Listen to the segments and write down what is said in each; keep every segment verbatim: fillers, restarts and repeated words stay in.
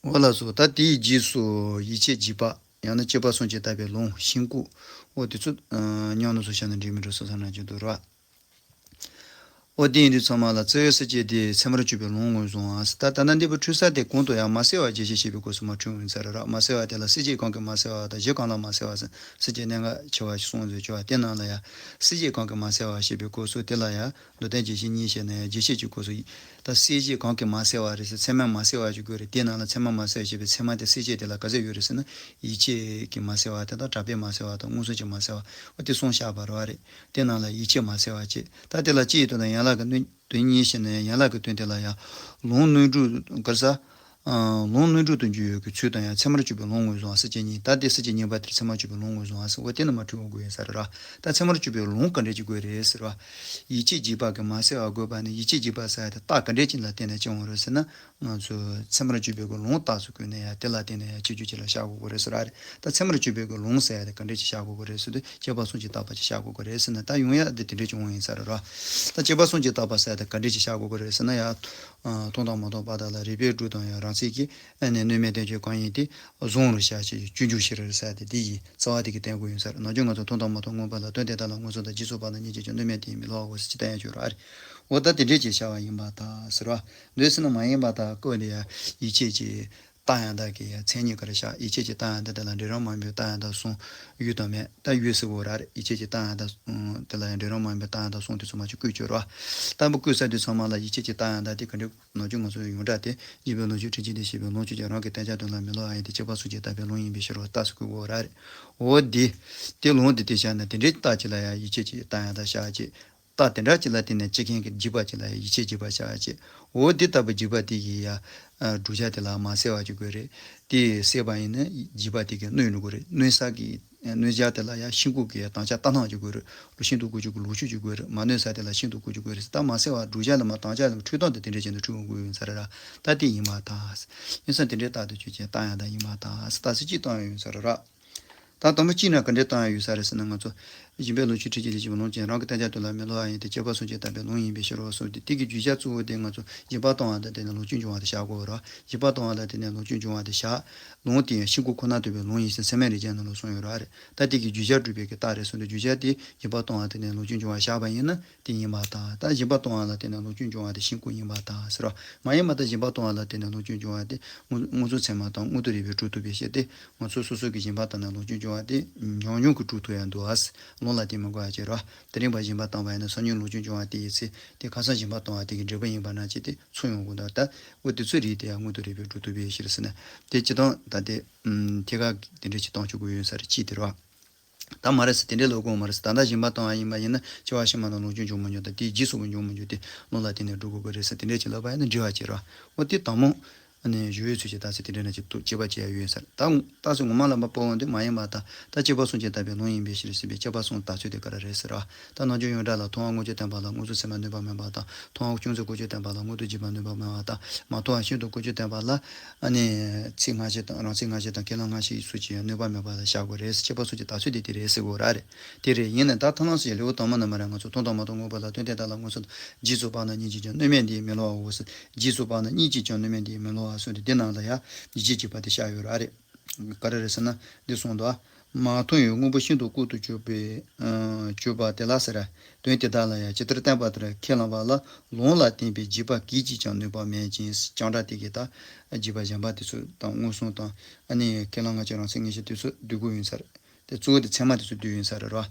འོ་ལགས་སོ། ད་དེའི་རྗེས་སུ་ཡིད་ཆེས་བགྱིས་པ། ཡང་ན་སྤྱོད་པ་སུམ་ཅུ་ལྟ་བའི་ལུང་ཤིན་ལྐོག་འོ་དེ་ཚོ་ཉམས་ལེན་སུ་བྱས་ན་འགྲིག་མི་འགྲིག་སོ་སོ་རང་གིས་འདུག་ར། འོ་དེ་ཡིན་དུས་ཚང་མ་ལ་བརྩེ་བའི་སྲིད་བྱེད་དེ་ཚད་མར་གྱུར་པའི་ལུང་ངོས་བཟུང་བ། ད་ལྟ་ན་འདི་པའི་འཁྲུལ་ས་དེ་གོང་དུ་ཡང་མ་བསལ་བ་རྒྱས་བཤད་བྱས་པའི་སྐབས་སུ་མར་འཁྲུལ་འོང་ཡིན་ས་རེད་ར། མ་བསལ་བ་དེ་ལ་སྲིད་བྱེད་གང་གིས་མ་བསལ་བ་དང་གཞི་གང་ལ་མ་བསལ་བ་ཟེར་སྲིད་བྱེད་གནད་འགག་ཆེ་བ་ཞིག་གསུངས་ཡོད་ཅོག་དེ་ནང་ལ་ཡང་སྲིད་བྱེད་གང་གིས་མ་བསལ་བ་ཞེས་པའི་སྐབས་སུ་དེ་ལ་ཡང་མདོར་བསྟན་རྒྱས་བཤད་གཉིས་བཤད་ན་ཡང་རྒྱས་བཤད་ཀྱི་སྐབས་སུ་ད་སྲིད་བྱེད་གང་གིས་མ་བསལ་བ་རེད་ཟེར་ཚད་མས་མ་བསལ་བ་ཞིག་དགོས་རེད། དེ་ནང་ལ་ཚད་མས་མ་བསལ་བ་ཞེས་པའི་ཚད་མ་དེ་སྲིད་བྱེད་དེ་ལ་ག་ཚད་ཡོད་རེད་ཟེར་ན་ཡིད་ཆེས་ཀྱིས་མ་བསལ་བ་དེ་དང་གྲགས་པས་མ་བསལ་བ་དང་མངོན་སུམ་གྱིས་མ་བསལ་བ་འོ་དེ་གསུམ་བཞག་པ་རེད་བ་རེད། དེ་ནང་ལ་ཡིད་ཆེས་མ་བསལ་བ་བྱས། ད་དེ་ལ་སྤྱི་ཡི་དོན་དང་ཡན་ལག་གི་དོན་གཉིས་བཤད་ན་ཡང་ཡན་ལག་གི་དོན་དེ་ལ་ཡང་ལུང་ནོར་འཁྲུལ་ག་རེ་ཟེར། ལུང་ནོར་འཁྲུལ་དུ་འགྱུར་ཡོད་ཀྱི་ཚུལ་དང་ཡང་ཚད་མར་གྱུར་པའི་ལུང་ངོས་བཟུང་བ་སྲིད་བྱེད་གཉིས། ད་དེ་སྲིད་བྱེད་གཉིས་པ་དེར་ཚད་མར་གྱུར་པའི་ལུང་ངོས་བཟུང་བ་ཟེར་བ་དེ་ནི་མ་འཁྲུལ་འོང་དགོས་ཡིན་ས་རེད་ར། ད་ཚད་མར་གྱུར་པའི་ལུང་ག་འདྲས་ཅིག་དགོས་རེད་ཟེར་བ། ཡིད་ཆེས་བགྱིས་པ་གིས་མ་བསལ་བ་དགོས་པ་ནི་ཡིད་ཆེས་བགྱིས་པ་ཟེར་ཡ་དེ་རྟགས་ག་འདྲས་ཅིག་ལ་བརྟེན་ནས་སྐྱེ་འོང་རེད་ཟེར་ན། ང་ཚོས་ཚད་མར་གྱུར་པའི་གི་ལུང་རྟགས་སུ་བཀོད་ནས་ཡང་དེ་ལ་བརྟེན་ནས་ཡང་ཁྱད་ཆོས་ཅིག་ལ་བཞག་དགོས་ཀྱི་རེད་ཟེར་ར་རེད། ད་ཚད་མར་གྱུར་པའི་གི་ལུང་ཟེར་ཡ་དེ་ག་འདྲས་ཅིག་བཞག་དགོས་ཀྱི་རེད་ཟེར་དུས་སྤྱོད་པ་སུམ་ཅུ་བརྟག་པ་ཅིག་བཞག་དགོས་ཀྱི་རེད་ཟེར་ན། ད་ཡོང་ཡ་དེ་དེ་འདྲས་ཅིག་འོང་ཡིན་ས་རེད་ར། ད་སྤྱོད་པ་སུམ་ཅུ་བརྟག་པ་ཟེར་ཡ་དེ་ག་འདྲས་ཅིག་བཞག་དགོས་ཀྱི་རེད་ཟེར་ན། ཡང་མཐོང་དང་མ་མཐོང་བར་དག་ལ་རིགས་པས་སྒྲུབ་དང་ཡང་རང་ཚིག་གིས་ཨ་ནི་གནོད་མེད་བསྟན་བཅོས་གང་ཡིན་ཏེ། གཟུང་རུ་བྱ་ཞེས་སྤྱོད་འཇུག་ཕྱིར་ཟེར་ཡ་དེ་འདི་ཡི་རྩ་བ་དེ་གི་བསྟན་དགོས་ཡིན་ས་རེད། ནམ་རྒྱུན་ང་ཚོ་མཐོང་དང་མ་མཐོང་མངོན་པ་ལ་དོན་དེ་དག་ལ་མངོན་སུམ་དང་རྗེས་སུ་དཔག་ན་གཉིས་ཀྱིས་ཀྱང་གནོད་མེད་དེ་ཡིས་མི་སླུ་བའོ་ཟེར་ཅིག་བསྟན་ཡ་ཅིག་ཡོད་རེད། འོ་ད་དེ་འདྲས་ཅིག་བྱ་བ་ཡིན་པར་ཐལ་ཟེར་བ། འདོད་ཟེར་ན་མ་ཡིན་པར་ཐལ་སྐོར་ནས་ཡ་ཡིད་ཆེས་ཀྱི་རྟགས་ཡང་དག་གི་ཡ་མཚན་ཉིད་ག་རེ་བཞག་ཡིད་ཆེས་ཀྱི་རྟགས་ཡང་དག་དེ་ལ་འབྲས་རང་མ་ཡིན་པའི་རྟགས་ཡང་དག་གསུམ་ཡོད་དམ་མེད། ད་ཡོད་ཟེར་གོ་ར་རེད། ཡིད་ཆེས་ཀྱི་རྟགས་ཡང་དག་གསུམ་དེ་ལ་ཡང་འབྲས་རང་མ་ཡིན་པའི་རྟགས་ཡང་དག་གསུམ་དེ་ཚོ་མ་ཅིག་བཀོད་བཅུག་ར། ད་འབུ་བཀོད་ས་དུས་ཚང་མ་ལ་ཡིད་ཆེས་ཀྱི་རྟགས་ཡང་དག་དེ་ག་འདྲ་ནམ་རྒྱུན་ང་ཚོ་ཡོངས་གྲགས་དེ་རྗེ་འབངས་ལུགས་ཀྱི་ཁྲིད་ཀྱི་དེ་ཞེས་པའི་ལུང་ཆོས་ཀྱི་རང་གི་བསྟན་བྱ་དོན་ལ་མི་སླུ་བ་ཡིན་ཏེ་སྤྱོད་པ་སུམ་ཅུ་བརྟག་པའི་ལུང་ཡིན་པའི་ཕྱིར་རོ་རྟགས་སུ་བཀོད་དགོས་ར་རེད། འོ་དེ་དེ་ལུང་དེ་དེ་བཞག་ན་དེ་འདྲའི་རྟགས་ཅིག་ལ་ཡང་ཡིད་ཆེས་ཀྱི་རྟགས་ཡང་དག་བཞག་ཅེས། རྟགས་དེ་འདྲ་ཅིག་ལ་བརྟེན་ནས་ཅི་མཁན་གྱི་བགྱིས་པ་ཅིག་ལ་ཡང་ཡིད་ཆེས་བགྱིས་པ་བྱ་བ་ཅེས། འོ་དེ་ལྟ་བུ་བགྱིས་པ་དེ་ཡི་ཡང་བསྒྲུབ་བྱ་དེ་ལ་མ་བསལ་བ་ཅིག་དགོས་རེད། དེ་བསལ་བ་ཡིན་ན་བགྱིས་པ་དེ་གི་གནོད་འགྲོ་གི་རེད། གནོད་ས་གི་གནོད་བྱ་དེ་ལ་ཡང་ཤིན་ལྐོག་གི་དམ་བཅའ་ལྟ་སྟངས་ཅིག་དགོས་རེད། ལོ་ཤིན་ཏུ་བཀོལ་སྤྱོད་ཀྱི་ལོ་རྒྱུས་ཅིག་དགོས་རེད། མ་གནོད་ས་དེ་ལ་ཤིན་ཏུ་བཀོལ་སྤྱོད་དགོས་རེད། ད་མ་བསལ་བ་བསྒྲུབ་བྱ་ལ་མ་དམ་བཅའ་ལ་འཁྲུལ་སྟངས་དེ་དེ་འདྲ་བྱས་ན་འཁྲུལ་འོང་དགོས་ཡོད་ས་རེད་ར། ད་དེ་ཡིན་པར་ཐལ། ཡིན་ཙང་དེ་འདྲའི་རྟགས་དེ་ཆོས་ཅན་རྟགས་ཡང་དག་ཡིན་པར་ཐལ། རྟགས་གསལ་གཅིག་བཏང་ཡོད་ས་རེད་ར། ད་དང་པོ་གཅིག་ན་ག་འདྲས་བཏང་ཡ་ཡོད་ས་རེད་ཟེར་ན། ང་ཚོ་སྦྱིན་པའི་ལོངས་སྤྱོད་ཁྲིད་ཀྱི་ལས་བྱེད་པ་ལུང་ཅན་རང་གི་བསྟན་བྱ་དོན་ལ་མི་སླུ་བ་ཡིན་ཏེ་སྤྱོད་པ་སུམ་ཅུ་བརྟག་པའི་ལུང་ཡིན་པའི་ཕྱིར་རོ་གསུངས་ཏེ། དེ་གི་བརྗོད་བྱ་གཙོ་བོ་དེ་ང་ཚོ་སྦྱིན་པ་གཏོང་བ་དང་དེ་ནས་ལོངས་སྤྱོད་འབྱུང་བ་དེ་བཞག་དགོས་རོ། སྦྱིན་པ་གཏོང་བ་དང་དེ་ནས་ལོངས་སྤྱོད་འབྱུང་བ་དེ་བཞག་ལུང་དེ་ཡང་ཤིན་ལྐོག་ཁོ་ན་ཐོབ་པའི་ལུང་ཡིན་ཟེར་ཚད་མའི་རིགས་ཅན་ནང་ལ་གསུངས་ཡོད་ར་རེད། ད་དེ་གི་བརྗོད་བྱ་སྒྲུབ་པའི་གི་རྟགས་རེད་གསུངས་ཏེ། བརྗོད་བྱ་དེ་སྦྱིན་པ་གཏོང་བ་དེ་ནས་ལོངས་སྤྱོད་འབྱུང་བ་བཞག་པ་ཡིན་ན་དེ་ཡིན་པར་ཐལ། ད་སྦྱིན་པ་གཏོང་བ་ལ་བརྟེན་ནས་ལོངས་སྤྱོད་འབྱུང་བ་དེ་ཤིན་ལྐོག་ཡིན་པར་ཐལ་ཟེར་རོ། མ་ཡིན་པར་ཐལ། སྦྱིན་པ་གཏོང་བ་ལ་བརྟེན་ནས་ལོངས་སྤྱོད་འབྱུང་བ་དེ་མངོན་མངོན་སུམ་ཚད་མ་དང་མངོན་མཐོ་རིགས་པས་སྒྲུབ་ཐུབ་པའི་ཕྱིར་ཏེ། ང་ཚོ་སོ་སོ་གི་སྦྱིན་པ་བཏང་ནས་ལོངས་སྤྱོད་འབྱུང་བ་དེ་ཉུང་ཉུང་གི་སྒྲུབ་ཐུབ་ཡ་འདུག་ཨ། ལུང་ལ་བརྟེན་མི་དགོས་ཡ་བྱེད་རོ། དེ་རིང་བར་སྦྱིན་པ་བཏང་བ་ཡིན་ན་སང་ཉིན་ལོངས་སྤྱོད་འབྱུང་བ་དེ་ཡི་ཚེ་དེ་ཁ་སང་སྦྱིན་པ་བཏང་བ་དེ་གི་འབྲས་བུ་ཡིན་པ་ན་ཅི་སྟེ་ཚུར་ཡོང་དགོས་འདུག་ད་འོ་དེ་ཚོའི་རིགས་དེ་ཡང་མངོན་མཐོ་རིགས་པས་སྒྲུབ་ཐུབ་པའི་ཕྱིར་ཟེར་ན། དེ་སྤྱིར་བཏང་ད་དེ་ཨུམ་ཐད་ཀར་དེ་འདྲ་ཅིག་བཏང་ཆོག་གི་ཡོད་ས་རེད། ཅིག་དེ་རེད་བ། ད་མ་རེད་ཟེར། དེ་འདྲའི་ལོ་དགོངས་མ་རེད་ཟེར། ད་ལྟ་སྦྱིན་པ་བཏང་བ་ཡིན་པ་ཡིན་ན་སྐྱེ་བ་ཕྱི་མ་ལ་ལོངས་སྤྱོད་འབྱུང་མི་འབྱུང་དང་། དེའི་རྗེས་སུ་འབྱུང་མི་འབྱུང་དེ་ལུང་ལ་བརྟེན་ནས་སྒྲུབ་དགོས་ཀྱི་རེད་ཟེར། དེ་འདྲའི་ཅིག་ལབ་པ་ཡིན་ན་འགྲིག་པ་བྱེད་རོགས། འོ་དེ་དང་མོ། ཨ་ནི་ཞུ་ཡོད་ཚུལ་གྱི་རྟགས་གསལ་དེ་འདྲ་ན་ཅིག་ཏུ་དཔྱད་པ་བྱེད་ཡ་ཡོད་ཟེར། ད་རྟགས་གསལ་ངོ་མ་ལ་མ་སྤོ་འོང་དུས་མ་ཡིན་པ་ད་ད་སྤྱོད་པ་སུམ་ཅུ་བརྟག་པའི་ལུང་ཡིན་པའི་ཕྱིར་ཟེར་བའི་སྤྱོད་པ་གསུམ་དག་ཚུལ་དེ་ག་རེ་རེད་ཟེར་རོགས། ད་ནམ་རྒྱུན་ཡོངས་གྲགས་ལ་མཐོང་བ་དངོས་ཆོས་བསྟན་པ་ལ་མངོན་སུམ་ཚད་མས་གནོད་པ་མེད་པ་དང་། མཐོང་བ་ཅུང་ཟད་དགོས་ཆོས་བསྟན་པ་ལ་མངོན་དུ་བགྱིས་པས་གནོད་པ་མེད་པ་དང་། མ་མཐོང་བ་ཤིན་ཏུ་དགོས་ཆོས་བསྟན་པ་ལ་ཨ་ནི་ཚིག་སྔ་ཕྱི་དང་རང་ཚིག་སྔ་ཕྱི་དང་ཁས་བླངས་སྔ་ཕྱི་ཡི་ཚུལ་གྱིས་ཡང་གནོད་པ་མེད་པ་ལ་བཞག་དགོས་རེད་ཟེར། སྤྱོད་པ་སུམ་ཅུ་དག་ཚུལ་དེ་དེ་རེད་ཟེར་དགོས་ར་རེད། དེ་རེད། ཡིན་ནའང་ད་ཐ་སྙད་སུ་ཡི་ལེའུ་དང་མ་ན་མ་ར་ང་ཚོ་མཐོང་དང་མ་མཐོང་མངོན་པ་ལ་དོན་དེ་དག་ལ་མངོན་སུམ་རྗེས་སུ་དཔག་ན་གཉིས་ཀྱིས་ཀྱང་གནོད་མེད་དེ་ཡིས་མི་སླུ་བའོ་ཟེར། རྗེས་སུ་དཔག་ན་གཉིས་ཀྱིས་ཀྱང་གནོད་མེད་དེ་ཡིས་མི་སླུ་བ་གསུངས་ཏེ་དེ་ནང་ལ་ཡང་ཡིད་ཆེས་བགྱིས་པ་དེ་བཞག་ཡོད་ར་རེད། ག་རེ་རེད་ཟེར་ན་འདི་གསུངས་འདུག་མ་མཐོང་བའི་དངོས་པོ་ཤིན་ཏུ་ལྐོག་ཏུ་གྱུར་པའི་ཨ་གྱུར་པ་དེ་ལ་ཟེར། དོན་དེ་དག་ལ་ཡང་ཇི་ལྟར་བསྟན་པ་ལྟར་ཁས་བླངས་པ་ལ་ལུང་ལ་བརྟེན་པའི་བགྱིས་པ་གིས་ཀྱིས་ཀྱང་གནོད་པ་མེད་ཅིང་། རྐྱང་གྲགས་དེ་གའི་ད་བགྱིས་པ་གཞན་པ་དེ་ཚོ་དང་མངོན་སུམ་དང་ཨ་ནི་ཁས་བླངས་སྔ་ཕྱི་རང་ཚིག་སྔ་ཕྱི་དེ་ཚོ་བསྡུ་དགོས་ཡིན་ས་རེད། དེ་གཙོ་བོ་དེ་ཚད་མ་དེ་ཚོ་བསྡུས་ཡིན་ས་རེད་རོ།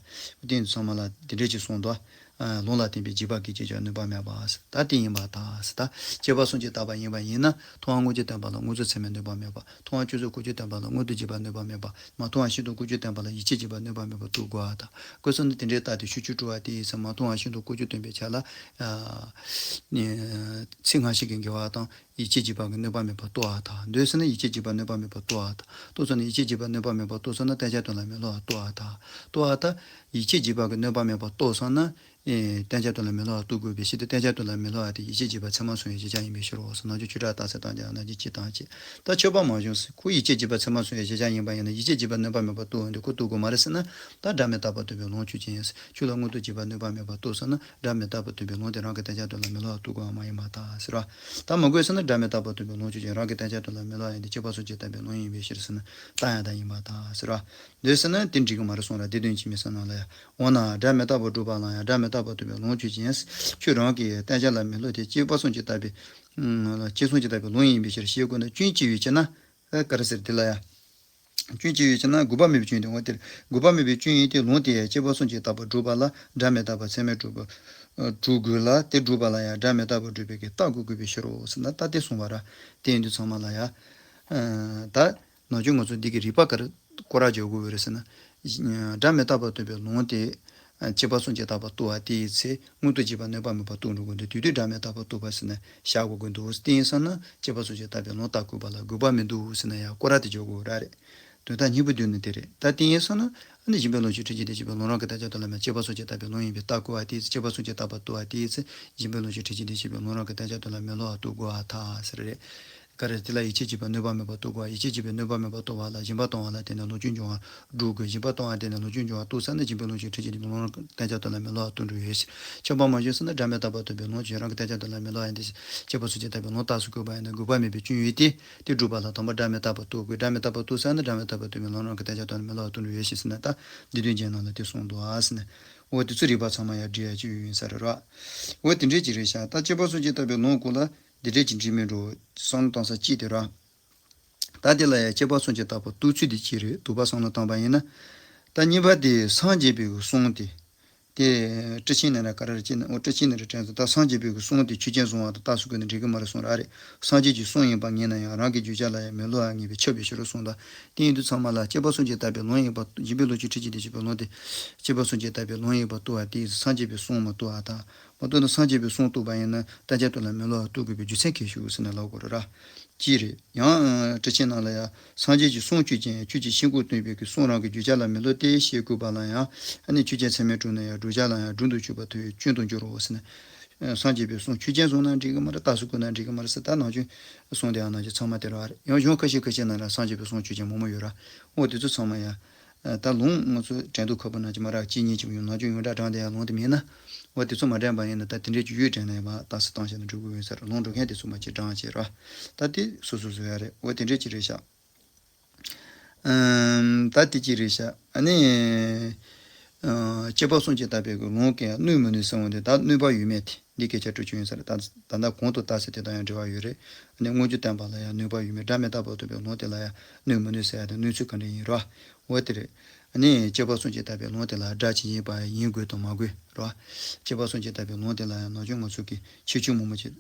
དེ་ཚང་མ་ལ་དེ་འདྲས་ཅིག་གསུངས་འདུག་ལུང་ལ་བརྟེན་པའི་བགྱིས་པ་གིས་ཀྱིས་ཀྱང་གནོད་པ་མེད་པ། ད་དེ་ཡིན་པར་ཐལ། ད་སྤྱོད་པ་སུམ་ཅུ་བརྟག་པ་ཡིན་པ་ཡིན་ན་མཐོང་བ་དངོས་ཆོས་བསྟན་པ་ལ་མངོན་སུམ་ཚད་མས་གནོད་པ་མེད་པ། མཐོང་བ་ཅུང་ཟད་དགོས་ཆོས་བསྟན་པ་ལ་མངོན་དུ་བགྱིས་པས་གནོད་པ་མེད་པ། མ་མཐོང་བ་ཤིན་ཏུ་དགོས་ཆོས་བསྟན་པ་ལ་ཡིད་ཆེས་བགྱིས་པས་གནོད་པ་མེད་པ་རྟོགས་དགོས་པར་ཐལ། སྐབས་སུ་ནི་དེ་འདྲའི་རྟགས་དེ་ཤོག་ཆོས་སྤྲོ་བ་དེ་ཡིན་ཙང་མ་མཐོང་བ་ཤིན་ཏུ་དགོས་ཆོས་སྟོན་པའི་ཆ་ལ། ཚིག་སྔ་ཕྱི་གི་འགལ་བ་དང་། ཡིད་ཆེས་བགྱིས་པ་གིས་གནོད་པ་མེད་པ་རྟོགས་པར་ཐལ། འདོད་ཟེར་ན་ཡིད་ཆེས་བགྱིས་པ་གནོད་པ་མེད་པ་རྟོགས་པར་ཐལ། རྟོགས་ཟེར་ན་ཡིད་ཆེས་བགྱིས་པ་གནོད་པ་མེད་པ་རྟོགས་ཟེར་ན་བསྟན་བྱ་དོན་ལ་མི་སླུ་བ་རྟོགས་པར་ཐལ། རྟོགས་པར་ཐལ། ཡིད་ཆེས་བགྱིས་པ་གིས་གནོད་པ་མེད་པ་རྟོགས་ཟེར་ན། ཨེ་བསྟན་བྱ་དོན་ལ་མི་སླུ་བ་རྟོགས་དགོས་པའི་ཕྱིར་ཏེ། བསྟན་བྱ་དོན་ལ་མི་སླུ་བ་དེ་ཡིད་ཆེས་བགྱིས་པ་ཚད་མར་སོང་བའི་གཞལ་བྱ་ཡིན་པའི་ཕྱིར་རོ་ཟེར། ནམ་རྒྱུན་ཆོས་གྲགས་རྟགས་གསལ་དང་ཀྱང་ནམ་རྒྱུན་སྤྱི་དང་བཅས། ད་མཆོད་པ་མ་བྱུང་ཟེར། ཁོ་ཡིད་ཆེས་བགྱིས་པ་ཚད་མར་སོང་བའི་གཞལ་བྱ་ཡིན་པ་ཡིན་ན་ཡིད་ཆེས་བགྱིས་པ་གནོད་པ་མེད་པ་རྟོགས་འོང་དུས་ཁོ་རྟོགས་དགོས་མ་རེད་ཟེར་ན། ད་སྒྲ་མི་རྟག་པ་སྟོན་པའི་ལུང་ཆོས་ཅན། ཆོས་ལ་མངོན་དུ་བགྱིས་པ་གནོད་པ་མེད་པ་རྟོགས་ཟེར་ན། སྒྲ་མི་རྟག་པ་སྟོན་པའི་ལུང་དེ་རང་གི་བསྟན་བྱ་དོན་ལ་མི་སླུ་བ་རྟོགས་དགོས་པ་མ་ཡིན་པར་ཐལ་ཟེར་བ། ད་མ་དགོས་ཟེར་ན། སྒྲ་མི་རྟག་པ་རྟོགས་པའི་ལུང་ཆོས་ཅན། རང་གི་དམ་བཅའ་དོན་ལ་མི་སླུ་བ་ཡིན་ཏེ། སྐྱེས་པ་སོགས་ཀྱིས་བཏགས་པའི་ལུང་ཡིན་པའི་ཕྱིར་ཟེར་ན། རྟགས་ཡང་དག་ཡིན་པར་ཐལ་ཟེར་བ། འདོད་ཟེར་ན་དེ་འགྲིག་གི་མ་རེད་གསུངས་ར། དེ་དོན་གྱིས་མི་ཟེར་ན་ལ་ཡ། འོ་ན་སྒྲ་མི་རྟག་པ་སྒྲུབ་པ་ལ་ཡང་སྒྲ་མི་རྟག་པ་རྟོགས་པའི་ལུང་ཆོས་ཅན། ཁྱོད་རང་གི་དམ་བཅའ་ལ་མི་སླུ་སྟེ། སྐྱེས་པ་སོགས་ཀྱིས་བཏགས་པའི། སྐྱེས་སོགས་ཀྱིས་བཏགས་པའི་ལུང་ཡིན་པའི་ཕྱིར་ཞེས་བཀོད་ན། སྐྱོན་ཅི་ཡོད་ཅེ་ན། ག་རེ་ཟེར་དེ་ལ་ཡ། སྐྱོན་ཅི་ཡོད་ཅེ་ན། དགོས་པ་མེད་པའི་སྐྱོན་དེ་འོ་དེར་དགོས་པ་མེད་པའི་སྐྱོན་ཡིན་ཏེ། ལུང་དེ་ཡང་སྐྱེས་པ་སོགས་ཀྱིས་བཏགས་པ་སྒྲུབ་པ་ལ་སྒྲ་མི་རྟག་པ་ཚད་མས་གྲུབ་པ་གྲུབ་དགོས་ལ། དེ་སྒྲུབ་པ་ལ་ཡང་སྒྲ་མི་རྟག་པ་སྒྲུབ་པའི་གི་རྟགས་བཀོད་དགོས་པའི་ཕྱིར་རོ་ཟེར་ན། ད་དེ་གསུངས་པ་ར། དེ་ཡིན་དུས་ཚང་མ་ལ་ཡ། ད་ནང་ཆོས་ང་ཚོ་འདི་གི་རིགས་པ་ག་རེ་སྐོར་ར་འཇོག་དགོས་རེད་ཟེར་ན། སྒྲ་མི་རྟག་པ་རྟོགས་པའི་ལུང་དེ། སྐྱེས་པ་སོགས་ཀྱིས་བཏགས་པ་རྟོགས་པ་དེའི་ཚེ། མངོན་རྟོགས་རྒྱས་པ་གནོད་པ་མེད་པ་རྟོགས་འགྲོ་དགོས་འདུག་དེ་དུས་སྒྲ་མི་རྟག་པ་རྟོགས་པ་ཟེར་ནས་བཞག་དགོས་ཀྱི་འདུག་དེ་ཡིན་སོང་ན་སྐྱེས་པ་སོགས་ཀྱིས་བཏགས་པའི་ལུང་རྟགས་བཀོད་པ་ལ་དགོས་པ་མི་འདུག་ཟེར་ན་ཡང་སྐོར་ར་དེ་འཇོག་དགོས་ར་རེད། དོན་དག་སྙིང་པོ་བསྡུས་ན་དེ་རེད། ད་དེ་ཡིན་སོང་ན་ཨ་ནི་སྦྱིན་པའི་ལུང་ཆོས་ཁྲིད་ཀྱི་དེ་བྱེད་པའི་ལུང་རང་གི་དམ་བཅའ་དོན་ལ་མི། སྐྱེས་པ་སོགས་ཀྱིས་བཏགས་པའི་ལུང་ཡིན་པའི་རྟགས་བཀོད་པ་དེའི་ཚེ། སྐྱེས་པ་སོགས་ཀྱིས་བཏགས་པ་རྟོགས་པ་དེའི་ཚེ། སྦྱིན་པའི་ལུང་ཆོས་ཁྲིད་ཀྱི་དེ་བྱེད་པའི་ལུང་རང་གི་དམ་བཅའ་དོན་ལ་མི་སླུ་བ་རྟོགས་དགོས་པར་ཐལ་ཟེར་རེད། ག་རེ། དེ་ལ་ཡིད་ཆེས་བྱེད་པའི་གནོད་པ་མེད་པ་རྟོགས་དགོས། ཡིད་ཆེས་བྱེད་པའི་གནོད་པ་མེད་པ་རྟོགས་པ་ལ་སྦྱིན་པ་གཏོང་བ་ལ་བརྟེན་ནས་ལོངས་སྤྱོད་འབྱུང་བ་སྒྲུབ་དགོས། སྦྱིན་པ་གཏོང་བ་བརྟེན་ནས་ལོངས་སྤྱོད་འབྱུང་བ་རྟོགས་ཚར་ན་སྦྱིན་པའི་ལོངས་སྤྱོད་ཁྲིད་ཀྱི་དེ་ལུང་རང་གི་དམ་བཅའ་དོན་ལ་མི་སླུ་བ་རྟོགས་འགྲོ་ཡོད་ཟེར། ཁྱད་པར་མ་བྱུང་ཟེར་ན་སྒྲ་མི་རྟག་པ་རྟོགས་པའི་ལུང་ཆོས་རང་གི་དམ་བཅའ་དོན་ལ་མི་སླུ་བ་ཡིན་ཏེ། སྐྱེས་པ་སོགས་ཀྱིས་བཏགས་པའི་ལུང་རྟགས་སུ་བཀོད་པ་ཡིན་ན་དགོས་པ་མེད་པའི་སྐྱོན་ཡོད་དེ། དེ་སྒྲུབ་པ་ལ་དང་པོ་སྒྲ་མི་རྟག་པ་རྟོགས་དགོས། སྒྲ་མི་རྟག་པ་རྟོགས་ཚར་ན་སྒྲ་མི་རྟག་པ་རྟོགས་པའི་ལུང་རང་གི་དམ་བཅའ་དོན་ལ་མི་སླུ་བ་རྟོགས་འགྲོ་ཡོད་ཟེར་ན། ད་འདི་དོན་རྒྱན་ནང་ལ་དེ་གསུངས་འདུག་ཨ་ཟེར་ནས། འོ་དེ་ཚོ་རིགས་པ་ཚང་མ་ཡར་འགྲེལ་ཡ་ཅིག་ཡོད་ཡིན་ས་རེད་ར། འོ་དེ་འདྲས་ཅིག་རེད་ཤག་ད་སྐྱེས་པ་སོགས་ཀྱིས་བཏགས་པའི་ལུང་གོ་ལ། འདི་འདྲས་ཀྱི་འདྲི་མི་འགྲོ། བསམ་བློ་བཏང་ས་གཅིག་དེ་ར། ད་དེ་ལ་ཡང་སྐྱེས་པ་སོགས་ཀྱིས་བཏགས་པ་རྟོགས་ཚུལ་དེ་གཅིག་རེད། དུ་བ་བསམ་བློ་བཏང་པ་ཡིན་ན། ད་གཉིས་པ་དེ་སངས་རྒྱས་པའི་གི་གསུང་དེ། དེ་ཊཱིཀ་ཆེན་ནས་ར་ག་རེ་རེད་ཅེ་ན། འོ་ཊཱིཀ་ཆེན་ནས་རེད་དྲན་སོང་། ད་སངས་རྒྱས་པའི་གི་གསུང་དེ་ཆོས་ཅན་བཟུང་བ་དང་རྟགས་སུ་བཀོད་ནས་འགྲིག་གི་མ་རེད་གསུངས་ར་རེད། སངས་རྒྱས་ཀྱི་གསུང་ཡིན་པར་ངེས་ན་ཡང་རང་གི་བརྗོད་བྱ་ལ་ཡང་མི་སླུ་བར་ངེས་པས་ཁྱབ་པའི་ཕྱིར་རོ་གསུངས་དང་། དེ་ཡིན་དུས་ཚང་མ་ལ་སྐྱེས་པ་སོགས་ཀྱིས་བཏགས་པའི་ལུང་ཡིན་པར་སྦྱིན་པའི་ལུང་ཆོས་ཁྲིད་ཀྱི་དེ་བྱེད་པའི་ལུང་དེ། སྐྱེས་པ་སོགས་ཀྱིས་བཏགས་པའི་ལུང་ཡིན་པར་རྟོགས་པ་དེ་ཡིས་སངས་རྒྱས་པའི་གསུང་མ་རྟོགས་པ་དང་། མ་རྟོགས་ན་སངས་རྒྱས་པའི་གསུང་རྟོགས་པ་ཡིན་ན་དམ་བཅའ་དོན་ལ་མི་སླུ་བ་རྟོགས་དགོས་པའི་རྒྱུ་མཚན་གང་ཞིག་ཟེར་ནས་ལབ་དགོས་རེད་ར། གཅིག་རེད། ཡང་ཊཱིཀ་ཆེན་ནང་ལ་ཡང་སངས་རྒྱས་ཀྱི་གསུང་ཆོས་ཅན། ཁྱོད་ཀྱིས་ཤིན་ལྐོག་སྟོན་པའི་གི་གསུང་རང་གི་བརྗོད་བྱ་ལ་མི་སླུ་སྟེ་ཞེས་བཀོད་པ་ལ་ཡང་། ཨ་ནི་ཆོས་ཅན་ཚད་མས་གྲུབ་ན་ཡང་བསྒྲུབ་བྱ་ལ་ཡང་སྒྲུང་དུ་ཆུད་པ་ཐལ་བའི་སྐྱོན་དུ་འགྱུར་རོ་ཟེར་ནས། སངས་རྒྱས་པའི་གསུང་ཆོས་ཅན་བཟུང་ན་འགྲིག་གི་མ་རེད། རྟགས་སུ་བཀོད་ན་འགྲིག་གི་མ་རེད་ཟེར། ད་ནང་ཆོས་གསུང་དེ་ཡང་ནང་ཆོས་ཚང་མ་དེ་རེད་བ་རེད། ཡང་གཞུང་ཁ་ཤས་ཁ་ཤས་ནང་ལ་སངས་རྒྱས་པའི་གསུང་ཆོས་ཅན་མང་པོ་ཡོད་ར། འོ་དེ་ཚོ་ཚང་མ་ཡང་། ད་ལུང་ང་ཚོ་དྲན་ཐོ་ཁ་པོ་ནང་ཅིག་མ་རག་གཅིག་གཉིས་ཅིག་ཡོད། ནང་ཆོས་ཡོངས་གྲགས་དྲངས་བསྡད་ཡ་ལུང་དེ་མིན་ན། འོ་དེ་ཚོ་མ་དྲན་པ་ཡིན་ན་ད་དེ་འདྲའི་ཅིག་ཡོད་དྲན་ན་ཡང་མ་རྟགས་གསལ་བཏང་བྱས་ན་འགྲིག་གི་ཡོད་ས་རེད། ལུང་འགྲོ་མཁན་དེ་ཚོ་མ་ཅིག་དྲངས་བྱས་ར། ད་དེ་སོ་སོ་བཟོ་ཡ་རེད། འོ་དེ་འདྲའི་ཅིག་རེད་ཤག་ཨམ། ད་དེ་ཅིག་རེད་ཤག་ཨ་ནི། ཨ། སྐྱེས་པ་སོགས་ཀྱིས་བཏགས་པའི་གི་ལུང་གིས་གནོད་མི་ནུས་ཟེར་འོང་དུས། ད་གནོད་པ་ཡོད་མེད་དེ་འདི་སྐད་ཆ་དྲི་རྒྱུ་ཡིན་ས་རེད། ད་ད་ལྟ་གོང་དུ་རྟགས་གསལ་དེ་དང་ཡང་འབྲེལ་བ་ཡོད་རེད། ཨ་ནི་མངོན་རྒྱུ་བསྟན་པ་ལ་ཡང་གནོད་པ་ཡོད་མེད། སྒྲ་མི་རྟག་པ་རྟོགས་པའི་ལུང་དེ་ལ་ཡང་གནོད་མི་ནུས་ཟེར་ཡ་དེ་གནོད་ཚུལ་ག་འདྲ་ཡིན་རོ། འོ་དེ་རེད། ཨ་ནི་སྐྱེས་པ་སོགས་ཀྱིས་བཏགས་པའི་ལུང་དེ་ལ་སྒྲ་ཇི་བཞིན་པ་ཡིན་དགོས་དང་མ་དགོས་རོ། སྐྱེས་པ་སོགས་ཀྱིས་བཏགས་པའི་ལུང་དེ་ལ་ཡང་ནང་ཆོས་ང་ཚོ་གི་ཁྱད་ཆོས་མང་པོ་ཅིག་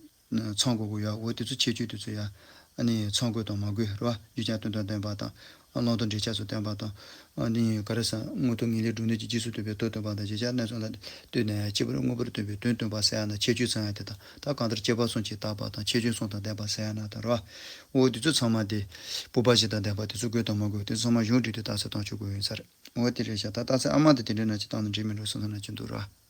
ཚང་དགོས་ཀྱི་ཡོད། འོ་དེ་ཚོ་ཁྱད་ཆོས་དེ་ཚོ་ཡང་ཨ་ནི་ཚང་དགོས་དང་མ་དགོས་རེད་བ། རྒྱུ་རྐྱེན་དོན་དམ་བསྟན་པ་དང་། བླང་དོར་འབྲེལ་ཆགས་སོགས་བསྟན་པ་དང་། ཨ་ནི་ག་རེ་ཟེར། མངོན་རྟོགས་ངེས་ལེགས་སྒྲུབ་ནུས་ཀྱི་རྗེས་སུ་མཐུན་པའི་དོན་སྟོན་པ་དང་། གཞལ་བྱ་རྣམ་གསུམ་ལ་ལྟོས་ནས་ཡང་སྐྱེས་བུ་དངོས་པོར་སྟོན་པའི་དོན་སྟོན་པ་ཟེར་ཡ་ན་ཁྱད་ཆོས་ཚང་ཡ་དེ་དང་། ད་གང་ལྟར་སྐྱེས་པ་སོགས་ཀྱིས་བཏགས་པ་དང་ཁྱད་ཆོས་གསུམ་དང་ལྡན་པ་ཟེར་ཡ་ན་དང་རེད་བ། འོ་དེ་ཚོ་ཚང་མ་དེ་སྤོབས་པ་བཞི་དང་ལྡན་པ་དེ་ཚོ་དགོས་དང་མ་དགོས། དེ་ཚོ་ཚང་མ་གཞུང་འགྲེལ་དུ་རྟགས་གསལ་བཏང་ཆོག་གི་ཡོད་ས་རེད། འོ་དེ་རེད་ཤག་ད་རྟགས་གསལ་ཨ་མ་དེ་དེ་འདྲའི་ནང་ཅིག་བཏང་ན་འགྲིག་མི་འགྲོ་བསམ་ས་ན་ཅིག་འདུག་རེད་བ།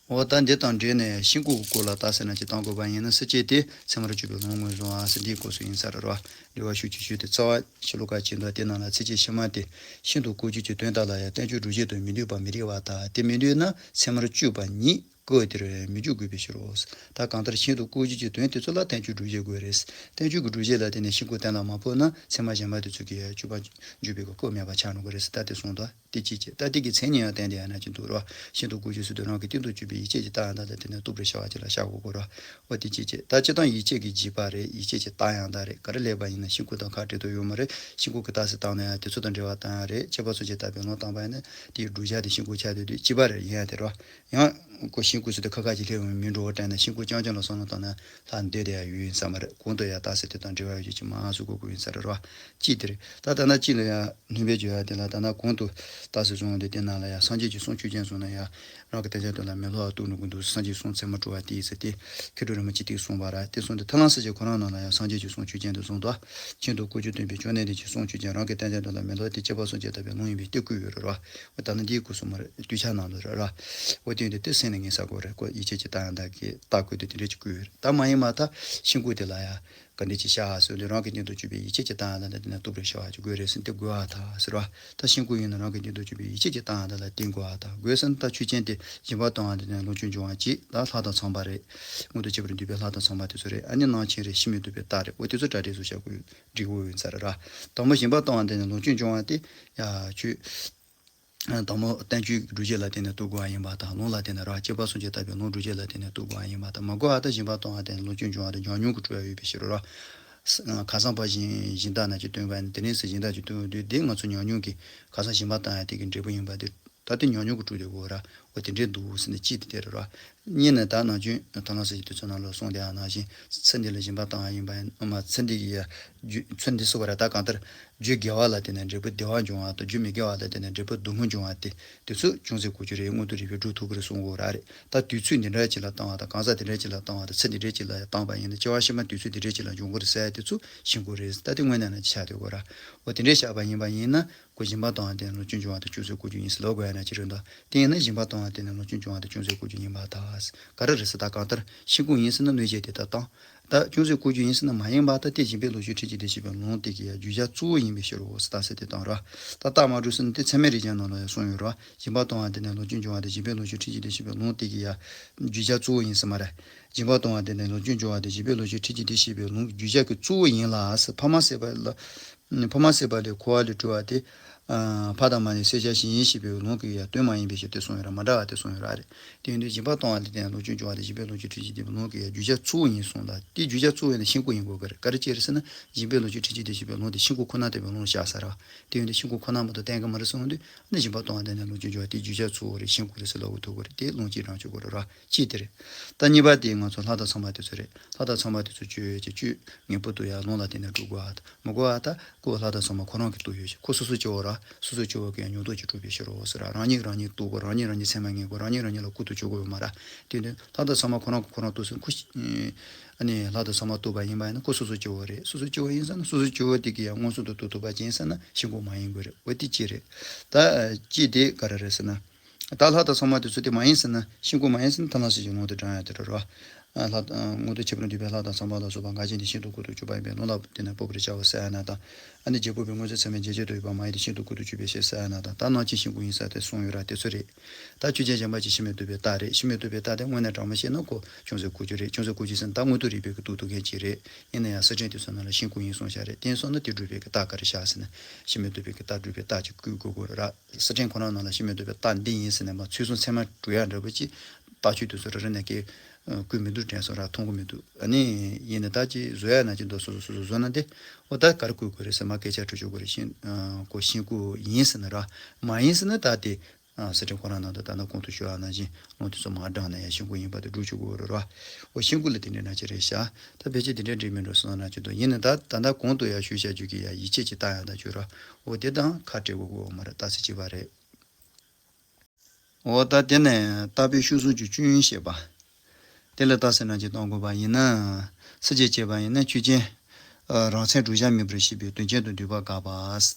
འོ་ད་འདི་དང་འབྲེལ་ནས་ཤིན་ལྐོག་གི་སྐོར་ལ་རྟགས་གསལ་ནང་ཅིག་བཏང་དགོས་པ་ཡིན་ན། ཚིགས་བཅད་དེ་ཚད་མར་གྱུར་པའི་ལུང་ངོས་བཟུང་བ་ཟེར་འདིའི་སྐོར་སུ་ཡིན་ས་རེད་བ། འགྲེལ་བ་ཤུགས་ཀྱིས་ཞུས་ཏེ་རྩ་བ་ཕྱི་ལོགས་ཁ་ཅིག་འདུག་དེ་ནང་ལ་ཚིགས་བཅད་ཕྱི་མ་དེ། ཤིན་ཏུ་ལྐོག་གྱུར་གྱི་དོན་དག་ལ་ཡང་བསྟན་བཅོས་སྒྲུབ་བྱེད་དུ་མི་འདོད་པ་མི་རིགས་པ་དང་། དེ་མི་འདོད་ན་ཚད་མར་གྱུར་པ་ཉིད་སྐུ་དེར་མི་འཇུག་དགོས་པའི་ཕྱིར་རོ། ད་གང་ལྟར་ཤིན་ཏུ་ལྐོག་གྱུར་གྱི་དོན་དེ་ཚོ་ལ་བསྟན་བཅོས་སྒྲུབ་བྱེད་དགོས་རེད། བསྟན་བཅོས་ཀྱི་སྒྲུབ་བྱེད་ལ་བརྟེན་ནས་ཤིན་ལྐོག་གཏན་ལ་མ་ཕབ་ན་ཚད་མ་གཞན་པ་དེ་ཚོ་གིས་གཅོད་པ་འཇུག་པའི་སྐུ་མེད་པ་ཆགས་འགྲོ་གི་རེད་ཟེར། ད་དེ་གསུངས་དོ། དེ་གཅིག་བྱས། ད་དེ་གི་མཚན་ཉིད་ཡང་བསྟན་དེ་ཡང་ན་ཅི་འདུག་རོ། ཤིན་ཏུ་ལྐོག་གྱུར་ཟེར་དུས་རང་གི་སྟེང་དུ་གྱུར་པའི་ཡིད་ཆེས་ཀྱི་རྟགས་ཡང་དག་ལ་བརྟེན་ནས་རྟོགས་པར་བྱ་བ་ཅིག་ལ་བཞག་དགོས་ཀྱི་རོ། འོ་དེ་གཅིག་བྱས། ད་སྤྱིར་བཏང་ཡིད་ཆེས་ཀྱི་འཇིགས་པ་རེད། ཡིད་ཆེས་ཀྱི་རྟགས་ཡང་དག་རེད། ག་རེ་ལབ་པ་ཡིན་ན་ཤིན་ལྐོག་དང་ཁ་བྲལ་དུ་ཡོད་མ་རེད། ཤིན་ལྐོག་གི་རྟགས་གསལ་བཏང་ན་ཡང་དེ་ཚོ་དང་འབྲེལ་བ་བཏང་ཡང་རེད། སྐྱེས་པ་སོགས་ཀྱིས་བཏགས་པའི་ལུང་བཏང་པ་ཡིན་ན་དེའི་བསྒྲུབ་བྱ་དེ་ཤིན་ལྐོག་ཆགས་བསྡད་དུས་གཅིག་པ་རེད། ཡིན་ཡང་དེ་རོ། ཡང་ཁོ་ཤིན་ལྐོག་ཟེར་དུས་ཁ་ཁ་ཅིག་སླེབས་ཡོང་མི་འགྲོ་བ་དྲན་ན་ཤིན་ལྐོག་རྐྱང་རྐྱང་ལ་བསམ་བློ་བཏང་ན་ལྷག་འདོད་དེ་ཡང་ཡོད་ཡིན་ས་མ་རེད། གོང་དུ་ཡང་རྟགས་གསལ་དེ་དང་འབྲེལ་བ་ཡོད་རྒྱུ་ཅིག་མ་ཟུག་དགོས་ཀྱི་ཡིན་ས་རེད་རོ། གཅིག་དེ་རེད། ད་ལྟ་ན་གཅིག་ལ་ཡང་ནུས་པའི་བརྗོད་ཡ་དེ་ལ་ད་ན་གོང་དུ་རྟགས་གསལ་བཟུང་བ་འདི་དེ་ནང་ལ་ཡང་སངས་རྒྱས་ཀྱི་གསུང་ཆོས་ཅན་བཟུང་ན་ཡང་རང་གི་དམ་བཅའ་དོན་ལ་མི་སླུ་བ་རྟོགས་འགྲོ་གི་འདུག་སངས་རྒྱས་གསུང་ཚད་མར་གྲུབ་པ་དེ་ཡིན་ཟེར་ཏེ་མཁས་གྲུབ་རིན་པོ་ཆེས་དེ་གསུངས་པ་རེད། དེ་གསུངས་ཏེ་ཐར་ལམ་གསལ་བྱེད་ཁོ་རང་ནང་ལ་ཡང་སངས་རྒྱས་ཀྱི་གསུང་ཆོས་ཅན་དུ་བཟུང་དོ། ཤིན་ཏུ་ལྐོག་གྱུར་སྟོན་པའི་བཅོམ་ལྡན་འདས་ཀྱི་གསུང་ཆོས་ཅན། རང་གི་དམ་བཅའ་དོན་ལ་མི་སླུ་བ་དེ་སྐྱེས་པ་སོགས་ཀྱིས་བཏགས་པའི་ལུང་ཡིན་པའི་གཏན་འཁེལ་ཡོད་རེད་རོ། ད་ནི་འདིའི་སྐོར་སོ་མ་རེད། སྡུད་ཆ་ནང་ལ་རེད་ར། འོ་དེ་ཡིན་དུས་དེ་སེམས་ནས་ངེས་ས། དགོས་རེད། ཁོ་ཡིད་ཆེས་ཀྱི་རྟགས་ཡང་དག་གི་རྟགས་བཀོད་དེ་དེ་འདྲས་ཅིག་བཀོད་ཡོད་རེད། ད་མ་ཡིན་པ་ད་ཤིང་ཀུན་དེ་ལ་ཡ་ག་འདྲས་ཅིག་བཞག་ཟེར་དུས་རང་གི་སྙིང་སྟོབས་བཅུ་པའི་ཡིད་ཆེས་ཀྱི་རྟགས་ཡང་དག་དེ་ནས་རྟོགས་པར་བྱ་བ་ཅིག་དགོས་རེད་ཟེར་ནས་དེ་དགོས་པ་ད་ཟེར་བ། ད་ཤིང་ཀུན་ཡིན་ན་རང་གི་སྙིང་སྟོབས་བཅུ་པའི་ཡིད་ཆེས་ཀྱི་རྟགས་ཡང་དག་ལ་བརྟེན་དགོས་པ་ད་དགོས་ཟེར་ན། ད་ཆོས་ཅན་དེ་སྦྱིན་པ་གཏོང་བ་དེ་ནས་ལོངས་སྤྱོད་འབྱུང་བ་གཅིག་ད་ལྷ་དང་ཚངས་པ་རེད། མངོན་མཐོ་ཁྱད་པར་འདུས་པའི་ལྷ་དང་ཚངས་པ་དེ་ཚོ་རེད། ཨ་ནི་སྣང་ཆེན་རེད། གཤིས་མེད་འདུས་པའི་རྟགས་རེད། འོ་དེ་ཚོ་གྲ་སྒྲིག་བཟོ་བྱ་དགོས་འགྲིག་གོ་ཡོད་ས་རེད་ར། དང་པོ་སྦྱིན་པ་གཏོང་བ་དེ་ནས་ལོངས་སྤྱོད་འབྱུང་བ་དེ་ཡ་ཆོས། དང་པོ་བསྟན་བཅོས་ཀྱི་སྒྲུབ་བྱེད་ལ་བརྟེན་ནས་རྟོགས་དགོས་པ་ཡིན་པ་དང་། ལུང་ལ་བརྟེན་ནས་ར། སྤྱོད་པ་སྲུང་བྱེད་ལྟ་བུའི་ལུང་སྒྲུབ་བྱེད་ལ་བརྟེན་ནས་རྟོགས་དགོས་པ་ཡིན་པ་དང་། མ་གོ་བ་ད་སྦྱིན་པ་གཏོང་བ་དེ་ནས་ལོངས་སྤྱོད་འབྱུང་བ་དེ་ཉམས་མྱོང་གི་སྤྲོ་བ་ཡོད་པའི་ཕྱིར་རོ། ཁ་སང་ཕར་གཞན་གཞན་དག་རྣམས་ཀྱིས་སྟོན་པ་ནི་དེ་རིང་སུ་གཞན་དག་ཅིག་སྟོན་དུས་དེ་ང་ཚོ་ཉམས་མྱོང་གི་ཁ་སང་སྦྱིན་པ་བཏང་ཡ་དེ་གི་འབྲས་བུ་ཡིན་པ་དེ། ད་དེ་ཉམས་མྱོང་གི་དྲུག་དེ་གོ་ར། འོ་དེ་འདྲའི་འདུག་ཟེར་ནས་གཅིག་དེ་དེ་རེད་ར། གཉིས་ནི་ད་ནང་ཆོས་ཐར་ལམ་ཟེར་གྱི་དུས་ཚོད་ནང་ལ་གསུངས་དེ་ཡང་ནང་བཞིན་ཚེ་འདི་ལ་སྦྱིན་པ་བཏང་བ་ཡིན་པ་ཡིན་ན་མ་ཚེ་འདི་ཡི་རྒྱུ་ཚེ་འདི་སོ་བ་ར། ད་གང་ལྟར་རྒྱུ་དགེ་བ་ལ་བརྟེན་ནས་འབྲས་བུ་བདེ་བ་འབྱུང་བ་དང་རྒྱུ་མི་དགེ་བ་ལ་བརྟེན་ནས་འབྲས་བུ་སྡུག་བསྔལ་འབྱུང་བ་དེ་དེ་ཚོ་ཅུང་ཟད་གོ་རྒྱུ་རེད། མངོན་མཐོ་རིག་པས་སྒྲུབ་ཐུབ་ཀྱི་རེད་གསུང་གོ་ར་རེད། ད་དུས་ཚོད་འདི་འདྲ་ཅིག་ལ་བཏང་བ་དང་གང་ཟག་འདི་འདྲ་ཅིག་ལ་བཏང་བ་དང་ཚེ་འདི་འདྲ་ཅིག་ལ་བཏང་བ་ཡིན་ན་སྐྱེ་བ་ཕྱི་མ་དུས་ཚོད་འདི་འདྲ་ཅིག་ལ་འབྱུང་གི་རེད་ཟེར་ཡ་དེ་ཚོ་ཤེས་དགོས་རེད། ད་དེ་དངོས་གནས་ན་ཆགས་བསྡད་དགོས་ར། འོ་དེ་འདྲས་བཞག་པ་ཡིན་པ་ཡིན་ན། ཁོ་སྦྱིན་པ་གཏོང་བ་དེ་ནི་ལོངས་སྤྱོད་འབྱུང་བ་དང་ཅུང་ཟད་གོ་རྒྱུ་ཡིན་ཟེར་ལབ་དགོས་ཡ་ན་ཅི་རེད་འདུག་དེ་ཡིན་ན་སྦྱིན་པ་གཏོང་བ་དེ་ནི་ལོངས་སྤྱོད་འབྱུང་བ་དང་ཅུང་ཟད་གོ་རྒྱུ་ཡིན་པ་དང་། ག་རེ་རེད་ཟེར་ད་གང་ལྟར་ཤིང་ཀུན་ཡིན་ཟེར་ན་གནོད་བྱེད་དེ་དག་དང་། ད་ཅུང་ཟད་གོ་རྒྱུ་ཡིན་ཟེར་ན་མ་ཡིན་པ་ད་དེ་སྦྱིན་པའི་ལོངས་སྤྱོད་འཕྲད་བྱེད་དེ་ཞེས་པའི་ལུང་དེ་གི་ཡ་རྒྱུ་ཆ་གཙོ་བོ་ཡིན་པའི་ཕྱིར་རོ་ཟེར་ད་ཟེར་དེ་དང་ར། ད་རྟགས་མ་གྲུབ་ཟེར་ན་དེ་ཚད་མའི་རིགས་ཀྱང་ནང་ལ་ཡང་གསུངས་ཡོད་ར། སྦྱིན་པ་གཏོང་བ་དེ་ནི་ལོངས་སྤྱོད་འབྱུང་བ་དང་སྦྱིན་པའི་ལོངས་སྤྱོད་འཕྲད་བྱེད་དེ་ཞེས་པའི་ལུང་དེ་གི་ཡ་རྒྱུ་ཆ་གཙོ་བོ་ཡིན་ཟེར་མ་རེད། སྦྱིན་པ་གཏོང་བ་དེ་ནི་ལོངས་སྤྱོད་འབྱུང་བ་དང་སྦྱིན་པའི་ལོངས་སྤྱོད་འཕྲད་བྱེད་དེ་ཞེས་པའི་ལུང་གི་རྒྱུ་ཆ་གི་གཙོ་བོ་ཡིན་ལ་ཟེར། ཕ་མ་བསད་པ་ལ། ཕ་མ་བསད་པ་ལས་འཁོར་བ་ལས་གྲོལ་བ་དེ། ཨ། ཕ་དང་མ་ནི་བསད་བྱ་ཞིང་ཡིན་ཞེས་པའི་ལུང་གི་ཡ་དོན་མ་ཡིན་པའི་ཕྱིར་དེ་གསུངས་ཡོད་ར། མ་འདྲ་བ་དེ་གསུངས་ཡོད་ར་རེད། དེ་ཡིན་དུས་སྦྱིན་པ་གཏོང་བ་ལ་བརྟེན་ནས་ལོངས་སྤྱོད་འབྱུང་བ་དང་སྦྱིན་པའི་ལོངས་སྤྱོད་འཕྲད་བྱེད་དེ་ལུང་གི་ཡ་རྒྱུ་ཆ་གཙོ་བོ་ཡིན་གསུངས་ལ། དེ་རྒྱུ་ཆ་གཙོ་བོ་ཡིན་ན་ཤིང་ཀུན་ཡིན་དགོས་ཀྱི་རེད། ག་རེ་བྱས་རེད་ཟེར་ན་སྦྱིན་པའི་ལོངས་སྤྱོད་འཕྲད་བྱེད་དེ་ཞེས་པའི་ལུང་དེ་ཤིང་ཀུན་ཁོ་ན་བསྟན་པའི་ལུང་བཞག་ས་ར། དེ་ཡིན་དུས་ཤིང་ཀུན་ཁོ་ན་མ་གཏོགས་བསྟན་གྱི་མ་རེད་གསུངས་དུས་ཨ་ནི་སྦྱིན་པ་གཏོང་བ་དེ་ནི་ལོངས་སྤྱོད་འབྱུང་བ་དེ་རྒྱུ་ཆ་གཙོ་བོ་རེད། ཤིང་ཀུན་རེད་ཟེར་ལབ་དགོས་ཐུག་གི་རེད། དེ་ལུང་གཅིག་རང་ཆོག་གི་རེད་ར། གཅིག་དེ་རེད། ད་གཉིས་པ་དེ་ང་ཚོ་ལྷ་དང་ཚངས་པ་དེ་ཚོ་རེད། ལྷ་དང་ཚངས་པ་དེ་ཚོ་སྤྱོད་ཡས་ཀྱི་སྤྱོད་ངེས་པར་དུ་ཡར་ལུང་ལ་བརྟེན་ནས་སྒྲུབ་དགོས་པ་དང་། མི་དགོས་པ་ད་ཁོ་ལྷ་དང་ཚངས་པ་ཁོ་རང་གི་སྟོབས་ཡོད་ཀྱི་ཁོ་སོ་སོ་སྐྱེ་བོ་ར། སོ་སོ་སྐྱེ་བོ་གི་ཡང་མྱུར་སྟོབས་ཀྱིས་གྲུབ་པའི་ཕྱིར་རོ་ཟེར་ར། རང་ཉིད་རང་ཉིད་རྟོགས་དགོས། རང་ཉིད་རང་ཉིད་ཚད་མ་ངེས་དགོས། རང་ཉིད་རང་ཉིད་ལ་བཀོལ་དུ་སྤྱོད་དགོས་ཡོད་མ་ར། དེ་དོན་ལྷ་དང་ཚངས་པ་ཁོ་རང་གི་ཁོ་རང་སྟོབས་ཟེར་ཁོ་ཨ་ནི་ལྷ་དང་ཚངས་པ་སྟོབས་པ་ཡིན་པ་ཡིན་ན་ཁོ་སོ་སོ་སྐྱེ་བོ་རེད། སོ་སོ་སྐྱེ་བོ་ཡིན་ཟེར་ན་སོ་སོ་སྐྱེ་བོ་དེ་གི་ཡང་མངོན་སུམ་དུ་རྟོགས་ཐུབ་པ་ཅིག་ཡིན་ཟེར་ན་ཤིང་ཀུན་མ་ཡིན་དགོས་རེད། འོ་དེ་གཅིག་རེད། ད་གཅིག་དེ་ག་རེ་རེད་ཟེར་ན། ད་ལྷ་དང་ཚངས་པ་དེ་ཚོ་དེ་མ་ཡིན་ཟེར་ན་ཤིང་ཀུན་མ་ཡིན་ཟེར་ན་ཐར་ལམ་ཟེར་གྱི་ལུང་དེ་དྲངས་ཡ་དེ་རེད་རོ། ལྷ། མངོན་མཐོ་ཁྱད་པར་འདུས་པའི་ལྷ་དང་ཚངས་པ་ལ་སོགས་པ་འགལ་རྐྱེན་དེ་ཤིན་ཏུ་ཀུན་ཏུ་གཅོད་པ་ཡིན་པས་ལུང་ལ་བརྟེན་ནས་སྤོབས་པར་བྱའོ་ཟེར་ཡ་ན་དང་། ཨ་ནི་རྒྱལ་པོ་པའི་མངོན་ཚད་ཚད་མས་འཇལ་བྱེད་དུ་ཡོད་པ་མ་ཡིན་ཏེ་ཤིན་ཏུ་ཀུན་ཏུ་གཅོད་པའི་ཕྱིར་ཟེར་ཡ་ན་དང་། ད་ནང་བཞིན་ཤིང་ཀུན་ཡིན་ཟེར་ཏེ་གསུངས་ཡོད་ར། དེ་ཚོ་རེད། ད་ཆོས་ཅན་གཞན་པ་ཅིག་གཤིས་མེད་རྟོགས་པའི་རྟགས་རེད། གཤིས་མེད་རྟོགས་པའི་རྟགས་དེ་དངོས་གནས་དྲང་མོ་བཤད་ན་ཁོ་ཅུང་ཟད་གོ་རྒྱུ་རེད། ཅུང་ཟད་གོ་རྒྱུ་ཟེར་ན་ད་མངོན་མཐོ་རིག་པའི་གི་རྟོགས་ཐུབ་མཁན་ཅིག་རེད། ཡིན་ན་ཡང་གསེར་ཕྲེང་དེ་ཚོ་ནང་ལ་ཤིང་ཀུན་ཡིན་གསུངས་བཞག་རེད། དེ་སོང་ན་དེ་སྒྲུབ་པའི་གི་རྟགས་ག་རེ་བཞག་ཟེར་ན་གཤིས་མེད་རྟོགས་པའི་གི་རྟགས་སྒྲུབ་པའི་རྟགས་ཅིག་བཀོད་དགོས་དགོས་ར། གསེར་ཕྲེང་ཁོ་རང་ནང་ལ་གཤིས་མེད་རྟོགས་པའི་རྟགས་འདི་ཡིན་ཟེར་ནས་མ་ཚུལ་གསུམ་ཚད་མ་གྲུབ་ཡ་འདྲ་པོ་ཅིག་རྟགས་ཆོས་དེ་ཚོ་རེ་རེ་ནས་ཀྱི་བཀོད་མི་འདུག་དྲན་སོང་ར། མཐོང་གི་མི་འདུག་ཨ་ནི་ཡིན་ན་ད་ཅིག་བཟོ་ཡ་ན་ཅིག་འདུག་སོ་སོ་སོ་སོ་བཟོ་ན་དེ་འོ་ད་ག་རེ་བཀོད་དགོས་རེད་ཟེར་མ་སྐད་ཆ་དྲི་ཆོག་གི་རེད། ཤིང་ཁོ་ཤིང་ཀུན་ཡིན་ཟེར་ན་ར། མ་ཡིན་ཟེར་ན་ད་དེ་གསེར་ཕྲེང་ཁོ་རང་ནང་དུ་ད་ལྟ་གོང་དུ་ཞུ་བ་ནང་བཞིན་ལུང་དེ་ཚོ་མར་དྲངས་ནས་ཡ་ཤིང་ཀུན་ཡིན་པ་དེ་སྒྲུབ་ཆོག་གི་རེད་ར། འོ་ཤིང་ཀུན་ལ་དེ་འདྲའི་ན་ཅི་རེད་ཤག་ད་ཕལ་ཆེར་དེ་འདྲའི་འགྲིག་མི་འགྲོ་སོང་ན་ཅི་འདུག་ཡིན་ན་ད་ད་ལྟ་གོང་དུ་ཡ་ཞུས་བཞག་རྒྱུ་གི་ཡ་ཡིད་ཆེས་ཀྱི་རྟགས་ཡང་དག་བརྗོད་ར། འོ་དེ་དང་ཁ་བྲལ་དགོས་ཀྱི་ཡོད་མ་རེད། རྟགས་གསལ་བྱེད་པ་རེད། འོ་ད་དེ་ནས་རྟག་པའི་ཤུགས་གསུམ་གྱི་སྐྱོན་ཡོན་བཤད་པ། དེ་ལ་རྟགས་གསལ་རྣམ་འབྱེད་གཏོང་དགོས་པ་ཡིན་ན། སྲིད་ཅེས་བྱས་པ་ཡིན་ན་ཆོས་ཅན། རང་མཚན་གྲུབ་ཆ་མེད་པར་ཤེས་པའི་དོན་ཅན་དུ་འདུས་པ་དགག་པ།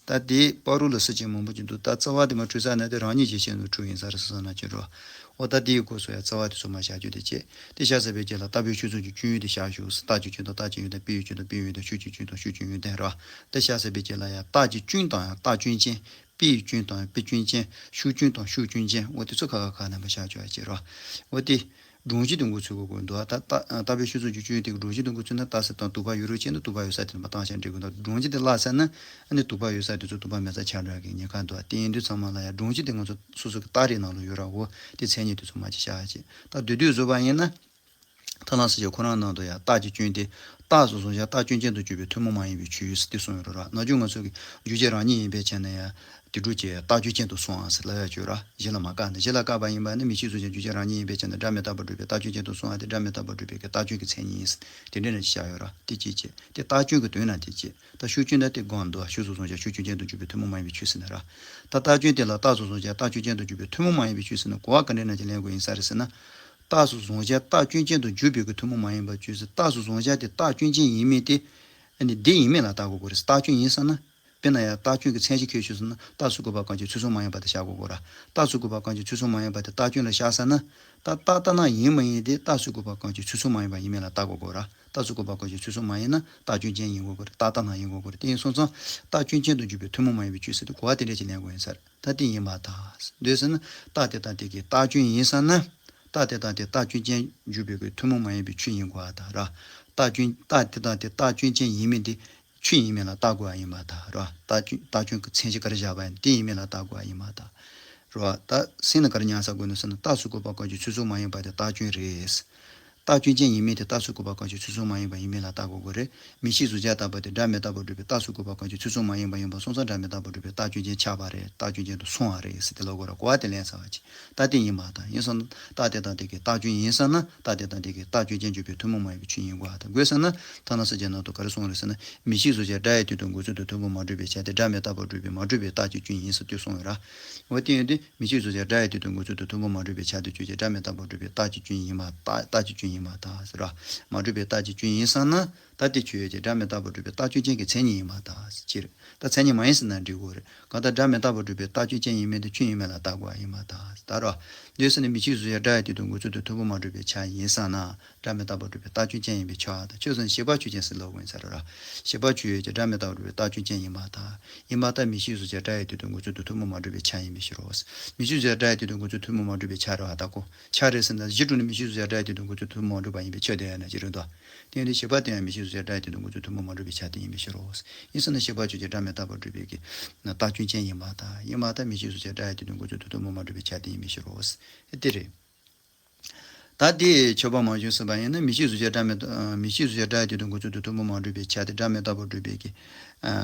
ད་དེ་བར་དུ་ལ་སྲིད་ཅེས་མང་པོ་ཅིག་འདུག་ད་རྩ་བ་དེ་མ་འཁྲུལ་ས་ན་དེ་རང་ཉིད་ཀྱི་ཤེས་ནས་འཁྲུལ་ཡིན་ས་རེད་ཟེར་ན་ཅི་འགྲོ། འོ་ད་དེའི་སྐོར་སོགས་ཡང་རྩ་བ་དེ་ཚོ་མ་བཞག་རྒྱུ་དེ་བྱས། དེ་བཞག་ཚར་བའི་རྗེས་ལ་རྟག་པའི་ཤུགས་གསུམ་གྱི་སྐྱོན་ཡོན་དེ་བཞག་ཞུ། རྟགས་ཀྱི་སྐྱོན་དང་རྟགས་ཅན་ཡོན་དང་དཔེ་ཡི་སྐྱོན་དང་དཔེ་ཡོན་ཏན། ཤུགས་ཀྱི་སྐྱོན་དང་ཤུགས་ཀྱི་ཡོན་ཏན་ར། དེ་བཞག་ཚར་བའི་རྗེས་ལ་ཡང་རྟགས་ཀྱི་སྐྱོན་དང་ཡང་རྟགས་སྐྱོན་ཅན། དཔེ་ཡི་སྐྱོན་དང་དཔེ་སྐྱོན་ཅན། ཤུགས་སྐྱོན་དང་ཤུགས་སྐྱོན་ཅན། འོ་དེ་ཚོ་ཁ་ཁ་ཁ་རྣམ་པ་བཞག་ཆོག་ཡ་བྱེད་རོགས། འོ་དེ་སྒྲོམ་གཞི་དེ་འགོ་ཚུགས་དགོས་དགོས་འདུག་ད་ལྟ་རྟག་པའི་ཤུགས་གསུམ་གྱི་སྐྱོན་ཡོན་དེ་གི་སྒྲོམ་གཞི་དེ་འགོ་ཚུགས་ན་རྟགས་གསལ་དང་དུ་བ་ཡོད་རེད་བྱས་ན་དུ་བ་ཡོད་ས་དེ་རྣམ་པ་བཏང་བྱས་འགྲིག་གི་འདུག་སྒྲོམ་གཞི་དེ་བརླག་ཚར་ན་ཨ་ནི་དུ་བ་ཡོད་ས་དེ་ཚོ་དུ་བ་མེད་ས་ཆགས་འགྲོ་ཡ་གི་ཉེན་ཁ་འདུག་དེ་ཡིན་དུས་ཚང་མ་ལ་ཡ་སྒྲོམ་གཞི་དེ་ང་ཚོ་སོ་སོ་གི་རྟགས་རིགས་ནང་ལ་ཡོད་ར། འོ་དེ་མཚན་ཉིད་དེ་ཚོ་མ་ཅིག་བཞག་ཡ་བྱེད། ད་བསྡུས་བསྡུས་བཟོས་པ་ཡིན་ན། ཐར་ལམ་སྲིད་ཀྱི་ཁོ་རང་ནང་དུ་ཡང་རྟགས་ཀྱི་སྐྱོན་དེ། རྟགས་སུ་བཟུང་བྱ་རྟགས་སྐྱོན་ཅན་དུ་གྱུར་པའི་ཐུན་མོང་མ་ཡིན་པའི་ཆོས་ཟེར་དེ་གསུངས་ཡོད་རེད་ར། ནམ་རྒྱུན་ང་ཚོ་གི་རྒྱུ་ཅན་རང་ཉིད་ཡིན་པའི་ཆ་ནས་ཡང་དེ་སྒྲུབ་ཀྱི་རྟགས་སྐྱོན་ཅན་དུ་སོང་ཨ་ཟེར་ལབ་ཡ་ཅིག་ཡོད་ར། གཞི་ལ་མ་བཀག་ནས་གཞི་ལ་བཀག་པ་ཡིན་པ་ནི་མིག་ཤེས་གཟུང་བྱ་རྒྱུ་ཅན་རང་ཉིད་ཡིན་པའི་ཆ་ནས་སྒྲ་མི་རྟག་པར་སྒྲུབ་པའི་རྟགས་སྐྱོན་ཅན་དུ་སོང་ཨ། དེ་སྒྲ་མི་རྟག་པར་སྒྲུབ་པའི་གི་རྟགས་སྐྱོན་གྱི་མཚན་ཉིད་ཡིན་ཟེར་དེ་འདྲ་ནས་བཞག་ཡོད་ར། དེ་གཅིག་བྱས། དེ་རྟགས་སྐྱོན་གྱི་དོན་ན་དེ་བྱས། ད་ཤུགས་སྐྱོན་ན་དེ་སྒང་འདུག་ཨ། ཤུགས་སུ་བཟུང་བྱ་ཤུགས་སྐྱོན་ཅན་དུ་གྱུར་པའི་ཐུན་མོང་མ་ཡིན་པའི་ཆོས་ཟེར་ན་ར། ད་རྟགས་སྐྱོན་དེ་ལ་རྟགས་སུ་བཟུང་བྱ་རྟགས་སྐྱོན་ཅན་དུ་གྱུར་པའི་ཐུན་མོང་མ་ཡིན་པའི་ཆོས་ཟེར་ན་གོ་བ་ག་འདྲ་ན་ཅིག་ལེན་དགོས་ཡིན་ས་རེད་ཟེར་ན། རྟགས་སུ་བཟུང་བྱ་རྟགས་སྐྱོན་ཅན་དུ་གྱུར་པའི་གི་ཐུན་མོང་མ་ཡིན་པའི་ཆོས་ཟེར། རྟགས་སུ་བཟུང་བྱ་དེ་རྟགས་སྐྱོན་ཅན་ཡིན་མིན་དེ། ཨ་ནི་དེ་ཡིན་མིན་ལ་བལྟ་དགོས་ཀྱི་རེད། རྟགས་སྐྱོན་ཡིན་ས་ན། དཔེར་ན་ཡང་རྟགས་སྐྱོན་གྱི་མཚན་གཞི་གལ་ཆེ་ཤོས་ཟེར་ན་རྟགས་སུ་གོ་བ་གང་ཅིའི་ཚུལ་གསུམ་མ་ཡིན་པ་དེ་བཞག་དགོས་ཀྱི་རེད། རྟགས་སུ་གོ་བ་གང་ཅིའི་ཚུལ་གསུམ་མ་ཡིན་པ་དེ་རྟགས་སྐྱོན་ལ་བཞག་ས་ན། ད་རྟག་ལྟར་སྣང་ཡིན་མ་ཡིན་དེ་རྟགས་སུ་གོ་བ་གང་ཞིག་ཚུལ་གསུམ་མ་ཡིན་པ་ཡིན་མིན་ལ་བལྟ་དགོས་གོ་ར། རྟགས་སུ་གོ་བ་གང་ཞིག་ཚུལ་གསུམ་མ་ཡིན་ན་རྟགས་སྐྱོན་ཅན་ཡིན་དགོས་གོ་རེད། རྟག་ལྟར་སྣང་ཡིན་དགོས་གོ་རེད། དེ་ཡིན་སོང་ཙང་རྟགས་སྐྱོན་ཅན་དུ་འཇུག་པའི་ཐུན་མོང་མ་ཡིན་པའི་ཆོས་ཟེར་དུས་གོ་བ་དེ་འདྲ་ཅིག་ལེན་དགོས་ཡིན་ས་རེད། ད་དེ་ཡིན་པར་ཐལ། འདོད་ཟེར་ན་རྟགས་དེ་དང་དེ་གི་རྟགས་སྐྱོན་ཡིན་བསམ་ན། རྟགས་དེ་དང་དེ་རྟགས་སྐྱོན་ཅན་འཇུག་པའི་གི་ཐུན་མོང་མ་ཡིན་པའི་ཆོས་ཡིན་དགོས་པར་ཐལ་ར། རྟགས་སྐྱོན་རྟགས་དེ་དང་དེ་རྟགས་སྐྱོན་ཅན་ཡིན་མིན་དེ་ཆོས་ཡིན་མིན་ལ་བལྟ་དགོས་པ་ཡིན་པར་ཐལ་ར། རྟགས་སྐྱོན་རྟགས་སྐྱོན་གྱི་མཚན་གཞི་ག་རེ་བཞག་པ་ཡིན་དེ་ཡིན་མིན་ལ་བལྟ་དགོས་པ་ཡིན་པར་ཐལ་ར། ད་སེམས་ནི་ག་རེ་ཉམས་ས་དགོས་ནོ་ཟེར་ན་རྟགས་སུ་གོ་བ་གང་ཞིག་ཚུལ་གསུམ་མ་ཡིན་པ་དེ་རྟགས་སྐྱོན་རེད། རྟགས་སྐྱོན་ཅན་ཡིན་མིན་དེ་རྟགས་སུ་གོ་བ་གང་ཞིག་ཚུལ་གསུམ་མ་ཡིན་པ་ཡིན་མིན་ལ་བལྟ་དགོས་དགོས་རེད། མིག་ཤེས་གཟུགས་ཅན་ལྟ་བུ་དེ་སྒྲ་མི་རྟག་པར་སྒྲུབ་པའི་རྟགས་སུ་གོ་བ་གང་ཞིག་ཚུལ་གསུམ་མ་ཡིན་པ་ཡིན་པ་སོང་ཙང་སྒྲ་མི་རྟག་པར་སྒྲུབ་པའི་རྟགས་སྐྱོན་ཅན་ཆགས་པ་རེད། རྟགས་སྐྱོན་ཅན་དུ་སོང་བ་རེད་ཟེར་ཏེ་ལབ་དགོས་ར། གོ་བ་དེ་ལེན་ཚར་བ་ཅིག་ད་དེ་ཡིན་པར་ཐལ། ཡིན་སོང་ན་རྟགས་དེ་དང་དེ་གི་རྟགས་སྐྱོན་ཡིན་བསམ་ན་རྟགས་དེ་དང་དེ་གི་རྟགས་སྐྱོན་ཅན་འཇུག་པའི་ཐུན་མོང་མ་ཡིན་པའི་ཆོས་ཡིན་དགོས་པར་ཐལ། དགོས་བསམ་ན་ཐ་ན་སངས་རྒྱས་ནང་དུ་ག་རེ་གསུངས་རེད་ཟེར་ན། མིག་ཤེས་གཟུགས་ཅན་སྒྲ་ཡི་དུས་སུ་འགོད་ཚུལ་དུ་ཐུན་མོང་མ་གྲུབ་པའི་ཆ་དེ་སྒྲ་མི་རྟག་པར་སྒྲུབ་པའི་མ་གྲུབ་པའི་རྟགས་ཀྱི་སྐྱོན་ཡིན་ཟེར་དུས་གསུངས་ཡོད་ར། འོ་དེ་ཡིན་དུས་མིག་ཤེས་གཟུགས་ཅན་སྒྲ་ཡི་དུས་སུ་འགོད་ཚུལ་དུ་ཐུན་མོང་མ་གྲུབ་པའི་ཆ་དེ་ཆོས་ཅན། སྒྲ་མི་རྟག་པར་སྒྲུབ་པའི་རྟགས་ཀྱི་སྐྱོན་ཡིན་པར་ཐལ། རྟགས་ཀྱི་སྐྱོན་ཡིན་པར་ཐལ་ཟེར་ར། མ་གྲུབ་པའི་རྟགས་ཀྱི་སྐྱོན་ཡིན་བསམ་ན་ད་དེ་ཆོས་ཅན། སྒྲ་མི་རྟག་པར་སྒྲུབ་པའི་རྟགས་ཀྱི་སྐྱོན་གྱི་མཚན་ཉིད་ཡིན་པར་ཐལ་ཟེར་གྱི་རེད། ད་མཚན་ཉིད་མ་ཡིན་ཟེར་ན་འགྲིག་གི་རེད། གང་ལྟར་སྒྲ་མི་རྟག་པར་སྒྲུབ་པའི་རྟགས་ཀྱི་སྐྱོན་ཡིན་མིན་དེ་ཆོས་ཡིན་མིན་ལ་བལྟ་དགོས་པ་ཡིན་པར་ཐལ་ཟེར་ད་ར། འདོད་ཟེར་ན་མིག་ཤེས་གཟུགས་ཅན་སྒྲ་ཡི་དུས་སུ་འགོད་ཚུལ་དུ་ཐུན་མོང་མ་གྲུབ་པའི་ཆ་ཡིན་བསམ་ན། སྒྲ་མི་རྟག་པར་སྒྲུབ་པའི་རྟགས་ཀྱི་སྐྱོན་ཅན་ཡིན་པས་ཁྱབ་པར་ཐལ། ཁྱོད་ཚོ་ནི་ཤེས་པ་ཆོས་ཅན་ཟེར་ལབ་དགོས་ཡིན་ས་རེད་ར། ཤེས་པ་ཆོས་ཅན། སྒྲ་མི་རྟག་པར་སྒྲུབ་པའི་རྟགས་ཀྱི་སྐྱོན་ཅན་ཡིན་པར་ཐལ། ཡིན་པར་ཐལ། མིག་ཤེས་གཟུགས་ཅན་སྒྲ་ཡི་དུས་སུ་འགོད་ཚུལ་དུ་ཐུན་མོང་མ་གྲུབ་པའི་ཆ་ཡིན་པའི་ཕྱིར་རོ། མིག་ཤེས་གཟུགས་ཅན་སྒྲ་ཡི་དུས་སུ་འགོད་ཚུལ་ཐུན་མོང་མ་གྲུབ་པའི་ཆ་རེད་པ། ད་གོ་ཆ་རེད་ཟེར་ན་གཞི་གྲུབ་ནི་མིག་ཤེས་གཟུགས་ཅན་སྒྲ་ཡི་དུས་སུ་འགོད་ཚུལ་ཐུན་མོང་མ་གྲུབ་པ་ཡིན་པའི་ཕྱིར་དེ་ཡང་ན་ཅི་རུང་དོ། དེ་ཡིན་དུས་ཤེས་པ་དེ་ཡང་མིག་ཤེས་གཟུགས་ཅན་སྒྲ་ཡི་དུས་སུ་འགོད་ཚུལ་ཐུན་མོང་མ་གྲུབ་པའི་ཆ་དེ་ཡིན་པའི་ཕྱིར་རོ། ཡིན་ཟེར་ན་ཤེས་པ་ཆོས་ཅན། སྒྲ་མི་རྟག་པར་སྒྲུབ་པའི་གི་ན་རྟགས་ཀྱི་སྐྱོན་ཅན་ཡིན་པར་ཐལ། ཡིན་པར་ཐལ། མིག་ཤེས་གཟུགས་ཅན་སྒྲ་ཡི་དུས་སུ་འགོད་ཚུལ་དུ་ཐུན་མོང་མ་གྲུབ་པའི་ཆ་དེ་ཡིན་པའི་ཕྱིར་རོ། དེ་རེད། ད་དེ་ཆོས་པ་མང་ཤོས་ཟེར་བ་ཡིན་ན་མིག་ཤེས་གཟུགས་ཅན་སྒྲ་མི་རྟག་མིག་ཤེས་གཟུགས་ཅན་སྒྲ་ཡི་དུས་སུ་འགོད་ཚུལ་དུ་ཐུན་མོང་མ་གྲུབ་པའི་ཆ་དེ་སྒྲ་མི་རྟག་པར་སྒྲུབ་པའི་གི་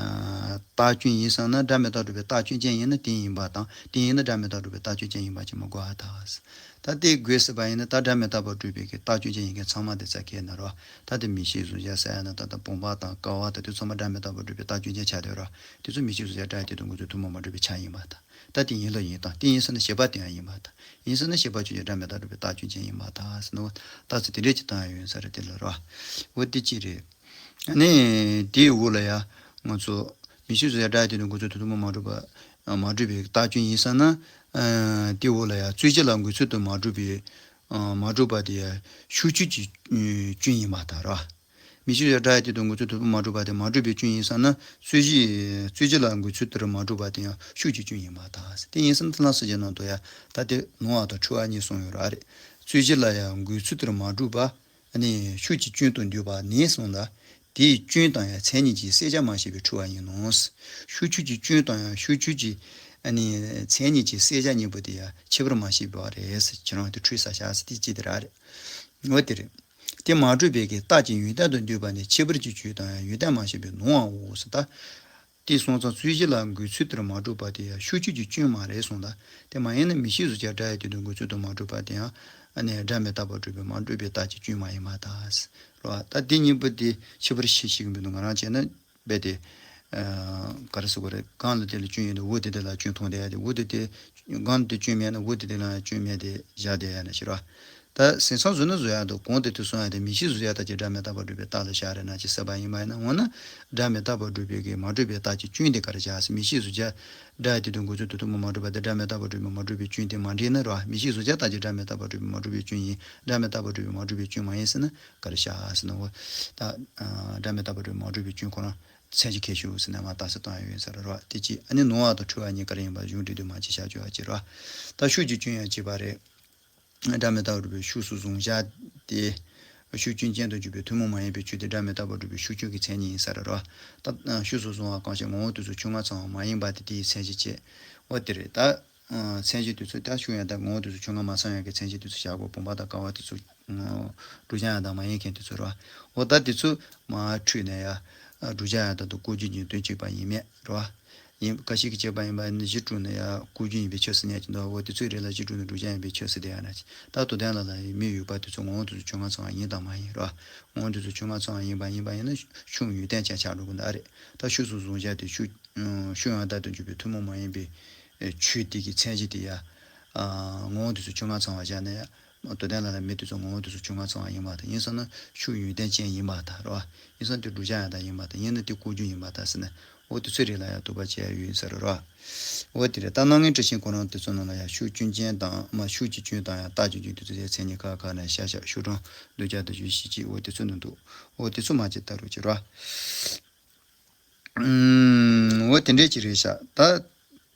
རྟགས་ཀྱི་སྐྱོན་ཡིན་བསམ་ན། སྒྲ་མི་རྟག་སྒྲུབ་པའི་རྟགས་ཀྱི་སྐྱོན་ཅན་ཡིན་ན་དེ་ཡིན་པ་དང་། དེ་ཡིན་ན་སྒྲ་མི་རྟག་སྒྲུབ་པའི་རྟགས་ཀྱི་སྐྱོན་ཅན་ཡིན་པ་ཅིག་མ་གོ་བར་ཐལ། ད་དེ་དགོས་ཟེར་བ་ཡིན་ན་ད་སྒྲ་མི་རྟག་པར་སྒྲུབ་པའི་གི་རྟགས་ཀྱི་སྐྱོན་ཅན་ཡིན་མཁན་ཚང་མ་དེ་ཚ་ཁེལ་ན་རོ། ད་དེ་མིག་ཤེས་གཟུགས་ཅན་ཟེར་ཡ་ན་ད་ལྟ་བུམ་པ་དང་ཀ་བ་དང་དེ་ཚང་མ་སྒྲ་མི་རྟག་པར་སྒྲུབ་པའི་རྟགས་ཀྱི་སྐྱོན་ཅན་ཆགས་བསྡད་རོ། དེ་ཚོ་མིག་ཤེས་གཟུགས་ཅན་སྒྲ་ཡི་དུས་སུ་འགོད་ཚུལ་ཐུན་མོང་མ་གྲུབ་པའི་ཆ་ཡིན་པར་ཐལ། ད་དེ་ཡིན་ལ་ཡིན་དང་། དེ་ཡིན་ཟེར་ན་ཤེས་པ་དེ་ཡང་ཡིན་པར་ཐལ། ཡིན་ཟེར་ན་ཤེས་པ་ཆོས་ཅན། སྒྲ་མི་རྟག་སྒྲུབ་པའི་རྟགས་ཀྱི་སྐྱོན་ཅན་ཡིན་པར་ཐལ་ཟེར་ནོ། རྟགས་ཚིག་དེ་འདྲས་ཅིག་བཏང་ཡ་ཡོད་ས་རེད་དེ་ལ་རོ། འོ་དེ་གཅིག་རེད། ཨ་ནི་དེའི་འོག་ལ་ཡ་ང་ཚོ་མིག་ཤེས་གཟུགས་ཅན་སྒྲ་ཡི་དུས་སུ་འགོད་ཚུལ་དུ་ཐུན་མོང་མ་གྲུབ་པ་མ་གྲུབ་པའི་རྟགས་ཀྱི་སྐྱོན་ཡིན་ཟེར་ན། དེའི་འོག་ལ་ཡ་རྩོད་གཞི་ལ་འགོད་ཚུལ་དུ་མ་གྲུབ་པའི་མ་གྲུབ་པ་དེ་ཡ་ཤུགས་ཆོས་ཀྱི་སྐྱོན་ཡིན་པར་ཐལ་རོ། མིག་ཤེས་གཟུགས་ཅན་སྒྲ་ཡི་དུས་སུ་འགོད་ཚུལ་དུ་མ་གྲུབ་པ་དེ་མ་གྲུབ་པའི་སྐྱོན་ཡིན་ཟེར་ན། རྩོད་གཞི་རྩོད་གཞི་ལ་འགོད་ཚུལ་དུ་མ་གྲུབ་པ་དེ་ཡང་ཤུགས་ཀྱི་སྐྱོན་ཡིན་པར་ཐལ། དེ་ཡིན་ཟེར་ན་ཐ་ན་སངས་རྒྱས་ནང་དུ་ཡང་ད་དེ་ནོར་བ་དང་འཁྲུལ་བ་གཉིས་གསུངས་ཡོད་ར་རེད། རྩོད་གཞི་ལ་ཡང་འགོད་ཚུལ་དུ་མ་གྲུབ་པ་ནི་ཤུགས་ཀྱི་སྐྱོན་དུ་འདུས་པ་ནི་གསུངས་ལ། དེའི་སྐྱོན་དང་ཡང་མཚན་ཉིད་ཀྱི་བསལ་བྱ་མ་ཤེས་པའི་འཁྲུལ་བ་ཡིན་ནོ། ཤུགས་ཆོས་ཀྱི་སྐྱོན་དང་ཡང་ཤུགས་ཆོས་ཀྱི་ཨ་ནི་མཚན་ཉིད་ཀྱི་བསལ་བྱ་གཉིས་པོ་དེ་ཡང་ཁྱད་པར་མ་ཤེས་པ་རེད། ཁྱེད་རང་དེ་འཁྲུལ་ས་བཞག་ཟེར་དེ་ཅི་དེ་ར་རེད། འོ་དེ་རེད། དེ་མ་གྲུབ་པའི་གི་རྟགས་ཀྱི་ཡོན་ཏན་དུ་འདུས་པ་ནི་ཁྱད་པར་གྱི་ཆོས་དང་ཡང་ཡོན་ཏན་མ་ཤེས་པའི་ནོར་བའོ་ཟེར་ད། དེ་སོང་ཙང་རྩོད་གཞི་ལ་འགོད་ཚུལ་དུ་མ་གྲུབ་པ་དེ་ཡང་ཤུགས་ཆོས་ཀྱི་སྐྱོན་མ་རེད་གསུངས་ད། དེ་མ་ཡིན་ན་མིག་ཤེས་གཟུགས་ཅན་སྒྲ་ཡི་དུས་སུ་འགོད་ཚུལ་དུ་མ་གྲུབ་པ་དེ་ཡང་ཨ་ནི་སྒྲ་མི་རྟག་པར་སྒྲུབ་པའི་མ་གྲུབ་པའི་རྟགས་ཀྱི་སྐྱོན་མ་ཡིན་པར་ཐལ། རེད་བ། ད་དེ་གཉིས་པོ་དེ་ཁྱད་པར་ཤེས་ཤེས་ཀྱི་མི་འདུག་ང་རང་བྱས་ན་རྦད་དེ། ཨ་ག་རེ་ཟེར་དགོས་རེད། གང་ལ་དེ་ལ་སྐྱོན་ཡོད་དེ་འོ་དེ་དེ་ལ་སྐྱོན་མཐོང་བསྡད་ཡ་དེ། འོ་དེ་དེ་གང་ལ་དེ་སྐྱོན་མེད་ན་འོ་དེ་དེ་ལ་སྐྱོན་མེད་དེ་བཞག་བསྡད་ཡ་ན་ཤི་ར། ད་ཟིན་ཚང་བཟོས་ན་བཟོ་ཡ་འདུག་གོང་དེ་དུས་གསུང་ཡ་དེ་མིག་ཤེས་གཟུགས་ཅན་ལྟ་བུའི་སྒྲ་མི་རྟག་པར་སྒྲུབ་པའི་རྟགས་ལ་བཞག་རེད་ན་ཅི་ཟེར་བ་ཡིན་པ་ཡིན་ན། འོ་ན་སྒྲ་མི་རྟག་པར་སྒྲུབ་པའི་གི་མ་གྲུབ་པའི་རྟགས་ཀྱི་སྐྱོན་དེ་ག་རེ་བཞག་ཟེར། མིག་ཤེས་གཟུགས་ཅན་སྒྲ་ཡི་དུས་སུ་འགོད་ཚུལ་དུ་ཐུན་མོང་མ་གྲུབ་པ་དེ་སྒྲ་མི་རྟག་པར་སྒྲུབ་པའི་མ་གྲུབ་པའི་སྐྱོན་དེ་མ་འགྲིག་ན་རེད་བ། མིག་ཤེས་གཟུགས་ཅན་ལྟ་བུའི་སྒྲ་མི་རྟག་པར་སྒྲུབ་པའི་མ་གྲུབ་པའི་སྐྱོན་ཡིན། སྒྲ་མི་རྟག་པར་སྒྲུབ་པའི་མ་གྲུབ་པའི་སྐྱོན་མ་ཡིན་ཟེར་ན་ག་རེ་བཞག་ཟེར་ན། འོ་ད་སྒྲ་མི་རྟག་པར་སྒྲུབ་པའི་མ་གྲུབ་པའི་སྐྱོན་ཁོ་རང་མཚན་གཞི་ཁྱད་ཞུགས་ཟེར་ནས་མར་རྟགས་གསལ་བཏང་ཡ་ཡོད་ས་རེད་བ། དེ་གཅིག་ཨ་ནི་ནོར་བ་དང་འཁྲུལ་བ་གཉིས་ག་རེ་ཡིན་པ་གཞུང་འགྲེལ་དུ་མ་ཅིག་བཞག་ཆོག་པ་ཅིག་རེད་བ། ད་ཤུགས་ཀྱི་སྐྱོན་ཡང་གཅིག་པ་རེད། སྒྲ་མི་རྟག་པར་སྒྲུབ་པའི་ཤུགས་སུ་བཟུང་བྱ་སྟེ། ཤུགས་སྐྱོན་ཅན་དུ་འཇུག་པའི་ཐུན་མོང་མ་ཡིན་པའི་ཆོས་དེ་སྒྲ་མི་རྟག་པར་སྒྲུབ་པའི་ཤུགས་སྐྱོན་གྱི་མཚན་ཉིད་ཡིན་ས་རེད་བ། ད་ཤུགས་སུ་བཟུང་བ་གང་ཞིག་ངོ་བོ་དུས་གསུམ་ཕྱོགས་སྔ་ཚང་བ་མ་ཡིན་པ་དེ་དེའི་མཚན་གཞི་བྱས། འོ་དེ་རེད་ད། མཚན་གཞི་དེ་ཚོ་ད་ཤུགས་ཡང་དག་ངོ་བོ་དེ་ཚོ་ཕྱོགས་སྔ་མ་ཚང་ཡང་གི་མཚན་གཞི་དེ་ཚོ་བཞག་དགོས། བུམ་པ་དང་ཀ་བ་དེ་ཚོ་བསྒྲུབ་བྱ་ཡང་དག་མ་ཡིན་མཁན་དེ་ཚོ་རེད་བ། འོ་ད་དེ་ཚོ་མར་འཁྲུལ་ནས་ཡ། བསྒྲུབ་བྱ་ཡང་དག་ཏུ་བཀོད་རྒྱུ་ཉིད་དོན་གཅིག་པ་ཡིན་མེད་རེད་བ། ཡིན་ཁ་ཤས་ཀྱིས་བྱས་པ་ཡིན་པ་ནི་གཞི་གྲུབ་ནས་ཡ་བཀོད་རྒྱུ་ཡིན་པའི་ཕྱིར་ཟེར་ནས་ཀྱི་འདུག་འོ་དེ་ཚོའི་རིགས་ལ་གཞི་གྲུབ་ནས་བསྒྲུབ་བྱ་ཡིན་པའི་ཕྱིར་ཟེར་བསྡད་ཡ་ན་ཅི། ད་དོན་དམ་ལ་ལ་ཡི་མི་དབྱུག་པ་དེ་ཚོ་ངོ་བོ་དེ་ཚོ་ཕྱོགས་སྔ་ཚང་བ་ཡིན་དང་མ་ཡིན་རེད་བ། ངོ་བོ་དེ་ཚོ་ཕྱོགས་སྔ་ཚང་བ་ཡིན་པ་ཡིན་པ་ཡིན་ན་ཤུགས་ཡོན་ཏན་ཅན་ཆགས་འགྲོ་གི་འདུག་ཨ་རེད། ད་ཤུགས་སུ་བཟུང་བྱ་དེ་ཤུགས། ཤུགས་ཡང་དག་ཏུ་འཇུག་པའི་ཐུན་མོང་མ་ཡིན་པའི་ཆོས་དེ་གི་མཚན་གཞི་དེ་ཡ། ངོ་བོ་དེ་ཚོ་ཕྱོགས་སྔ་ཚང་བ་བཞག་ན་ཡ། དོན་དམ་ལ་ལ་མི་དེ་ཚོ་ངོ་བོ་དེ་ཚོ་ཕྱོགས་སྔ་ཚང་བ་ཡིན་པར་ཐལ། ཡིན་སོང་ན་ཤུགས་ཡོན་ཏན་ཅན་ཡིན་པར་ཐལ་རེད་བ། ཡིན་སོང་དེ་བསྒྲུབ་བྱ་ཡང་དག་ཡིན་པར་ཐལ། ཡིན་ན་དེ་བཀོད་རྒྱུ་ཡིན་པར་ཐལ་ཟེར་ན། འོ་དེ་ཚོའི་རིགས་ལ་ཡང་དོགས་པ་བྱས་ཡོད་ས་རེད་ར། འོ་དེ་རེད། ད་རྣམ་ངེས་དྲི་ཞིམ་ཁོ་རང་དེ་ཚོ་ནང་ལ་ཡང་ཤུགས་ཀྱུན་ཅན་དང་མ་ཤུགས་ཀྱི་ཀྱུན་དང་ཡང་རྟགས་ཀྱི་ཀྱུན་དེ་ཚོ་ཡང་མཚན་ཉིད་ཁ་ཁ་ནས་ཤ་ཤ་ཤུགས་དྲང་སྡུད་རྒྱག་སྡུད་རྒྱུ་ཤིག་ཅིག་འོ་དེ་ཚོ་ནང་འདུག་འོ་དེ་ཚོ་མ་བྱེད་ལྟ་རོགས་བྱེད་ར། ཨུམ། འོ་དེ་འདྲས་ཅིག་རེད་ཤག་ད་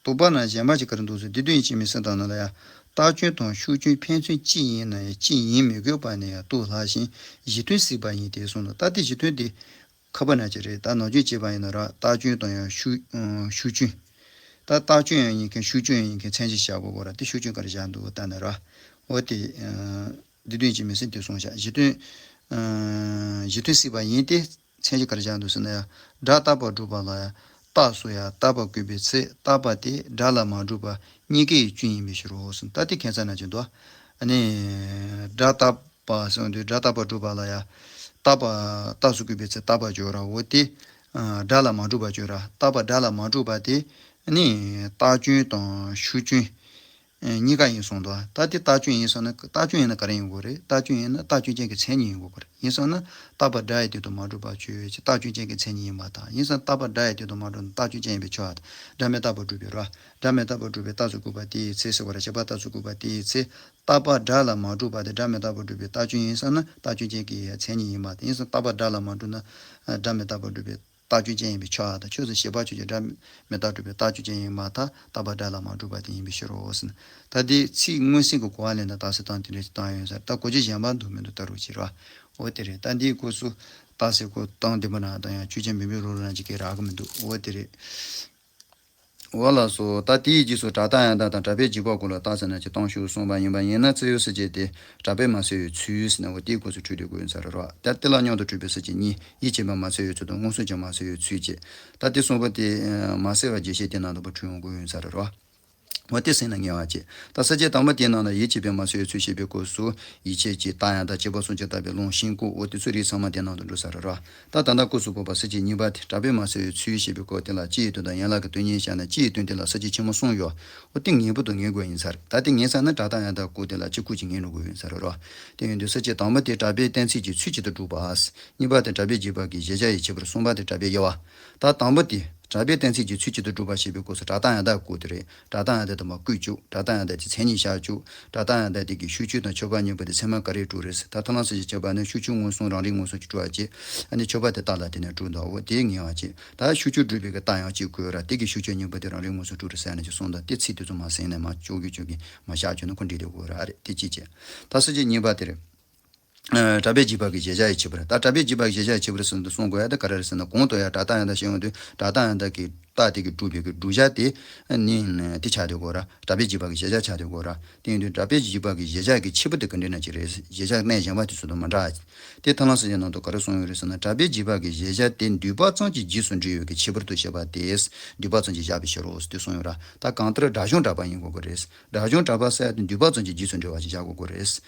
དོགས་པ་ན་གཞན་པ་ཅིག་ག་རེ་འདུག་ཟེར། སྡེ་བདུན་ཡིད་ཆེས་མི་སྲུན་དང་ནང་ལ་ཡང་རྟགས་ཀྱུན་དང་ཤུགས་ཀྱུན་ཕན་ཚུན་གཅིག་ཡིན་ན་ཡང་གཅིག་ཡིན་མི་དགོས་པ་ནས་ཡང་རྟོགས་སླ་ཞིང་གཞི་མཐུན་སྲིད་པ་ཡིན་ཏེ་གསུངས་འདུག་ད་དེ་གཞི་མཐུན་དེ་ཁ་པ་ན་ཅིག་རེད། ད་ནང་རྒྱུན་བྱས་པ་ཡིན་ན་ར་རྟགས་ཀྱུན་དང་ཡང་ཤུགས་ཨ་ཤུགས་ཀྱུན། ད་རྟགས་ཀྱུན་ཡང་ཡིན་མཁན་ཤུགས་ཀྱུན་ཡང་ཡིན་མཁན་མཚན་གཞི་བཞག་དགོས་གོ་ར། དེ་ཤུགས་ཀྱུན་ག་རེ་བཞག་འདུག་ལྟ་ན་ར། འོ་དེ་ཨ་སྡེ་བདུན་ཡིད་ཆེས་མི་སྲུན་དེ་གསུངས་བཞག་གཞི་མཐུན་ཨ་གཞི་མཐུན་སྲིད་པ་ཡིན་ཏེ། མཚན་གཞི་ག་རེ་བཞག་འདུག་ཟེར་ན་ཡང་སྒྲ་རྟག་པར་སྒྲུབ་པ་ལ་ཡང་རྟགས་སུ་ཡང་རྟག་པ་བཀོད་པའི་ཚེ་རྟག་པ་དེ་སྒྲ་ལ་མ་གྲུབ་པ་གཉིས་ཀའི་ཀྱུན་ཡིན་པའི་ཕྱིར་རོ་གསུངས། ད་དེ་ཁྱད་མཚར་ན་ཅིག་འདུག་ཨ་ནི་སྒྲ་རྟག་པ་གསུངས་དུས་སྒྲ་རྟག་པར་སྒྲུབ་པ་ལ་ཡང་རྟག་པ་རྟགས་སུ་བཀོད་པའི་ཚེ་རྟག་པ་བརྗོད་ར། འོ་དེ་ཨ་སྒྲ་ལ་མ་གྲུབ་པ་བརྗོད་ར། རྟག་པ་སྒྲ་ལ་མ་གྲུབ་པ་དེ་ཨ་ནི་རྟགས་ཀྱུན་དང་ཤུགས་ཀྱུན། ཨེ། གཉིས་ཀ་ཡིན་གསུངས་འདུག་ད་དེ་རྟགས་ཀྱུན་ཡིན་སོང་ན་རྟགས་ཀྱུན་ཡིན་ན་ག་རེ་ཡིན་དགོས་རེད། རྟགས་ཀྱུན་ཡིན་ན་རྟགས་ཀྱུན་ཅན་གྱི་མཚན་ཉིད་ཡིན་དགོས་པ་རེད། ཡིན་སོང་ན་རྟག་པ་སྒྲ་ཡི་དོན་དུ་མ་གྲུབ་པ་ཆོས་ཅན། རྟགས་ཀྱུན་ཅན་གྱི་མཚན་ཉིད་ཡིན་པར་ཐལ། ཡིན་སོང་ན་རྟག་པ་སྒྲ་ཡི་དོན་དུ་མ་གྲུབ་ན་རྟགས་ཀྱུན་ཅན་ཡིན་པས་ཆོག་ཨ། སྒྲ་མི་རྟག་པར་སྒྲུབ་པའི་རོ། སྒྲ་མི་རྟག་པར་སྒྲུབ་པའི་རྟགས་སུ་བཀོད་པ་དེའི་ཚེ་ཟེར་བ་རེད། བྱས་པ་རྟགས་སུ་བཀོད་པ་དེའི་ཚེ་རྟག་པ་སྒྲ་ལ་མ་གྲུབ་པ་དེ་སྒྲ་མི་རྟག་པར་སྒྲུབ་པའི་རྟགས་ཀྱུན་ཡིན་སོང་ན་རྟགས་ཀྱུན་ཅན་གྱི་མཚན་ཉིད་ཡིན་པར་ཐལ། ཡིན་སོང་ན་རྟག་པ་སྒྲ་ལ་མ་གྲུབ་ན་སྒྲ་མི་རྟག་པར་སྒྲུབ་པའི་རྟགས་ཀྱུན་ཅན་ཡིན་པས་ཆོག་ཨ། ད་ཆོས་སུ་བྱེད་པ་ཆོས་ཅན། སྒྲ་མི་རྟག་སྒྲུབ་པའི་རྟགས་ཀྱུན་ཅན་ཡིན་པར་ཐལ། རྟག་པ་སྒྲ་ལ་མ་གྲུབ་པ་དེ་ཡིན་པའི་ཕྱིར་རོ་ཟེར་ན། ད་དེ་ཚིག་མངོན་ཟིན་གྱི་གོ་བ་ལེན་ན་རྟགས་གསལ་སྟངས་དེ་འདྲ་ཞིག་བཏང་ཡོད་ས་རེད། ད་གོ་རྒྱུ་གཞན་པ་འདུག་མི་འདུག་ལྟ་རོགས་བྱེད་ར། འོ་དེ་རེད། ད་འདིའི་སྐབས་སུ་རྟགས་གསལ་སྐོར་སྟངས་བདེན་པ་ན་དང་ཡང་ཆོས་ཅན་མིན་པའི་རོ་ལ་ཅིག་གི་རག་གི་མི་འདུག་འོ་དེ་རེད། འོ་ལགས་སོ། ད་དེའི་རྗེས་སུ་སྒྲ་རྟག་ཡང་དག་དང་གྲགས་པའི་འཇིགས་པ་སྐོར་ལ་རྟགས་གསལ་ན་ཅིག་བཏང་ཞུ་གསུངས་པ་ཡིན་པ་ཡིན་ན། རྩིས་ཡོད་སྲིད་ཅེས་དེ་གྲགས་པས་མ་བསལ་བའི་ཚུལ་ཟེར་ན། འོ་དེའི་སྐབས་སུ་འཁྲུལ་དུ་དགོས་ཡོད་ས་རེད་རོ། ད་དེ་ལ་མཉམ་དུ་འཁྲུལ་པའི་སྲིད་ཅེས་གཉིས། ཡིད་ཆེས་པས་མ་བསལ་བའི་ཚུལ་དང་མངོན་སུམ་གྱིས་མ་བསལ་བའི་ཚུལ་བཅས། ད་དེ་གསུམ་པོ་དེ་མ་བསལ་བ་རྒྱས་བཤད་དེ་ནང་དུ་འཁྲུལ་ཡོང་དགོས་ཡོད་ས་རེད་རོ། འོ་དེ་ཟིན་ན་ངེས་པ་བྱེད། ད་སྲིད་ཅེས་དང་པོ་དེའི་ནང་ལ་ཡིད་ཆེས་པས་མ་བསལ་བའི་ཚུལ་བཤད་པའི་སྐབས་སུ་ཡིད་ཆེས་ཀྱི་རྟགས་ཡང་དག་བྱས་པ་གསུམ་གྱིས་བཏགས་པའི་ལུང་ཤིང་ཀུན། འོ་དེ་ཚོ་རིགས་ཚང་མ་དེ་ནང་དུ་འགྲོ་ས་རེད་རོ། ད་ད་ལྟ་སྐབས་སུ་བབ་པ་སྲིད་ཅེས་གཉིས་པ་དེ་གྲགས་པས་མ་བསལ་བའི་ཚུལ་བཤད་པའི་སྐབས་དེ་ལ་སྤྱི་ཡི་དོན་དང་ཡན་ལག་གི་དོན་གཉིས་བཞག་ན་སྤྱི་ཡི་དོན་དེ་ལ་སྲིད་ཅེས་ཆེན་མོ་གསུམ་ཡོད། འོ་དེ་ངེས་པར་དུ་ངེས་དགོས་ཡིན་ས་རེད། ད་དེ་ངེས་ས་ན་སྒྲ་རྟགས་ཡང་དག་སྐབས་དེ་ལ་སྤྱི་ཁོ་ཅིག་ངེས་འགྲོ་དགོས་ཡིན་ས་རེད་རོ། དེ་ཡིན་དུས་སྲིད་ཅེས་དང་པོ་དེ་གྲགས་པའི་གཏན་ཚིགས་ཀྱི་ཚུལ་གཅིག་ཏུ་གྲུབ་པ། གཉིས་པ་དེ་གྲགས་པའི་རྗེས་དཔག་གི་གཞལ་བྱ་ཡི་ཁྱད་པར། གསུམ་པ་དེ་གྲགས་པའི་དབྱེ་བ། ད་དང་པོ་དེ་གྲགས་པའི་གཏན་ཚིགས་ཀྱི་ཚུལ་གཅིག་ཏུ་གྲུབ་པ་ཞེས་པའི་སྐབས་སུ་སྒྲ་རྟགས་ཡང་དག་སྐབས་དེ་རེད། སྒྲ་རྟགས་ཡང་དག་དེ་མར་བཀོད་བཅུག་སྒྲ་རྟགས་ཡང་དག་དེ་མཚན་ཉིད་བཞག་བཅུག་སྒྲ་རྟགས་ཡང་དག་དེ་གི་ཤུགས་ཆོས་དང་ཆོས་པ་གཉིས་པོ་དེ་ཚད་མ་ག་རེ་གྲུབ་རེད་ཟེར། ད་ཐ་ན་སྲིད་ཅེས་བྱས་པ་ནི་ཤུགས་ཆོས་མངོན་སུམ་རང་རིག་མངོན་སུམ་གྱིས་གྲུབ་པ་བྱས། ཨ་ནི་ཆོས་པ་དེ་རྟགས་ལ་བརྟེན་ནས་གྲུབ་འདུག་འོ་དེ་ངེས་པ་བྱེད། ད་ཤུགས་ཆོས་སྒྲུབ་པའི་གི་རྟགས་ཡང་གཅིག་དགོས་ར། དེ་གི་ཤུགས་ཆོས་གཉིས་པོ་དེ་རང་རིག་མངོན་སུམ་གྲུབ་རེད་ཟེར་ནས་ཅིག་གསུངས་དང་། དེ་ཚིག་དེ་ཚོ་མ་ཟིན་ནས་མ་ཅོག་གི་ཅོག་གི་མ་བཞག་བཅུག་ན་ཁོ་འགྲིག་དེ་དགོས་ར་རེད། དེ་གཅིག་བྱས། ད་སྲིད་ཅེས་གཉིས་པ་དེ་རེད། ཨ་གྲགས་པའི་འཇིགས་པ་གི་གཞལ་བྱ་ཡི་ཁྱད་པར། ད་གྲགས་པའི་འཇིགས་པ་གི་གཞལ་བྱ་ཡི་ཁྱད་པར་ཟེར་ན་འདི་གསུང་དགོས་ཡ། ད་ག་རེ་རེད་ཟེར་ན་གོང་དུ་ཡང་སྒྲ་རྟགས་ཡང་དག་བཤད་ཡོང་དུས་སྒྲ་རྟགས་ཡང་དག་གི་རྟགས་དེ་གི་གྲུབ་པའི་གི་བསྒྲུབ་བྱ་དེ་ནི་དེ་ཆགས་དུས་གོ་ར། གྲགས་པའི་འཇིགས་པ་གི་གཞལ་བྱ་ཆགས་དུས་གོ་ར། དེ་ཡིན་དུས་གྲགས་པའི་འཇིགས་པ་གི་གཞལ་བྱ་གི་ཁྱད་པར་དེ་ག་འདྲ་ན་ཅི་རེད། གཞལ་བྱ་གནས་གཞན་པ་དེ་ཚོ་དང་མ་འདྲ། དེ་ཐར་ལམ་སྲིད་ཆེན་ནང་དུ་ག་རེ་གསུངས་ཡོད་རེད་ཟེར་ན། གྲགས་པའི་འཇིགས་པ་གི་གཞལ་བྱ་དེ་འདུས་པ་ཙམ་གྱི་རྗེས་སུ་འབྲེལ་ཡོད་ཀྱི་ཁྱད་པར་དུ་བཤད་པ་དེས་འདུས་པ་ཙམ་གྱིས་བཞག་པའི་ཕྱིར་རོ་ཟེར་དེ་གསུངས་ཡོད་ར། ད་གང་ལྟར་སྒྲ་གཞུང་གྲགས་པ་ཡིན་དགོས་ཀྱི་རེད། སྒྲ་གཞུང་གྲགས་པ་ཟེར་ཡ་དེ་འདུས་པ་ཙམ་གྱི་རྗེས་སུ་འབྲེལ་བ་ཞིག་བཞག་དགོས་ཀྱི་རེད།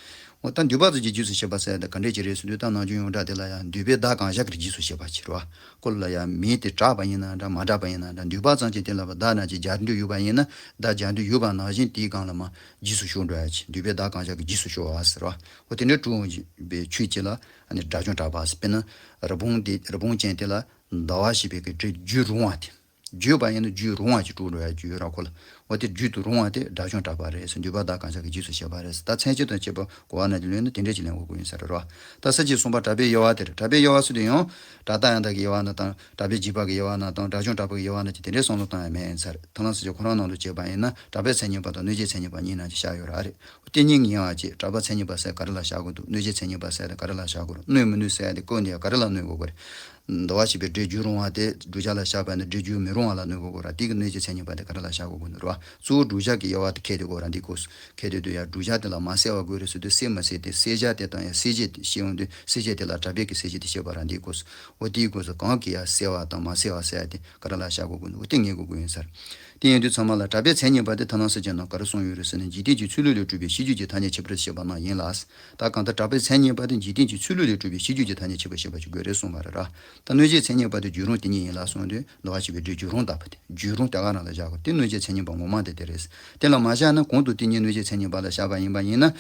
འོ་ད་འདུས་པ་ཙམ་གྱི་རྗེས་སུ་བཤད་པ་ཟེར་ཡ་དེ་ག་འདྲས་ཅིག་རེད་ཟེར་དུས། ད་ནམ་རྒྱུན་ཡོངས་གྲགས་དེ་ལ་ཡང་འདུས་པའི་བརྡ་གང་ཤར་གྱི་རྗེས་སུ་བཤད་པ་ཅིག་རེད་བ། ཁོ་ལ་ཡང་མིང་དེ་གྲགས་པ་ཡིན་ན་འདྲ་མ་གྲགས་པ་ཡིན་ན་འདྲ། འདུས་པ་ཙམ་གྱིས་དེ་ལ་བརྡ་ན་ཅིག་སྦྱར་འདོད་ཡོད་པ་ཡིན་ན་བརྡ་སྦྱར་འདོད་ཡོད་པ་ནང་བཞིན་དེའི་སྒང་ལ་མར་རྗེས་སུ་ཞུགས་འགྲོ་ཡ་ཅིག་འདུས་པའི་བརྡ་གང་ཤར་གྱི་རྗེས་སུ་ཞུགས་པ་ཟེར་བ། འོ་དེ་འདྲའི་གྲུབ་འོང་བའི་ཆོས་ཅིག་ལ་ཨ་ནི་སྒྲ་གཞུང་གྲགས་པ་ཟེར། དཔེར་ན་རི་བོང་དེ་རི་བོང་ཅན་དེ་ལ་ཟླ་བ་ཞེས་པའི་གི་སྒྲས་བརྗོད་རུང་བ་དེ། བརྗོད་པ་ཡིན་ན་བརྗོད་རུང་བ་ཅིག་གྲུབ་འགྲོ་ཡ་ཅིག་ཡོད་ར་ཁོ་ལ། འོ་དེ་བརྗོད་དུ་རུང་བ་དེ་སྒྲ་གཞུང་གྲགས་པ་རེད་ཟེར། འདུས་པ་བརྡ་གང་ཤར་གྱི་རྗེས་སུ་བཤད་པ་རེད་ཟེར། ད་མཚན་གཞི་དང་བཅས་པ་གོ་བ་ན་དེ་ལོན་ན་དེ་འདྲས་ཅིག་ལེན་དགོས་ཀྱི་ཡིན་ས་རེད་རོ། ད་ས་བཅད་གསུམ་པ་གྲགས་པའི་དབྱེ་བ་དེ་རེད། གྲགས་པའི་དབྱེ་བ་ཟེར་དུས་ཡང་སྒྲ་རྟགས་ཡང་དག་གི་དབྱེ་བ་ན་དང་། གྲགས་པའི་འཇིགས་པ་གི་དབྱེ་བ་ན་དང་། སྒྲ་གཞུང་གྲགས་པ་གི་དབྱེ་བ་ན་ཅིག་དེ་འདྲས་བསམ་བློ་བཏང་ཡ་མེད་ཡིན་ས་རེད། ཐར་ལམ་སྲིད་ཆེན་ཁོ་རང་ནང་དུ་བྱས་པ་ཡིན་ན་གྲགས་པའི་མཚན་ཉིད་པ་དང་གནོད་བྱའི་མཚན་ཉིད་པ་གཉིས་ནང་ཅིག་བཞག་ཡོད་ར་རེད། དེ་གཉིས་ངེས་པ་བྱེད། གྲགས་པ་མཚན་ཉིད་པ་ཟེར་ག་རེ་ལ་བཞག་དགོས་འདུག་གནོད་བྱའི་མཚན་ཉིད་པ་ཟེར་དེ་ག་རེ་ལ་བཞག་དགོས་རེད། གནོད་མི་གནོད་ཟེར་དེ་སྐབས་འདི་ཡ་ག་རེ་ལ་གནོད་དགོས་དགོས་རེད། ཟླ་བ་ཞེས་པའི་སྒྲས་བརྗོད་རུང་བ་དེ་བསྒྲུབ་བྱ་ལ་བཞག་པ་ཡིན་ན་སྒྲས་བརྗོད་མི་རུང་བ་ལ་གནོད་དགོས་དགོས་ར། དེ་གི་གནོད་བྱའི་མཚན་ཉིད་པ་དེ་ག་རེ་ལ་བཞག་དགོས་དགོས་འདུག་ར། གཙོ་བོ་བསྒྲུབ་བྱ་གི་དབྱེ་བ་དེ་ཁྱེར་དགོས་དགོས་ར། འདི་སྐབས་སུ་ཁྱེར་དེ་དུས་ཡ་བསྒྲུབ་བྱ་དེ་ལ་མ་གསལ་བ་དགོས་རེད་ཟེར་དུས་གསལ་མ་གསལ་དེ་གསལ་བྱ་དེ་དང་ཡ་གསལ་བྱེད་དེ་ཤེས་ཡོང་དུས་གསལ་བྱེད་དེ་ལ་གྲགས་པའི་གི་གསལ་བྱེད་དེ་བཤད་པ་ར། འདི་སྐབས་སུ་འོ་དེའི་སྐབས་སུ་གང་གི་ཡ་གསལ་བ་དང་མ་གསལ་བ་ཟེར་ཡ་དེ་ག་རེ་ལ་བཞག་དགོས་དགོས་འདུག་འོ་དེ་ངེས་དགོས་དགོས་ཡིན་ས་རེད། དེ་ཡིན་དུས་ཚང་མ་ལ་གྲགས་པའི་མཚན་ཉིད་པ་དེ་ཐར་ལམ་སྲིད་ཆེན་ནང་ག་རེ་གསུངས་ཡོད་རེད་ཟེར་ན། འཇིག་རྟེན་གྱི་ཚུལ་ལུགས་ལས་གྲུབ་པའི་ཤེས་རྒྱུད་ཀྱི་ཐ་སྙད་ཁྱད་པར་བཤད་པ་རྣམས་ཡིན་ལ། ད་གང་ལྟར་གྲགས་པའི་མཚན་ཉིད་པ་དེ་འཇིག་རྟེན་གྱི་ཚུལ་ལུགས་ལས་གྲུབ་པའི་ཤེས་རྒྱུད་ཀྱི་ཐ་སྙད་ཁྱད་པར་བཤད་པ་ཞིག་དགོས་རེད་གསུངས་པ་རེད་ར། ད་གནོད་བྱའི་མཚན་ཉིད་པ་དེ་བརྗོད་རུང་དེ་ཉིད་ཡིན་ལ་གསུངས་དུས་ཟླ་བ་ཞེས་པའི་སྒྲས་བརྗོད་རུང་བཏགས་པ་དེ་བརྗོད་རུང་དེ་ག་རང་ལ་བཞག་དགོས། དེ་གནོད་བྱའི་མཚན་ཉིད་པ་ངོ་མ་དེ་དེ་རེད། དེ་ལ་མ་བཞག་ན་གོང་དུ་དེ་ཉིད་གནོད་བྱའི་མཚན་ཉིད་པ་ལ་བཞག་པ་ཡིན་པ་ཡིན་ན།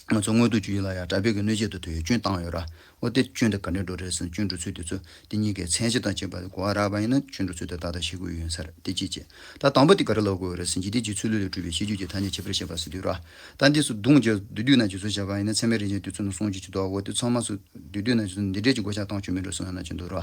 ང་ཚོ་དངོས་སུ་ཅིག་ཡོད་ལ་ཡང་གྲྭ་པའི་གི་གནོད་བྱེད་དུ་ཐུག་ཡོད་སྐྱོན་བཏང་ཡོད་ར། འོ་དེ་སྐྱོན་དེ་ག་འདྲ་འགྲོ་རེད་ཟེར་ན། སྐྱོན་འགྲོ་ཚུལ་དེ་ཚོ་དེ་གཉིས་ཀའི་མཚན་གཞི་དང་བཅས་པ་གོ་བ་རག་པ་ཡིན་ན་སྐྱོན་འགྲོ་ཚུལ་དེ་ཏག་ཏག་ཤེས་དགོས་ཡོད་ས་རེད། དེ་གཅིག་བྱས། ད་དང་པོ་དེ་ག་རེ་ལབ་དགོས་རེད་ཟེར་ན། འཇིག་རྟེན་གྱི་ཚུལ་ལུགས་ལས་གྲུབ་པའི་ཤེས་རྒྱུད་ཀྱི་ཐ་སྙད་བྱེད་པར་བཤད་པ་ཟེར་དུས་ར། ད་འདི་ཚོ་བསྡོམས་བྱས་བསྡུས་བསྡུས་ན་ཅིག་ཚོ་བྱས་པ་ཡིན་ན། ཚད་མའི་རིགས་ཅན་དུས་ཚོད་ནི་གསུམ་གྱི་ཆུ་དོག་འོ་དེ་ཚང་མ་ཚོ་བསྡུས་བསྡུས་ན་ཅིག་ཚོ་འདི་འདྲས་ཀྱི་གོ་ཆ་བཏང་ཆོག་མི་འགྲོ་སོང་ན་ཅིག་འདུག་ར།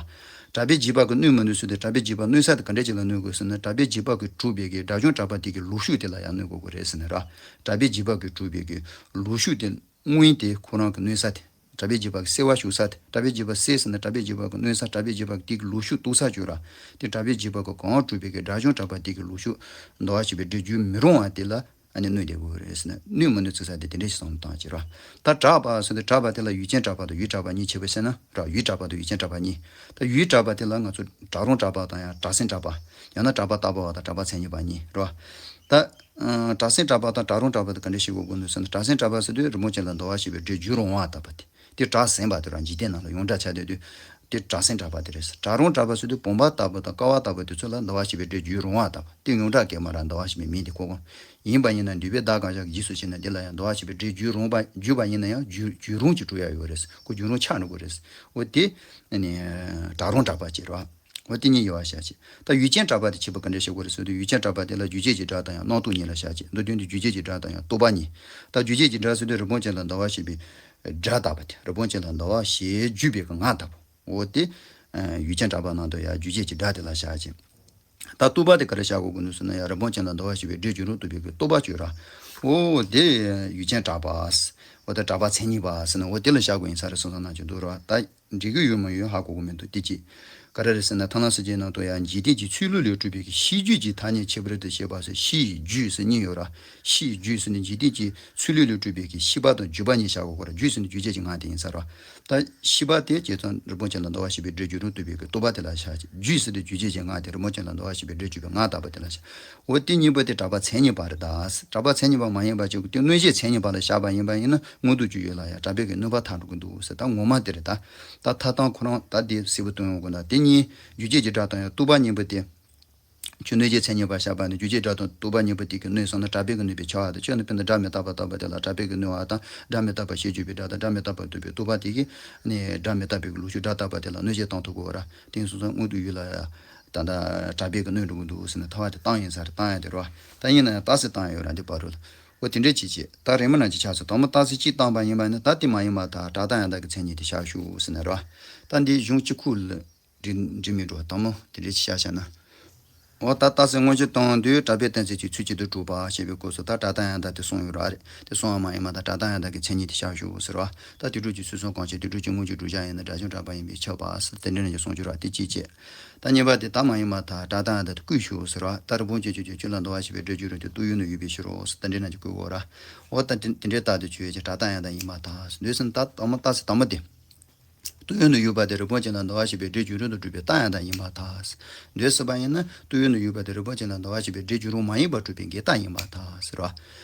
གྲྭ་པའི་རྗེས་དཔག་གིས་གནོད་མི་ནུས་ཟེར་དུས། གྲྭ་པའི་རྗེས་དཔག་གནོད་ས་དེ་ག་འདྲས་ཅིག་ལ་གནོད་དགོས་ཟེར་ན། གྲྭ་པའི་རྗེས་དཔག་གིས་གྲུབ་པའི་གི་དགྲ་བཅོམ་གྲགས་པ་དེ་གི་ལུག་ཤུགས་དེ་ལ་ཡང་གནོད་དགོས་ཀྱི་རེད་ཟེར་ནས་ར། གྲྭ་པའི་རྗེས་དཔག་གིས་གྲུབ་པའི་གི་ལུག་ཤུགས་དེ། སྔོན་དེ་ཁོ་རང་གི་གནོད་ས་དེ། གྲྭ་པའི་རྗེས་དཔག་གི་སེལ་བ་ཞུགས་ས་དེ། གྲྭ་པའི་རྗེས་དཔག་སེལ་ཟེར་ན་གྲྭ་པའི་རྗེས་དཔག་གི་གནོད་ས། གྲྭ་པའི་རྗེས་དཔག་གི་དེ་གི་ལུག་ཤུགས་གཏོར་ས་ཅིག་ཡོད་ར། དེ་གྲྭ་པའི་རྗེས་དཔག་གིས་གང་གྲུབ་པའི་གི་དགྲ་བཅོམ་གྲགས་པ་དེ་གི་ལུག་ཤུགས་འདུལ་བ་བྱེད་པའི་སྒྲིབ་སྦྱོར་མི་རུང་བ་དེ་ལ་ཨ་ནི་གནོད་བསྡད་དགོས་རེད་ཟེར་ན། གནོད་མི་ནུས་ཚུལ་ས་དེ་དེ་འདྲས་ཞིག་བསམ་བློ་བཏང་བྱས་ར། ད་གྲགས་པ་ཟེར་དུས་གྲགས་པ་དེ་ལ་ཡུལ་ཅན་གྲགས་པ་དང་ཡུལ་གྲགས་པ་གཉིས་ཕྱེ་བ་བྱས་ན་ར། ཡུལ་གྲགས་པ་དང་ཡུལ་ཅན་གྲགས་པ་གཉིས། ད་ཡུལ་གྲགས་པ་དེ་ལ་ང་ཚོ་གྲགས་རུང་གྲགས་པ་དང་ཡང་གྲགས་སེང་གྲགས་པ། ཡང་ན་གྲགས་པ་ལྟ་བུ་བ་དང་གྲགས་པ་མཚན་ཉིད་པ་གཉིས་ར། ད། ཨ། གྲགས་སེང་གྲགས་པ་དང་གྲགས་རུང་གྲགས་པ་དེ་ག་འདྲས་ཤེས་དགོས་ཀྱི་འདུག་ཟེར་ན། གྲགས་སེང་གྲགས་པ་ཟེར་དུས་རི་མོ་ཅན་ལ་འདུལ་བ་བྱེད་པའི་སྒྲས་བསྒྱུར་རུང་བ་ལྟ་བུ་དེ། དེ་གྲགས་སེང་བ་དེ་ར་འཇིག་རྟེན་ནང་ལ་ཡོངས་གྲགས་ཆགས་བསྡད་དུས། དེ་གྲགས་སེང་གྲགས་པ་དེ་རེད། གྲགས་རུང་གྲགས་པ་ཟེར་དུས་བུམ་པ་ལྟ་བུ་དང་ཀ་བ་ལྟ་བུ་དེ་ཚོ་ལ་འདུལ་བ་བྱེད་པའི་སྒྲས་བསྒྱུར་རུང་བ་ལྟ་བུ་དེ་ཡོངས་གྲགས་སྐད་མ་ར་འདུལ་བ་བྱེད་པའི་མིང་དེ་གོ་གོ། ཡིན་པ་ཡིན་ན་འདུས་པའི་བརྡ་གང་ཤར་གྱི་རྗེས་སུ་བྱས་ན་དེ་ལ་ཡང་འདུལ་བ་བྱེད་པའི་སྒྲས་བསྒྱུར་རུང་བ། བསྒྱུར་བ་ཡིན་ན་ཡང་བསྒྱུར་བསྒྱུར་རུང་ཅིག་གྲུབ་ཡ་ཡོད་རེད། ཁོ་བསྒྱུར་རུང་ཆགས་འགྲོ་གི་རེད། འོ་དེ་ནི་གྲགས་རུང་གྲགས་པ་ཅིག་རེད། འོ་དེ་གཉིས་ཡོད་པ་བཞག་བྱས། ད་ཡུལ་ཅན་གྲགས་པ་དེ་ཕྱེ་བ་ག་འདྲས་ཤེས་དགོས་རེད་ཟེར་དུས། ཡུལ་ཅན་གྲགས་པ་དེ་ལ་རྒྱུད་བྱེད་ཀྱི་སྒྲ་དང་ཡང་རྣམ་རྟོག་གཉིས་ལ་བཞག་བྱས། མདོ་དོན་དུ་རྒྱུད་བྱེད་ཀྱི་སྒྲ་དང་ཡང་རྟོག་པ་གཉིས། ད་རྒྱུད་བྱེད་ཀྱི་སྒྲ་ཟེར་དུས་རི་བོང་ཅན་ལ་འདུལ་བ་བྱེད་པའི་སྒྲ་ལྟ་བུ་དེ། རི་བོང་ཅན་ལ་འདུལ་བ་བྱེད་བརྒྱུད་པའི་ངག་ལྟ་བུ། འོ་དེ་ཡུལ་ཅན་གྲགས་པ་ནང་དུ་ཡང་རྒྱུད་བྱེད་ཀྱི་སྒྲ་དེ་ལ་བཞག་བྱས། ད་རྟོག་པ་དེ་ག་རེ་བཞག་དགོས་ཀྱི་འདུག་ཟེར་ན། ཡང་རི་བོང་ཅན་ལ་འདུལ་བ་བྱེད་པའི་སྒྲས་བསྒྱུར་རུང་བཏུབ་པའི་གི་རྟོག་པ་ཅིག་ཡོད་ར། འོ་དེ་ཡུལ་ཅན་གྲགས་པ། འོ་དེ་གྲགས་པ་མཚན་ཉིད་པ་ཟེར་ན་འོ་དེ་ལ་བཞག་དགོས་ཡིན་ས་རེད་བསམ་བསམ་གནང་གི་འདུག་ར། ད། འགྲིག་གི་ཡོད་མ་ཡོད་ཧ་གོ་གི་མི་འདུག་དེ་གཅིག་ག་རེ་རེད་ཟེར་ན། ཐར་ལམ་སྲིད་རྒྱལ་ནང་དུ་ཡང་འཇིག་རྟེན་གྱི་ཚུལ་ལུགས་ལས་གྲུབ་པའི་གི་ཤེས་རྒྱུད་ཀྱི་ཐ་སྙད་ཁྱད་པར་དུ་བཤད་པ་ཟེར། ཤེས་རྒྱུད་ཟེར་གཉིས་ཡོད་ར། ཤེས་རྒྱུད་ཟེར་ནི་འཇིག་རྟེན་གྱི་ཚུལ་ལུགས་ལས་གྲུབ་པའི་གི་ཤེས་པ་དང་རྒྱུད་པ་གཉིས་བཞག་དགོས་ར། རྒྱུད་ཟེར་ནི་རྒྱུད་བྱེད་ཀྱི་ངག་དེ་ཡིན་ས་ར། ད་ཤེས་པ་དེ་བྱས་ཙང་རི་བོང་ཅན་ལ་འདུལ་བ་བྱེད་པའི་སྒྲས་བསྒྱུར་རུང་བཏུབ་པའི་གི་རྟོག་པ་དེ་ལ་བཞག་བྱས། རྒྱུད་ཟེར་དུས་རྒྱུད་བྱེད་ཀྱི་ངག་དེ། རི་བོང་ཅན་ལ་འདུལ་བ་བྱེད་པའི་སྒྲས་བསྒྱུར་བའི་ངག་ལྟ་བུ་དེ་ལ་བཞག་འོ་དེ་གཉིས་པོ་དེ་གྲགས་པ་མཚན་ཉིད་པ་རེད་ད། གྲགས་པ་མཚན་ཉིད་པ་མ་ཡིན་པ་ཅིག་དེ་གནོད་བྱེད་མཚན་ཉིད་པ་ལ་བཞག་པ་ཡིན་པ་ཡིན་ན། དངོས་སུ་ཅིག་ཡོད་ལ་ཡང་གྲགས་པའི་གི་གནོད་པ་ཐལ་འགྲོ་གི་འདུག་ཟེར། ད་ངོ་མ་དེ་རེད་ད། ད་ཐལ་སྟངས་ཁོ་རང་ད་དེ་གསལ་པོ་སྟོན་ཡོང་གི་འདུག་དེ་གཉིས་རྒྱུད་བྱེད་ཀྱི་སྒྲ་དང་ཡང་རྟོག་པ་གཉིས་པོ་དེ། ཁྱོད་གནོད་བྱེད་མཚན་ཉིད་པ་བཞག་པ་ནི། རྒྱུད་བྱེད་སྒྲ་དང་རྟོག་པ་གཉིས་པོ་དེ་གིས་གནོད་སོང་ན་གྲགས་པའི་གི་གནོད་པའི་ཆ་བ་དང་། ཁྱོད་ནི་དཔེར་ན་སྒྲ་མི་རྟག་པ་ལྟ་བུ་དེ་ལ་གྲགས་པའི་གི་གནོད་པ་དང་། སྒྲ་མི་རྟག་པ་ཞེས་བརྗོད་པའི་སྒྲ་དང་། སྒྲ་མི་རྟག་པར་འདོད་པའི་རྟོག་པ་དེ་གིས་ནི་སྒྲ་མི་རྟག་པའི་གི་ལུགས་ཤུགས་སྒྲ་རྟག་པ་དེ་ལ་གནོད་བྱེད་བཏང་ཐུབ་དགོས་པ་ར། དེ་སོང་ཙང་དངོས་སུ་ཡོད་ལ་ཡང་ད་ལྟ་གྲགས་པའི་གི་གནོད་འགྲོ་གི་འདུག་ཟེར་ནས་ཐལ་བ་དེ་བཏང་ཡིན་ས་རེད། བཏང་ཡ་དེ་རེད་བ། ད་ཡིན་ན་ཡང་རྟགས་གསལ་བཏང་ཡ་ཡོད་ར། འདི་བར་དུ་ལ། འོ་དེ་འདྲས་བྱེད་བྱེད། ད་རེས་མོ་ནང་ཅིག་ཆགས་སོང་། དང་པོ་རྟགས་གསལ་གཅིག་བཏང་པ་ཡིན་པ་ནི། ད་དེ་མ་ཡིན་པར་ཐལ། སྒྲ་དང་ཡང་དག་གི་མཚན་ཉིད་དེ་བཞག་ཤོག་ཟེར་ནས་རེད་བ། ད་འདི་གཞུང་གཅིག་ཁུག་ལ་འགྲིག་འགྲིག་མི་འགྲོ། དང་པོ་དེ་འདྲས་ཅིག་བཞག་བཞག་ན། འོ་ད་རྟགས་གསལ་མངོན་གྱུར་བཏང་དུས། གྲགས་པའི་གཏན་ཚིགས་ཀྱི་ཚུལ་གཅིག་ཏུ་གྲུབ་པ་ཞེས་པའི་སྐབས་སུ་ད་སྒྲ་དང་ཡང་དག་དེ་གསུངས་ཡོད་རེད། དེ་གསུངས་པ་མ་ཡིན་པར་ཐལ། སྒྲ་དང་ཡང་དག་གི་མཚན་ཉིད་དེ་བཞག་ཤོག་ཟེར་བ། ད་དུས་གྲུབ་ཀྱི་ཚུལ་གསུམ་གང་ཕྱིར། དུས་གྲུབ་ཀྱི་དངོས་རྒྱུ་བསྒྲུབ་བྱ་ཡིན་ན། དགྲ་བཅོམ་གྲགས་པ་ཡིན་པས་ཁྱབ་པ་ཟེར། དེ་འདྲ་ནས་ཀྱང་གསུངས་ཀྱི་རེད། དེ་གཅིག་བྱས། ད་གཉིས་པ་དེ་ད་མ་ཡིན་པར་ཐལ། སྒྲ་དང་ཡང་དག་དེ་བཀོད་ཤོག་ཟེར་བ། ད་རི་བོང་ཅན་ཁྱོད་ཀྱི་ཁྱོད་ལ་འདུལ་བ་བྱེད་པའི་སྒྲས་བསྒྱུར་རུང་དེ་སྟོད་ཡུལ་ན་ཡོད་པའི་ཕྱིར་རོ་ཟེར། ད་འདྲ་ནས་ཀྱང་བཀོད་དགོས་ར། འོ་ད་དེ་དེ་འདྲའི་རྟགས་དེ་ཆོས་ཅན། སྒྲ་དང་ཡང་དག་ཡིན་པར་ཐལ་ཟེར། འདོད་ཟེར་ན་ད་དང་པོ་རྟགས་གསལ་དང་པོ་དེ། སྟོད་ཡུལ་ན་ཡོད་པ་དེ་རི་བོང་ཅན་ལ་འདུལ་བ་བྱེད་པའི་སྒྲས་བསྒྱུར་རུང་དུ་གྲུབ་པའི་རྟགས་ཡང་དག་ཡིན་པར་ཐལ། འདོད་ཟེར་བ་ཡིན་ན་སྟོད་ཡུལ་ན་ཡོད་པ་དེ་རི་བོང་ཅན་ལ་འདུལ་བ་བྱེད་པའི་སྒྲས་བསྒྱུར་རུང་མ་ཡིན་པར་གྲུབ་པའི་འགལ་རྟགས་ཡིན་པར་ཐལ་ཟེར་བ།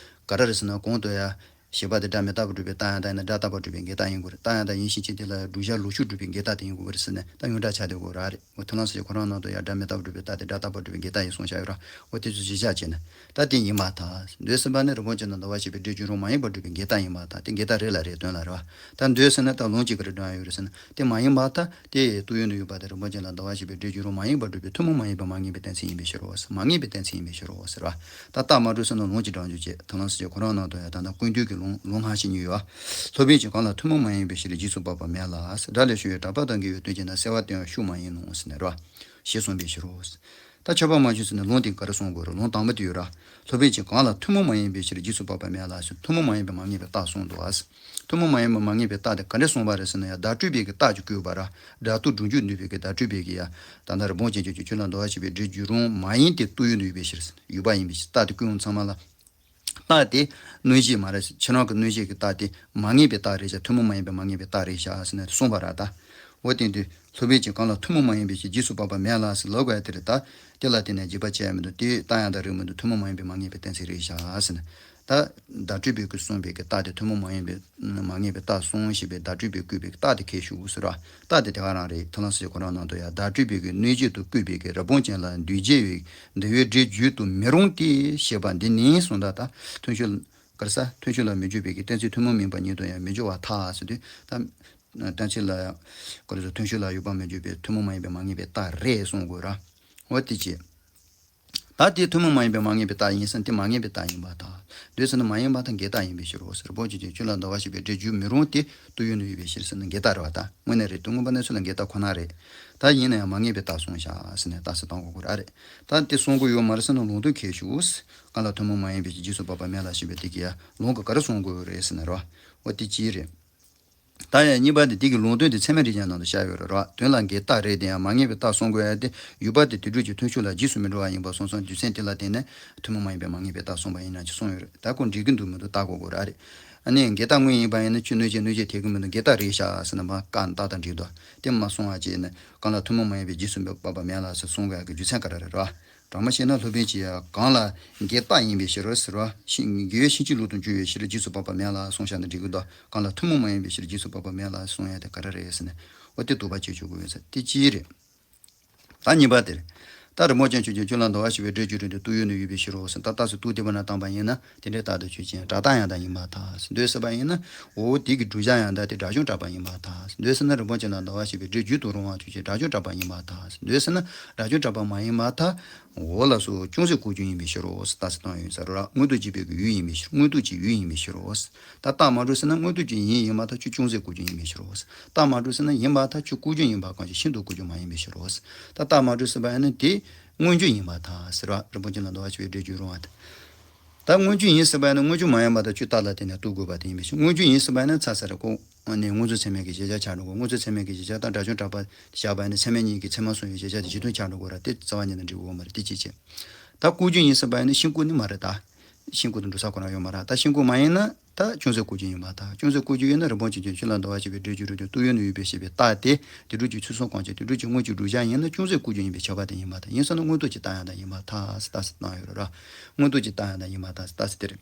ག་རེ་རེད་ཟེར་ན་གོང་དུ་ཡང་བྱས་པ་དེ་སྒྲ་མི་རྟག་པར་གྲུབ་པའི་རྟགས་ཡང་དག་ཡིན་ན་སྒྲ་རྟག་པར་གྲུབ་པའི་འགལ་རྟགས་ཡིན་དགོས་རེད། རྟགས་ཡང་དག་ཡིན་ཕྱིན་ཆད་དེ་ལ་བསྒྲུབ་བྱ་ལུགས་ཤུགས་གྲུབ་པའི་འགལ་རྟགས་དེ་ཡིན་དགོས་པ་རེད་ཟེར་ནས་ད་ཡོངས་གྲགས་ཆགས་བསྡད་དགོས་ར་རེད། འོ་ཐར་ལམ་སྲིད་རྒྱལ་ཁོ་རང་ནང་དུ་ཡང་སྒྲ་མི་རྟག་པར་གྲུབ་པའི་རྟགས་དེ་སྒྲ་རྟག་པར་གྲུབ་པའི་འགལ་རྟགས་ཡིན་གསུངས་བཞག་ཡོད་ར། འོ་དེ་ཚོ་གཞི་བཞག་བྱས་ན། ད་དེ་ཡིན་པར་ཐལ། འདོད་ཟེར་བ་ནི་རི་བོང་ཅན་ལ་འདུལ་བ་བྱེད་པའི་སྒྲས་བསྒྱུར་རུང་མ་ཡིན་པར་གྲུབ་པའི་འགལ་རྟགས་ཡིན་པར་ཐལ། དེ་འགལ་རྟགས་རེད་ལ་རེད་དོན་ལ་རེད་བ། ད་འདོད་ཟེར་ན་ད་ལུང་གཅིག་ག་རེ་འདྲ་ཡོད་རེད་ཟེར་ན། དེ་མ་ཡིན་པར་ཐལ། དེ་སྟོད་ཡུལ་ན་ཡོད་པ་དེ་རི་བོང་ཅན་ལ་འདུལ་བ་བྱེད་པའི་སྒྲས་བསྒྱུར་རུང་མ་ཡིན་པར་གྲུབ་པའི་ཐུན་མོང་མ་ཡིན་པའི་མ་ངེས་པའི་གཏན་ཚིགས་ཡིན་པའི་ཕྱིར་རོ། མ་ངེས་པའི་གཏན་ཚིགས་ཡིན་པའི་ཕྱིར་རོ་ཟེར་བ། ད་རྟགས་མ་གྲུབ་ཟེར་ན་ལུང་གཅིག་དྲངས་རྒྱུ་བྱས། ཐར་ལམ་སྲིད་རྒྱལ་ཁོ་རང་ནང་དུ་ཡང་ད་ལྟ་ཀུན་བཏུས་ཀྱི་ལུང་ལུང་ཁག་ཅིག་གཉིས་ཡོད་པ། སློབ་དཔོན་གྱིས་གང་ལ་ཐུན་མོང་མ་ཡིན་པའི་ཕྱིར་རྗེས་སུ་དཔག་པ་མེད་ལ། སྒྲ་ལས་བྱུང་བའི་གྲགས་པ་དང་འགལ་བའི་དོན་གྱིས་ན་གསལ་བར་སྟོན་པ་ཤུགས་མ་ཡིན་ནོ་ཟེར་ནས་རོ། ཞེས་གསུངས་པའི་ཕྱིར་རོ། ད་ཁྱབ་པ་མ་བྱུང་ཟེར་ནས་ལུང་དེ་ག་རེ་གསུང་དགོས་རེད། ལུང་དང་པོ་དེ་ཡོད་ར། སློབ་དཔོན་གྱིས་གང་ལ་ཐུན་མོང་མ་ཡིན་པའི་ཕྱིར་རྗེས་སུ་དཔག་པ་མེད་ལ་ཟེར། ཐུན་མོང་མ་ཡིན་པའི་མ་ངེས་པའི་རྟགས་གསུངས་འདུག་ཨ། ཐུན་མོང་མ་ཡིན་པའི་མ་ངེས་པའི་རྟགས་དེ་ག་འདྲས་གསུངས་པ་རེད་ཟེར་ན། ཡང་བརྡ་སྤྲོད་པའི་གི་རྟགས་ཀྱིས་བསྐུལ་བ་ར། སྒྲ་རྟོག་སྒྲུབ་འཇུག་ནུས་པའི་གི་བརྡ་སྤྲོད་པའི་གི་ཡ། ད་ལྟ་རི་བོང་ཅན་ཁྱོད་ཀྱི་ཁྱོད་ལ་འདུལ་བ་བྱེད་པའི་སྒྲས་བསྒྱུར་རུང་མ་ཡིན་ཏེ་སྟོད་ཡུལ་ན་ཡོད་པའི་ཕྱིར་ཟེར། ཡོད་པ་ཡིན་པའི་ཕྱིར། རྟགས་དེ་བསྐུལ་ཡོང་ཚང་མ་ལ། རྟགས་དེ་གནོད་བྱེད་མ་རེད། ཁྱེད་རང་གི་གནོད་བྱེད་ཀྱི་རྟགས་དེ་མ་ངེས་པའི་རྟགས་རེད་ཤག་ཐུན་མོང་མ་ཡིན་པའི་མ་ངེས་པའི་རྟགས་རེད་ཤག་ཟེར་ནས་གསུངས་པ་ར་ད། འོ་དེ་དུས་སློབ་དཔོན་གྱིས་གང་ལ་ཐུན་མོང་མ་ཡིན་པའི་ཕྱིར་རྗེས་སུ་དཔག་པ་མེད་ལ་ཟེར་ལབ་དགོས་ཡ་དེ་རེད་ད། དེ་ལ་བརྟེན་ནས་རྗེས་དཔག་བྱས་ཡ་མི་འདུག་དེ་རྟགས་ཡང་དག་རེད་མི་འདུག་ཐུན་མོང་མ་ཡིན་པའི་མ་ངེས་པའི་གཏན་ཚིགས་རེད་ཤག་ཟེར་ནས། ད་བརྡ་སྤྲོད་པའི་གིས་གསུངས་པའི་གི་རྟགས་དེ་ཐུན་མོང་མ་ཡིན་པའི་མ་ངེས་པའི་རྟགས་གསུངས་ཞེས་པའི་བརྡ་སྤྲོད་པའི་བསྐུལ་བའི་རྟགས་དེ་ཁས་ཞུགས་ཟེར་བ། རྟགས་དེ་དེ་ག་རང་རེད། ཐར་ལམ་སྲིད་ཁོ་རང་ནང་དུ་ཡང་བརྡ་སྤྲོད་པའི་གི་གནོད་བྱེད་དུ་བསྐུལ་བའི་གི་རི་བོང་ཅན་ལ་འདུལ་བྱེད་པའི་འདུལ་བའི་སྒྲས་བསྒྱུར་དུ་མི་རུང་སྟེ་ཞེས་པ་འདི་ནི་གསུངས། ད་ད་ཐུན་ཤོད་ ག་རེ་ཟེར། ཐུན་མཆོག་ལ་མི་འཇུག་པའི་གི་གཏན་ཚིགས་ཐུན་མོང་མིན་པ་ཉིད་དུ་ཡང་མི་འཇུག་པར་ཐལ་ཟེར་དུས་ད། གཏན་ཚིགས་ལ་ཡང་ག་རེ་ཟེར། ཐུན་མཆོག་ལ་ཡོད་པར་མི་འཇུག་པའི་ཐུན་མོང་མ་ཡིན་པའི་མ་ངེས་པའི་རྟགས་རེད་གསུང་དགོས་ར། འོ་དེ་ཅི། ད་དེ་ཐུན་མོང་མ་ཡིན་པའི་མ་ངེས་པའི་རྟགས་ཡིན་ཟེར་ན་དེ་མ་ངེས་པའི་རྟགས་ཡིན་པར་ཐལ། འདོད་ཟེར་ན་མ་ཡིན་པར་ཐལ། འགལ་རྟགས་ཡིན་པའི་ཕྱིར་རོ་ཟེར། རིན་པོ་ཆེ་ཆོས་ལ་འདུ་བ་ཞེས་པའི་སྒྲས་བསྒྱུར་མི་རུང་སྟེ། དུ་ཡོད་ན་ཡོད་པའི་ཕྱིར་ཟེར་ན་འགལ་རྟགས་རེད་བ། ད་དངོས་གནས་རེད། དུས་མངོན་པ་གནས་ཚུལ་ལ་འགལ་རྟགས་ཁོ་ན་རེད། ད་ཡིན་ན་ཡང་མ་ངེས་པའི་རྟགས་གསུངས་བཞག་ཟེར་ནས་རྟགས་གསལ་གཏོང་དགོས་ཀྱི་རེད། ད་དེ་གསུང་གི་ཡོད་མ་རེད་ཟེར་ན་ལུང་དོན་གལ་ཞུགས། གང་ལ་ཐུན་མོང་མ་ཡིན་པའི་རྗེས་སུ་དཔག་པ་མེད་ལ་ཞེས་པའི་དེ་གི་ཡང་ལུང་གིས་ག་རེ་གསུང་དགོས་རེད་ཟེར་ན་རོ། འོ་དེ་ཅི་རེད། ད་ཡང་གཉིས་པ་དེ་དེ་གི་ལུང་དོན་དེ་ཚད་མའི་རིགས་ཀྱི་ནང་དུ་བཤད་ཡོད་རེད་རོ། དོན་ལ་འགལ་རྟགས་རེད་དེ་ཡང་མ་ངེས་པའི་རྟགས་གསུང་དགོས་ཡ་དེ། ཡུལ་པ་དེ་དེ་སྒྲུབ་ཀྱི་ཐུན་མཆོག་ལ་རྗེས་སུ་མི་འགྲོ་བ་ཡིན་པ་སོང་ཙང་རྒྱུ་མཚན་དེ་ལ་བརྟེན་ནས་ཐུན་མོང་མ་ཡིན་པའི་མ་ངེས་པའི་རྟགས་གསུངས་པ་ཡིན་ན་ཅི་གསུངས་ཡོད་རེད། ད་ཁོ་འགྲིག་གི་འདུག་མི་འདུག་བལྟ་དགོས་ཀྱི་རེད། ཨ་ནི་འགལ་རྟགས་དངོས་ཡིན་པ་ཡིན་ན་ཁྱོད་གནོད་བྱེད་གནོད་བྱེད་ཐེག་གི་མི་འདུག་འགལ་རྟགས་རེད་ཤག་ཟེར་ན་མ་བཀག་ན་རྟགས་དང་འགྲིག་འདུག་དེ་མ་གསུང་བ་བྱས་ནས་གང་ལ་ཐུན་མོང་མ་ཡིན་པའི་རྗེས་སུ་དཔག་པ་མེད་ལ་ཟེར་གསུང་དགོས་ཡ་གི་རྒྱུ་མཚན་ག་རེ་རེད་རོ། དྲང་མོ་བཤད་ན་སློབ་དཔོན་གྱིས་ཡང་གང་ལ་འགལ་རྟགས་ཡིན་པའི་ཕྱིར་རོ་ཟེར་བ། ཤིང་དགེ་བའི་ཤིང་གཅིག་ལུགས་དང་འགྱུར་བའི་ཕྱིར་རྗེས་སུ་དཔག་པ་མེད་ལ་གསུངས་བཞག་ན་འགྲིག་གི་འདུག་གང་ལ་ཐུན་མོང་མ་ཡིན་པའི་ཕྱིར་རྗེས་སུ་དཔག་པ་མེད་ལ་གསུངས་ཡ་དེ་ག་རེ་རེད་ཟེར་ན། འོ་དེ་དོགས་པ་གཅོད་ཆོག་གི་ཡོད་ས་དེ་ཅི་རེད། ད་གཉིས་པ་དེ་རེད། ད་རིན་པོ་ཆེ་ཆོས་ཀྱི་ཆོས་ལ་འདུ་བ་ཞེས་པའི་སྒྲས་བསྒྱུར་རུང་དེ་དུ་ཡོད་ན་ཡོད་པའི་ཕྱིར་རོ་ཟེར། ད་རྟགས་སུ་དུ་དེ་བ་ན་བཏང་པ་ཡིན་ན་དེ་འདྲའི་རྟགས་དང་ཆོས་ཅན། སྒྲ་རྟགས་ཡང་དག་ཡིན་པར་ཐལ་ཟེར། འདོད་ཟེར་བ་ཡིན་ན། འོ་དེ་གི་བསྒྲུབ་བྱ་ཡང་དག་དེ་སྒྲ་བྱུང་གྲགས་པ་ཡིན་པར་ཐལ་ཟེར། འདོད་ཟེར་ན་རིན་པོ་ཆེ་ལ་འདུ་བ་ཞེས་པའི་སྒྲས་བསྒྱུར་དུ་རུང་བ་ཆོས་ཅན། སྒྲ་བྱུང་གྲགས་པ་ཡིན་པར་ཐལ་ཟེར། འདོད་ཟེར་ན་སྒྲ་བྱུང་གྲགས་པ་མ་ཡིན་པར་ཐལ། འོ་ལགས་སོ། ཅུང་ཟད་བཀོད་རྒྱུ་ཡིན་པའི་ཕྱིར་རོ་ཟེར་རྟགས་སུ་བཏང་ཡོད་ས་རེད་ར། མངོན་རྟོགས་བྱེད་པའི་གི་ཡུལ་ཡིན་པའི་ཕྱིར། མངོན་རྟོགས་ཀྱི་ཡུལ་ཡིན་པའི་ཕྱིར་རོ་ཟེར། ད་རྟགས་མ་གྲུབ་ཟེར་ན་མངོན་རྟོགས་ཀྱི་ཡིན་ཡིན་པར་ཐལ། ཁྱོད་ཅུང་ཟད་བཀོད་རྒྱུ་ཡིན་པའི་ཕྱིར་རོ་ཟེར། རྟགས་མ་གྲུབ་ཟེར་ན་ཡིན་པར་ཐལ། ཁྱོད་བཀོད་རྒྱུ་ཡིན་པ་གང་ཞིག་ཤིན་ཏུ་བཀོད་རྒྱུ་མ་ཡིན་པའི་ཕྱིར་རོ་ཟེར། ད་རྟགས་མ་གྲུབ་ཟེར་བ་ཡིན་ན་དེ་མངོན་རྒྱུ་ཡིན་པར་ཐལ་ཟེར་བ། རིན་པོ་ཆེ་ལ་འདུ་བ་ཞེས་པའི་སྒྲས་བསྒྱུར་རུང་བ་དེ། ད་མངོན་རྒྱུ་ཡིན་ཟེར་བ་ཡིན་ན་མངོན་རྒྱུ་མ་ཡིན་པ་དང་ཁྱོད་རྟགས་ལ་བརྟེན་ནས་རྟོགས་དགོས་པ་དེ་ཡིན་པའི་ཕྱིར། མངོན་རྒྱུ་ཡིན་ཟེར་བ་ཡིན་ན་ཚ་ས་རེ་ཁོ། ཨ་ནི་སྔོན་འཇུག་ཚད་མའི་གི་གཞལ་བྱ་ཆགས་འགྲོ་དགོས། སྔོན་འཇུག་ཚད་མའི་གི་གཞལ་བྱ་དང་སྒྲ་བྱུང་གྲགས་པ་བཞག་པ་ཡིན་ན་ཚད་མ་གཉིས་ཀྱི་ཚད་མ་གསུམ་ཡི་གཞལ་བྱ་དེ་གཞི་མཐུན་ཆགས་འགྲོ་དགོས་ར། དེ་རྩ་བ་ཉིད་ནས་འགྲིག་གི་ཡོད་མ་རེད། དེ་ཅི་བྱེད། ད་བཀོད་རྒྱུ་ཡིན་ཟེར་བ་ཡིན་ན་ཤིང་བཀོད་ནི་མ་རེད་ད། ཤིང་བཀོད་དང་འགྲོ་ས་ཁོ་ན་ཡོད་མ་རེད། ད་ཤིང་བཀོད་མ་ཡིན་ན་ད་ཅུང་ཟད་བཀོད་རྒྱུ་ཡིན་པར་ཐལ། ཅུང་ཟད་བཀོད་རྒྱུ་ཡིན་ན་རིན་པོ་ཆེ་ཆོས་ལ་འདུ་བ་ཞེས་པའི་སྒྲས་བསྒྱུར་རུང་དེ་དུ་ཡོད་ན་ཡོད་པའི་ཞེས་པའི་རྟགས་དེ་དེ་སྒྲུབ་ཀྱི་ཚུལ་གསུམ་གང་ཅི་དེ་སྒྲུབ་ཀྱི་དངོས་ཀྱི་བསྒྲུབ་བྱ་ཡིན་ན་ཅུང་ཟད་བཀོད་རྒྱུ་ཡིན་པས་ཁྱབ་པ་དེ་ཡིན་པར་ཐལ། ཡིན་ཟེར་ན་མངོན་རྟོགས་ཀྱི་རྟགས་ཡང་དག་ཡིན་པར་ཐལ་ཟེར་རྟགས་སུ་བཏང་ཡོད་རེད་ར། མངོན་རྟོགས་ཀྱི་རྟགས་ཡང་དག་ཡིན་པར་ཐལ་ཟེར་རྟགས་སུ་དེ་རེད།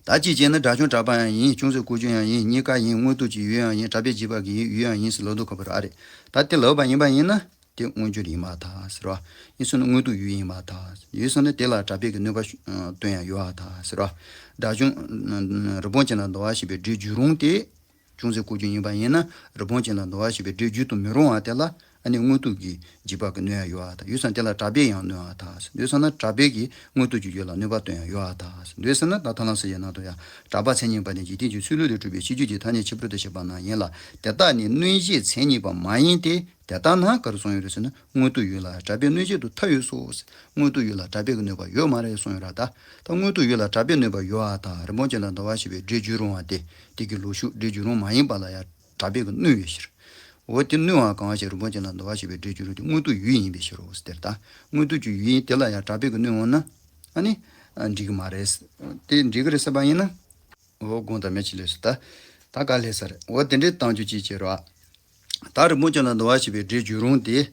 ད་གཅིག་བྱས་ན་སྒྲ་བྱུང་གྲགས་པ་ཡང་ཡིན། ཅུང་ཟད་བཀོད་རྒྱུ་ཡང་ཡིན། གཉིས་ཀ་ཡིན། མངོན་རྟོགས་ཀྱི་ཡུལ་ཡང་ཡིན། གྲགས་པས་བྱས་པ་གི་ཡུལ་ཡང་ཡིན་ཟེར་ལབ་འདུག་ག་པར་ཨ་རེད། ད་དེ་ལབ་པ་ཡིན་པ་ཡིན་ན་དེ་མངོན་རྟོགས་ཡིན་པར་ཐལ་ཟེར་བ། ཡིན་ཟེར་ན་མངོན་རྟོགས་ཡུལ་ཡིན་པར་ཐལ། ཡིན་ཟེར་ན་དེ་ལ་གྲགས་པས་ཀྱི་གནོད་པ་ཞུ་སྟོན་ཡང་ཡོད་པར་ཐལ་ཟེར་བ། སྒྲ་བྱུང་རིན་པོ་ཆེ་ལ་འདུ་བ་ཞེས་པའི་སྒྲས་བསྒྱུར་རུང་དེ། ཅུང་ཟད་བཀོད་རྒྱུ་ཡིན་པ་ཡིན་ན་རིན་པོ་ཆེ་ལ་འདུ་བ་ཞེས་པའི་སྒྲས་བསྒྱུར་དུ་མི་རུང་བ་དེ་ལ་ཨ་ནི་མངོན་རྟོགས་ཀྱི་བྱས་པ་གི་གནོད་ཡང་ཡོད་པར་ཐལ། ཡོད་ཙང་དེ་ལ་གྲགས་པས་ཡང་གནོད་པར་ཐལ། ཡོད་ཙང་ན་གྲགས་པས་ཀྱི་མངོན་རྟོགས་ཀྱི་ཡུལ་ལ་གནོད་པ་སྟོན་ཡང་ཡོད་པར་ཐལ། ཡོད་ཙང་ན་ད་ཐར་ལམ་གསལ་བྱེད་ནང་དུ་ཡང་གྲགས་པ་མཚན་ཉིད་པ་དེ་འཇིག་རྟེན་གྱི་ཚུལ་ལུགས་ལས་གྲུབ་པའི་ཤེས་རྒྱུད་ཀྱི་ཐ་སྙད་ཁྱད་པར་དུ་བྱས་པ་རྣམས་ཡིན་ལ། དེ་དག་ནི་གནོད་བྱའི་མཚན་ཉིད་པ་མ་ཡིན་ཏེ། དེ་ལྟ་ན་ག་རེ་གསུངས་ཡོད་རེད་ཟེར་ན། མངོན་རྟོགས་ཡུལ་ལ་གྲགས་པས་གནོད་བྱེད་དུ་ཐལ་ཡོད་སོ། མངོན་རྟོགས་ཡུལ་ལ་གྲགས་པས་ཀྱི་གནོད་པ་ཡོད་མ་རེད་གསུངས་ཡོད་ར། ད་ད་མངོན་རྟོགས་ཡུལ་ལ་གྲགས་པས་གནོད་པ་ཡོད་པར་ཐལ། རིན་པོ་ཆེ་ལ་འདུ་བ་ཞེས་པའི་སྒྲས་བསྒྱུར་རུང་བ་སྟེ། དེ་གི་ལུགས་ཤུགས་སྒྲས་བསྒྱུར་རུང་མ་ཡིན་པ་ལ་ཡང་གྲགས་པས་ཀྱི་གནོད་པའི་ཕྱིར། འོ་དེ་གནོད་པ་གང་ཞིག་རིན་པོ་ཆེ་ལ་འདུ་བ་ཞེས་པའི་སྒྲས་བསྒྱུར་རུང་དེ་མངོན་རྟོགས་ཡུལ་ཡིན་པའི་ཕྱིར་རོ་ཟེར་ད། མངོན་རྟོགས་ཀྱི་ཡུལ་ཡིན་དེ་ལ་ཡང་གྲགས་པས་ཀྱི་གནོད་འོང་ན། ཨ་ནི། འགྲིག་གི་མ་རེད། དེ་འགྲིག་གི་རེད་ཟེར་བ་ཡིན་ན། འོ་དགོངས་དག་མེད་ཅིག་ལས་སུ་ད། ད་ག་ལས་ས་རེད། འོ་དེ་འདྲའི་བཏང་རྒྱུ་ཅིག་བྱེད་རོགས། ད་རིན་པོ་ཆེ་ལ་འདུ་བ་ཞེས་པའི་སྒྲས་བསྒྱུར་རུང་དེ།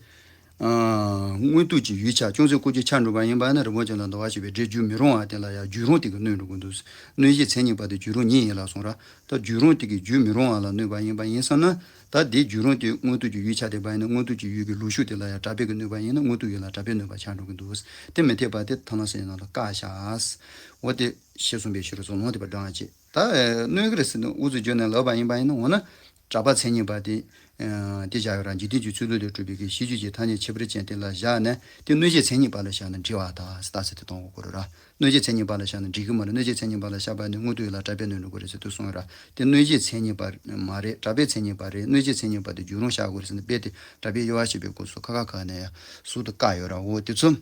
མངོན་རྟོགས་ཀྱི་ཡུལ་ཆགས་ཅུང་ཟད་བཀོད་རྒྱུ་ཆགས་འགྲོ་བ་ཡིན་པ་ན་རིན་པོ་ཆེ་ལ་འདུ་བ་ཞེས་པའི་སྒྲས་བསྒྱུར་མི་རུང་བ་དེ་ལ་ཡང་བསྒྱུར་རུང་དེ་གི་གནོད་འགྲོ་གི་འདུག་གནོད་བྱའི་མཚན་ཉིད་པ་དེ་བསྒྱུར་རུང་ཉིད་ཡིན་ལ་གསུངས་ར། ད་བསྒྱུར་རུང་དེ་གི་བསྒྱུར་མི་རུང་བ་ལ་གནོད་པ་ཡིན་པ་ཡིན་ཙང་ན། ད་དེ་བསྒྱུར་རུང་དེ་མངོན་རྟོགས་ཀྱི་ཡུལ་ཆགས་བསྡད་པ་ཡིན་ན་མངོན་རྟོགས་ཀྱི་ཡུལ་གྱི་ལུགས་ཤུགས་དེ་ལ་ཡང་གྲགས་པས་ཀྱི་གནོད་པ་ཡིན་ན་མངོན་རྟོགས་ཡུལ་ལ་གྲགས་པས་གནོད་པ་ཆགས་འགྲོ་གི་འདུག་དེ་མི་འཐད་པ་དེ་ཐར་ལམ་གསལ་བྱེད་ནང་ལ་བཀག་བཞག་འོ་དེ་ཤེས་གསུངས་པའི་ཕྱིར་རོ་ཟེར་ལུང་དེ་པར་འབྲང་བྱེད། ད་གནོད་ཀྱི་རེད་ཟེར་ནས་ཨུ་ཚུགས་བརྗོད་ནས་ལབ་པ་ཡིན་པ་ཡིན་ན། འོ་ན་གྲགས་པ་མཚན་ཉིད་པ་དེ། དེ་བཞག་ཡོད་ར། འཇིག་རྟེན་གྱི་ཚུལ་ལུགས་ལས་གྲུབ་པའི་གི་ཤེས་རྒྱུད་ཀྱི་ཐ་སྙད་ཁྱད་པར་ཅན་དེ་ལ་བཞག་ནས་དེ་གནོད་བྱའི་མཚན་ཉིད་པ་ལ་བཞག་ན་འགྲིག་པར་ཐལ་ཟེར་རྟགས་གསལ་དེ་གཏོང་དགོས་ཀྱི་རེད་ར། གནོད་བྱའི་མཚན་ཉིད་པ་ལ་བཞག་ན་འགྲིག་གི་མ་རེད། གནོད་བྱའི་མཚན་ཉིད་པ་ལ་བཞག་པ་ནི་མངོན་རྟོགས་ཡུལ་ལ་གྲགས་པས་གནོད་འགྲོ་གི་རེད་ཟེར་དུས་གསུངས་ཡོད་ར། དེ་གནོད་བྱའི་མཚན་ཉིད་པ་མ་རེད། གྲགས་པའི་མཚན་ཉིད་པ་རེད། གནོད་བྱའི་མཚན་ཉིད་པ་དེ་བསྒྱུར་རུང་བཞག་དགོས་རེད་ཟེར་ནས་དཔེ་དེ་གྲགས་པས་དབྱེ་བ་ཕྱེ་བའི་སྐབས་སུ་ཁ་ཁ་ཁ་ནས་ཡང་ཟུར་དུ་བཀག་ཡོད་ར། འོ་དེ་ཚོ།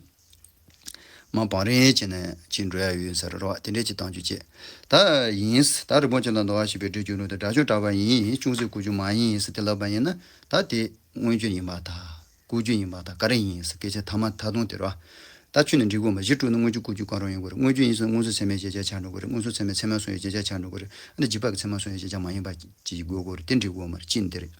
མ་བང་རིམ་བྱས་ནས་ཅིག་འགྲོ་ཡ་ཡོད་ས་རེད་རོ། དེ་འདྲས་ཅིག་བཏང་རྒྱུ་བྱེད། ད་ཡིན། ད་རིན་པོ་ཆེ་ལ་འདུ་བ་ཞེས་པའི་སྒྲས་བསྒྱུར་རུང་དེ་སྒྲ་བྱུང་གྲགས་པ་ཡིན། ཅུང་ཟད་བཀོད་རྒྱུ་མ་ཡིན་ཟེར་དེ་ལབ་པ་ཡིན་ན། ད་དེ་མངོན་རྒྱུ་ཡིན་པར་ཐལ། བཀོད་རྒྱུ་ཡིན་པར་ཐལ། ག་རེ་ཡིན་ཟེར་སྐད་ཆ་ཐ་མ་ད་དུང་དེ་རོ། ད་ཁྱོད་ནི་འགྲིག་གོ་མ། གཞི་གྲུབ་ན་མངོན་རྒྱུ་བཀོད་རྒྱུ་གང་རུང་ཡིན་དགོས་རེད། མངོན་རྒྱུ་ཡིན་ཟེར་ན་མངོན་སུམ་ཚད་མའི་གཞལ་བྱ་ཆགས་འགྲོ་དགོས་རེད། མངོན་སུམ་ཚད་མའི་ཚད་མ་གསུམ་ཡི་གཞལ་བྱ་ཆགས་འགྲོ་དགོས་རེད། ཨ་ནི་རྗེས་དཔག་གི་ཚད་མ་གསུམ་ཡི་གཞལ་བྱ་མ་ཡིན་པ་ཅིག་དགོས་དགོས་རེད། དེ་འགྲིག་གོ་མ་རེད། གཅིག་འདི་རེད།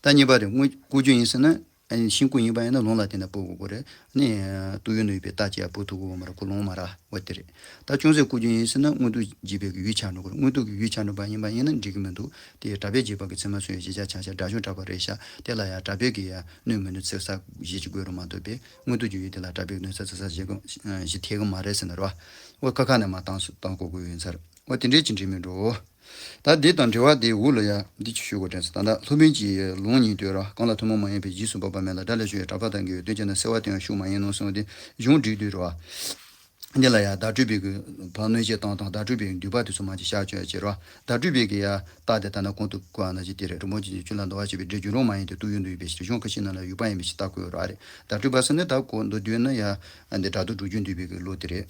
ད་གཉིས་པ་དེ་མངོན་བཀོད་རྒྱུ་ཡིན་ཟེར་ན། ཨ་ནི་ཤིང་བཀོད་ཡིན་པ་ཡིན་ན་ལུང་ལ་བརྟེན་ནས་བཀོད་དགོས་ཀྱི་རེད། ཨ་ནི་དུ་ཡོད་ན་ཡོད་པའི་རྟགས་ཅིག་ཡང་བཀོད་ཐུབ་ཀྱི་ཡོད་མ་རེད། ཁོ་ལུང་མ་རེད། འོ་དེ་རེད། ད་ཅུང་ཟད་བཀོད་རྒྱུ་ཡིན་ཟེར་ན་མངོན་རྟོགས་བྱེད་པའི་ཡུལ་ཆགས་འགྲོ་གི་རེད། མངོན་རྟོགས་ཀྱི་ཡུལ་ཆགས་འགྲོ་བ་ཡིན་པ་ཡིན་ན་འགྲིག་གི་མི་འདུག་དེ་གྲགས་པས་བྱས་པ་གི་ཚད་མ་གསུམ་ཡི་གཞལ་བྱ་ཆགས་ཤག་སྒྲ་བྱུང་གྲགས་པ་རེད་ཤག་དེ་ལ་ཡང་གྲགས་པས་ཀྱི་ཡང་གནོད་མི་གནོད་ཚིག་གསལ་བཞེས་ཀྱི་དགོས་རེད་མ་གཏོགས་པས་མངོན་རྟོགས་ཀྱི་ཡུལ་དེ་ལ་གྲགས་པས་གནོད་ཚིག་གསལ་བཞེས་ཀྱི་ཞིག་ཐེག་གི་མ་རེད་ཟེར་ན་རོ། འོ་ཁ་ཁ་ནས་མ་བཏང་སུ་བཏང་དགོས་ཀྱི་ཡོད་ས་རེད། འོ་དེ་འདྲའི་ཅི་འདྲ་མི་འགྲོ། ད་འདི་དང་འབྲེལ་བ་དེའི་འོག་ལ་ཡ་འདི་ཅི་ཞུ་དགོས་དྲན་སོང་། ད་ལྟ་སློབ་དཔོན་གྱིས་ལུང་གཉིས་བཏོན་ར། གང་ལ་ཐུན་མོང་མ་ཡིན་པའི་རྗེས་སུ་དཔག་པ་མེད་ལ། སྒྲ་ལས་བྱུང་བའི་གྲགས་པ་དང་འགལ་བའི་དོན་བྱས་ན་གསལ་བ་དེ་ཡང་ཤུགས་མ་ཡིན་ནོ་གསུངས་ཏེ་གཞུང་འགྲིག་དུས་ར། འདི་ལ་ཡང་བརྡ་སྤྲོད་པའི་གི་བར་གནོད་བྱེད་སྟངས་དང་བརྡ་སྤྲོད་པའི་མདུད་པ་དེ་ཚོ་མ་ཅིག་བཞག་བཅུག་ཡ་བྱེད་ར། བརྡ་སྤྲོད་པའི་གི་ཡ་རྟགས་དེ་ལྟར་ན་གོང་དུ་བཀོད་པ་ནང་བཞིན་དེ་རེད། རི་མོ་ཅན་གྱི་ཆོས་ལ་འདུ་བ་བྱེད་པའི་སྒྲས་བརྗོད་རུང་མ་ཡིན་ཏེ་སྟོད་ཡུལ་འདུ་ཡོད་པའི་ཕྱིར། གཞུང་ཁ་ཤས་ནང་ལ་ཡོད་པ་ཡིན་པའི་ཕྱིར་རྟགས་བཀོད་ཡོད་ར་རེད། བརྡ་སྤྲོད་པ་ཟེར་ནས་ད་གོ་མདོ་བསྡུས་ན་ཡ་འདི་སྒྲ་སྡུད་སྒྲུབ་རྒྱུན་འདུས་པའི་གི་ལུགས་དེ་རེད།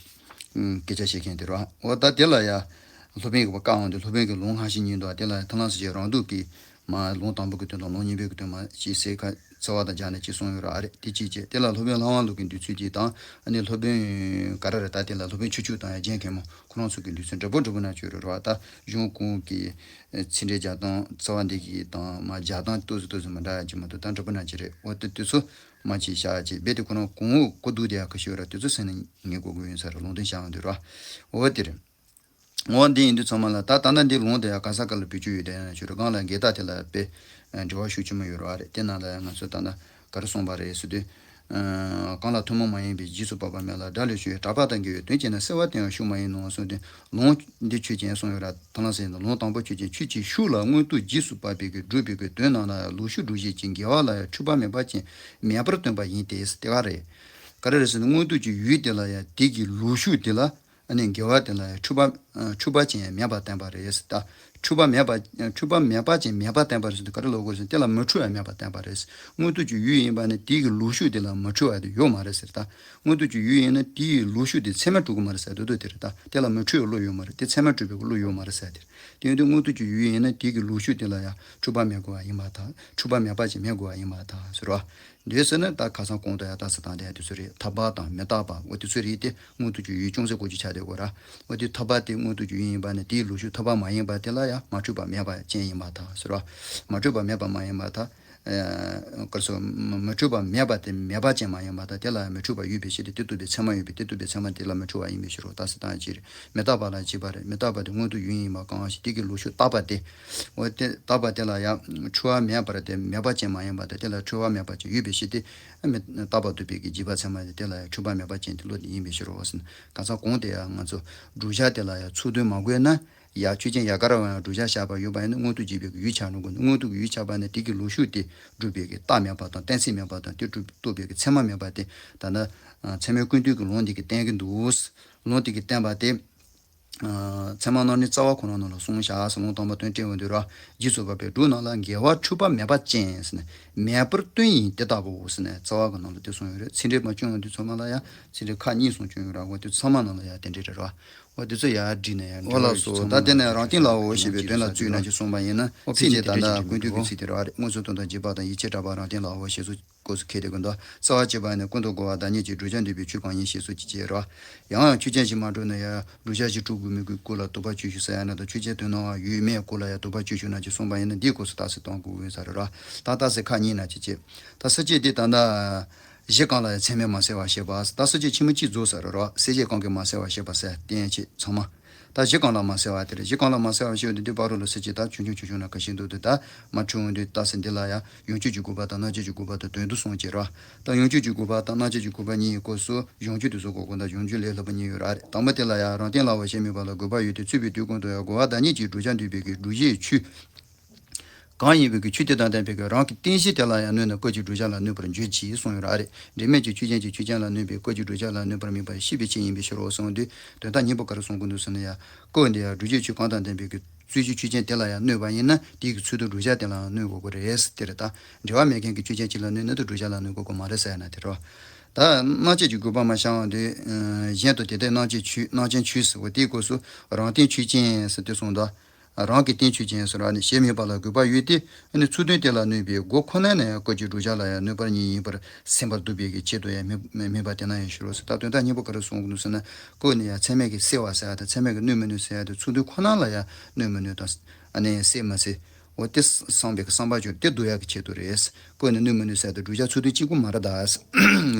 སྐད་ཆ་བཤད་མཁན་དེ་ར། འོ་ད་དེ་ལ་ཡ་སློབ་དཔོན་གྱི་བཀའ་འོང་དུས་སློབ་དཔོན་གྱི་ལུང་སྔ་ཕྱི་གཉིས་འདུག་དེ་ལ་ཡ་ཐར་ལམ་སྲིད་ཆེན་རང་འདུག་གི་མ་ལུང་དང་པོ་གི་དོན་དང་ལུང་གཉིས་པའི་གི་དོན་མ་ཅིག་གསལ་ཁ་རྩ་བ་དང་སྦྱར་ནས་ཅིག་གསུངས་ཡོད་ར་རེད། དེ་གཅིག་བྱས། དེ་ལ་སློབ་དཔོན་ལྷ་དབང་ལུགས་ཀྱི་འདུས་ཚུལ་གཅིག་དང་། ཨ་ནི་སློབ་དཔོན་ག་རེ་རེད། ད་དེ་ལ་སློབ་དཔོན་ཆོས་སྐྱོང་དང་ཡང་རྒྱན་མཁན་མོ་ཁོ་རང་ཚོ་གི་འདུས་ཚུལ་འདྲ་པོ་འདྲ་པོ་ན་བྱོས་རེད་ར། ད་གཞུང་གོང་གི་ཚིག་འགྲེལ་རྒྱག་སྟངས་རྩ་བ་འདི་གི་དང་མ་རྒྱག་སྟངས་ཏོག་ཙམ་ཏོག་ཙམ་མ་འདྲ་ཡ་ཅིག་མ་གཏོགས་ད་འདྲ་པོ་ན་ཅིག་རེད། འོ་དེ་དེ་ཚོ་མ་ཅིག་བཞག་ཅིག་རྦད་དེ་ཁོ་རང་གོང་འོག་གོ་བསྡུར་དེ་ཡ་ཁ་ཤས་ཡོད་ར། དེ་ཚོ་སེམས་ནས་ངེས་དགོས་དགོས་ཡིན་ས་རེད། ལུང་དོན་བཤད་ཡོང་དུས་ར། འོ་དེ་རེད། འོ་འདི་ཡིན་དུས་ཚང་མ་ལ་ད་ད་ལྟ་འདི་ལུང་དེ་ཡང་ག་ས་ག་ལ་བེད་སྤྱོད་ཡོད་དེ་ཡང་ཞུ་རེད། གང་ལ་འགལ་རྟགས་དེ་ལ་དཔེ་འབྲེལ་བ་ཤུགས་ཆེན་མོ་ཡོད་རེད་བ་རེད། དེ་ནང་ལ་ཡང་ང་ཚོས་ད་ལྟ་ག་རེ་གསུངས་པ་རེད་ཟེར་དུས། གང་ལ་ཐུན་མོང་མ་ཡིན་པའི་རྗེས་སུ་དཔག་པ་མེད་ལ། སྒྲ་ལས་བྱུང་བའི་གྲགས་པ་དང་འགལ་བའི་དོན་བྱས་ན་གསལ་བ་དེ་ཡང་ཤུགས་མ་ཡིན་ནོ་གསུངས་ཏེ། ལུང་འདི་ཆོས་ཅན་གསུངས་ཡོད་ར། ཐར་ལམ་སྲིད་ལུང་དང་པོ་ཆོས་ཅན། ཆོས་ཀྱི་ཤུགས་ལ་མངོན་རྟོགས་རྗེས་སུ་དཔག་པའི་གི་སྒྲུབ་པའི་གི་དོན་རྣམས་ལ་ཡང་ལུགས་ཤུགས་སྒྲུབ་བྱེད་ཀྱི་འགལ་བ་ལ་ཡང་འཁྲུལ་པ་མེད་པ་ཅན་མེད་པར་སྟོན་པ་ཡིན་ཏེ། དེ་ག་རེད། ག་རེ་རེད་ཟེར་ན་མངོན་རྟོགས་ཀྱི་ཡུལ་དེ་ལ་ཡང་དེ་གི་ལུགས་ཤུགས་དེ་ལ། ཨ་ནི་འགལ་བ་དེ་ལ་ཡང་འཁྲུལ་པ། ཨ་འཁྲུལ་པ་ཅན་ཡང་མེད་པར་བསྟན་པ་རེད་ཟེར། ད་འཁྲུལ་པ་མེད་པ། འཁྲུལ་པ་མེད་པ་ཅན་མེད་པར་བསྟན་པ་རེད་ཟེར་དུས་ག་རེ་ལབ་དགོས་ཟེར་ན། དེ་ལ་མི་འཁྲུལ་བ་མེད་པར་བསྟན་པ་རེད། མངོན་རྟོགས་ཀྱི་ཡུལ་ཡིན་པ་ནི་དེ་གི་ལུགས་ཤུགས་དེ་ལ་མི་འཁྲུལ་བ་དེ་ཡོད་མ་རེད་ཟེར། ད་མངོན་རྟོགས་ཀྱི་ཡུལ་ཡིན་ན་དེ་ཡི་ལུགས་ཤུགས་དེ་ཚད་མས་གྲུབ་ཀྱི་མ་རེད་ཟེར་དེ་དོན་དེ་རེད། ད་དེ་ལ་མི་འཁྲུལ་བའི་བློ་ཡོད་མ་རེད། དེ་ཚད་མས་གྲུབ་པའི་བློ་ཡོད་མ་རེད་ཟེར་དེ་རེད། དེ་ཡིན་དུས་མངོན་རྟོགས་ཀྱི་ཡུལ་ཡིན་ན་དེ་གི་ལུགས་ཤུགས་དེ་ལ་ཡང་འཁྲུལ་པ་མེད་དགོས་པ་ཡིན་པར་ཐལ། འཁྲུལ་པ་མེད་པ་ཅན་མེད་དགོས་པ་ཡིན་པར་ཐལ་ཟེར་བ། འདོད་ཟེར་ན་ད་ཁ་སང་གོང་དུ་ཡང་རྟགས་གསལ་བཏང་དེ་ཡང་དེ་ཚོ་རེད། ཐར་པ་དང་མི་རྟག་པ་འོ་དེ་ཚོ་རེད་དེ། མངོན་རྟོགས་ཀྱི་ཡུལ་ཅུང་ཟད་གོ་རྒྱུ་ཆགས་བསྡད་དགོས་ར། འོ་དེ་ཐར་པ་དེ་མངོན་རྟོགས་ཀྱི་ཡུལ་ཡིན་པ་ནི་དེའི་ལུགས་ཤུགས་ཐར་པ་མ་ཡིན་པ་དེ་ལ་ཡང་མ་འཁྲུལ་པ་མེད་པ་ཅན་ཡིན་པར་ཐལ་ཟེར་བ། མ་འཁྲུལ་པ་མེད་པ་མ་ཡིན་པར་ཐལ། ཨ་ག་རེ་ཟེར། མ་མ་འཁྲུལ་པ་མེད་པ་དེ་མེད་པ་ཅན་མ་ཡིན་པར་ཐལ། དེ་ལ་ཡང་མི་འཁྲུལ་པ་ཡོད་པའི་ཕྱིར་ཏེ། དེ་རྟོགས་པའི་ཚད་མ་ཡོད་པས་དེ་རྟོགས་པའི་ཚད་མ་དེ་ལ་མི་འཁྲུལ་བ་ཡིན་པའི་ཕྱིར་རོ། རྟགས་གསལ་བཏང་ཕྱིར། མི་རྟག་པ་ལ་བྱེད་པ་རེད། མི་རྟག་པ་དེ་མངོན་རྟོགས་ཡུལ་ཡིན་པ་གང་ཞིག་དེ་གི་ལུགས་ཤུགས་རྟག་པ་དེ། འོ་དེ་རྟག་པ་དེ་ལ་ཡང་འཁྲུལ་བ་མེད་པར་དེ་མེད་པ་ཅན་མ་ཡིན་པར་ཐལ། དེ་ལ་འཁྲུལ་བ་མེད་པ་ཅན་ཡོད་པའི་ཕྱིར་ཏེ། མི་རྟག་པ་རྟོགས་པའི་གི་རྗེས་དཔག་ཚད་མ་དེ་དེ་ལ་ཡང་འཁྲུལ་པ་མེད་པ་ཅན་དེ་བློ་དེ་ཡིན་པའི་ཕྱིར་རོ་ཟེར། གང་ཟག་གོང་དེ་ཡང་ང་ཚོ་བསྒྲུབ་བྱ་དེ་ལ་ཡང་ཚུལ་དོན་མ་བཀོད་ན། ཡ་ཆོས་ཅན་ཡ་ག་ར་བ་ཡང་བསྒྲུབ་བྱ་བཞག་པ་ཡོད་པ་ཡིན་ན་མངོན་རྟོགས་བྱེད་པའི་གི་ཡུལ་ཆགས་འགྲོ་དགོས་ནི། མངོན་རྟོགས་ཀྱི་ཡུལ་ཆགས་པ་ནི་དེ་གི་ལུགས་ཤུགས་དེ་སྒྲུབ་པའི་གི་རྟགས་མེད་པ་དང་གཏན་ཚིགས་མེད་པ་དང་དེ་སྒྲུབ་རྟོགས་པའི་གི་ཚད་མ་མེད་པ་དེ། ད་ནི་ཚད་མའི་ཀུན་བཏུས་ཀྱི་ལུང་འདི་གིས་བསྟན་གྱི་འདུག་ལུང་འདི་གིས་བསྟན་པ་དེ། ཚད་མ་རྣམ་འགྲེལ་རྩ་བ་ཁོ་ན་ནང་ལ་གསུངས་བཞག་ཟེར། ལུང་དང་པོ་དོན་བཀྲལ་བ་འདི་ར། རྗེས་སུ་དཔག་པའི་སྒྲུབ་རྣམས་ལ་འགལ་བ་འཁྲུལ་པ་མེད་པ་ཅན་ཟེར་ནས་མེད་པར་སྟོན་ཡིན་དེ་ལྟ་བུའོ་ཟེར་ནས་རྩ་བ་གི་ནང་ལ་དེ་གསུངས་ཡོད་རེད། ཚིག་འགྲེལ་མ་བྱུང་བ་འདི་ཚང་མ་ལ་ཡང་ཚིག་འགྲེལ་ཁག་གཉིས་གསུངས་བྱུང་ཡོད་ར། འོ་དེ་ཚང་མ་ནང་ལ་ཡང་དེ་འདྲ་རེད་ར། འོ་དེ་ཚོ་ཡར་བསྒྲིགས་ནས་ཡང་འོ་ལགས་སོ། ད་དེ་ནས་རང་སྟེང་ལའོ་ཞེས་པའི་དོན་ལ་བཙུད་ན་ཅིག་གསུངས་པ་ཡིན་ན། ཚིག་དེ་ད་ལྟ་ཀུན་བཏུས་ཀྱི་ཚིག་དེ་རེད་བ་རེད། མངོན་སུམ་དོན་དམ་རྗེས་དཔག་དང་ཡིད་ཆེས་གྲགས་པ་རང་སྟེང་ལའོ་ཞེས་སོགས་སྐབས་སུ་འཁེལ་ཏེ་ཀུན་ཏུ། རྩ་བ་བྱས་པ་ནི་ཀུན་ཏུ་རྒོལ་བ་བདག་ཉིད་ཀྱི་བསྒྲུབ་བྱ་འདུས་པའི་ཆོས་གང་ཡིན་ཞེས་སོགས་ཀྱི་ཕྱིར་རོ། ཡང་ཡང་ཆོས་ཅན་ཞིག་མ་གྲུབ་ན་ཡང་བསྒྲུབ་བྱ་ཞིག་གྲུབ་དགོས་མི་དགོས་སྐོར་ལ་དོགས་པ་གཅོད་ཞུ་ཟེར་ཡ་ན་དང་། ཆོས་ཅན་དོན་སྣང་བ་ཡོད་མེད་སྐོར་ལ་ཡང་དོགས་པ་གཅོད་ཞུ་ན་ཅིག་གསུངས་པ་ཡིན་ན་འདིའི་སྐབས་སུ་རྟགས་གསལ་གཏོང་དགོས་ཡོད་ས་རེད་རོ། ད་རྟགས་གསལ་ཁག་གཉིས་ན་ཅིག་བྱེད། ད་ས་བཅད་འདི་ད་ལྟ་གཞི་གང་ལ་ཡང་ཚད་མས་མ་བསལ་བར་བཤད་པ། ད་ས་བཅད་ཆེན་མོ་གཅིག་རྫོགས་ས་རེད་རོ། གསལ་བྱེད་གང་གིས་མ་བསལ་བར་བཤད་པ་ཟེར་བསྟན་བྱེད་ཚང་མ། ད་གཞི་གང་ལ་མ་བསལ་བ་དེ་རེད། གཞི་གང་ལ་མ་བསལ་བ་ཞེས་པ་དེ་འདི་བར་རོ་ལ་ས་བཅད་ད་ཆུང་ཆུང་ཆུང་ཆུང་ན་ཁ་ཤས་འདུག་དེ་ད་མ་འཁྲུལ་འོང་དུས་རྟགས་གསལ་འདི་ལ་ཡང་ཡོངས་གཅོད་ཀྱི་དགོས་པ་དང་རྣམ་བཅད་ཀྱི་དགོས་པ་དང་དོན་བསྡུ་གསུམ་བྱེད་རོ། ད་ཡོངས་གཅོད་ཀྱི་དགོས་པ་དང་རྣམ་བཅད་ཀྱི་དགོས་པ་གཉིས་ཀྱི་སྐབས་སུ་གཞུང་ཆོས་དེ་ཚོ་གོ་དགོས་ན་གཞུང་ཆོས་ལས་སླ་པོ་གཉིས་ཡོད་ར་རེད། དང་པོ་དེ་ལ་ཡང་རང་སྟེང་ལ་བ་ཞེས་དམིགས་པ་ལ་དགོས་པ་ཡོད་དེ། ཚུལ་པའི་དུས་ཀུན་ཏུ་ཡང་རྒོལ་བ་བདག་ཉིད་ཀྱི་བསྒྲུབ་བྱ་འདུས་པའི་གི་བསྒྲུབ་བྱའི་ཆོས་གང་ཡིན་པའི་གི་ཆོས་དེ་དང་ལྡན་པའི་གི་རང་གི་རྟེན་གཞི་དེ་ལ་ཡང་གནོད་ན་སྐབས་ཀྱི་བསྒྲུབ་བྱ་ལ་གནོད་པར་འགྱུར་ཅེས་གསུངས་ཡོད་ར་རེད། འབྲེལ་མེད་ཀྱི་ཆོས་ཅན་གྱི་ཆོས་ཅན་ལ་གནོད་པའི་སྐབས་ཀྱི་བསྒྲུབ་བྱ་ལ་གནོད་པར་དམིགས་པ་ཤེས་པའི་ཕྱིར་ཡིན་པའི་ཕྱིར་རོ་གསུངས་དུས། དོན་དག་སྙིང་པོ་ག་རེ་གསུང་གི་འདུག་ཟེར་ན་ཡང་། སྐབས་འདི་ཡང་བསྒྲུབ་བྱའི་ཆོས་གང་དང་ལྡན་པའི་གི་རྩོད་གཞི་ཆོས་ཅན་དེ་ལ་ཡང་གནོད་པ་ཡིན་ན་དེའི་གི་ཚུལ་དུ་བསྒྲུབ་བྱ་དེ་ལའང་གནོད་དགོས་ཀྱི་རེད་དེ་རེད། ད་འབྲེལ་བ་མེད་མཁན་གྱི་ཆོས་ཅན་གཅིག་ལ་གནོད་ན་དེ་བསྒྲུབ་བྱ་ལ་གནོད་དགོས་ཀྱི་མ་རེད་ཟེར་ཡ་ན་དེ་རེད། ད་རྣམ་བཅད་ཀྱི་དགོས་པ་མ་བྱང་བ་དེ། གཞན་དུ་དེ་ལྟར་རྣམ་བཅད་ཆོས་རྣམ་བཅད་ཆོས་ཟེར་བ་དེའི་སྐབས་སུ་རང་སྟེང་ཆོས་ཅན་ཟེར་དེ་གསུངས་དོ། རང་གི་སྟེང་ཆོས་ཅན་ཟེར་བ་ནི་ཞེས་དམིགས་པ་ལ་དགོས་པ་ཡོད་དེ། ཨ་ནི་ཚུལ་དོན་དེ་ལ་གནོད་པའི་སྒོ་ཁོ་ན་ནས་ཡང་སྐབས་ཀྱི་བསྒྲུབ་བྱ་ལ་ཡང་གནོད་པ་ཉིད་ཡིན་པར་སེམས་པར་འདུག་པའི་གི་ཆེད་དུ་ཡང་མི་མི་དམིགས་པ་དེ་ན་ཡང་ཞུ་རོགས་ཟེར། ད་དོན་དག་སྙིང་པོ་ག་རེ་གསུང་གི་འདུག་ཟེར་ན། སྐབས་ནི་ཡང་ཚད་མས་ཀྱི་བསལ་བ་ཟེར་ཡ་དང་ཚད་མས་ཀྱི་གནོད་མི་གནོད་ཟེར་ཡ་དང་ཚུལ་དོན་ཁོ་ན་ལ་ཡང་གནོད་མི་གནོད་དང་། ཨ་ནི་བསལ་མི་བསལ། འོ་དེ་བསམ་པའི་བསམ་པ་བྱུང་དེ་བསྡུ་ཡག་གི་ཆེད་དུ་རེད། བཀོད་ནས་གནོད་མི་གནོད་ཟེར་དུས་བསྒྲུབ་བྱ་ཚུལ་དུ་གཅིག་པུ་མ་རེད་ད།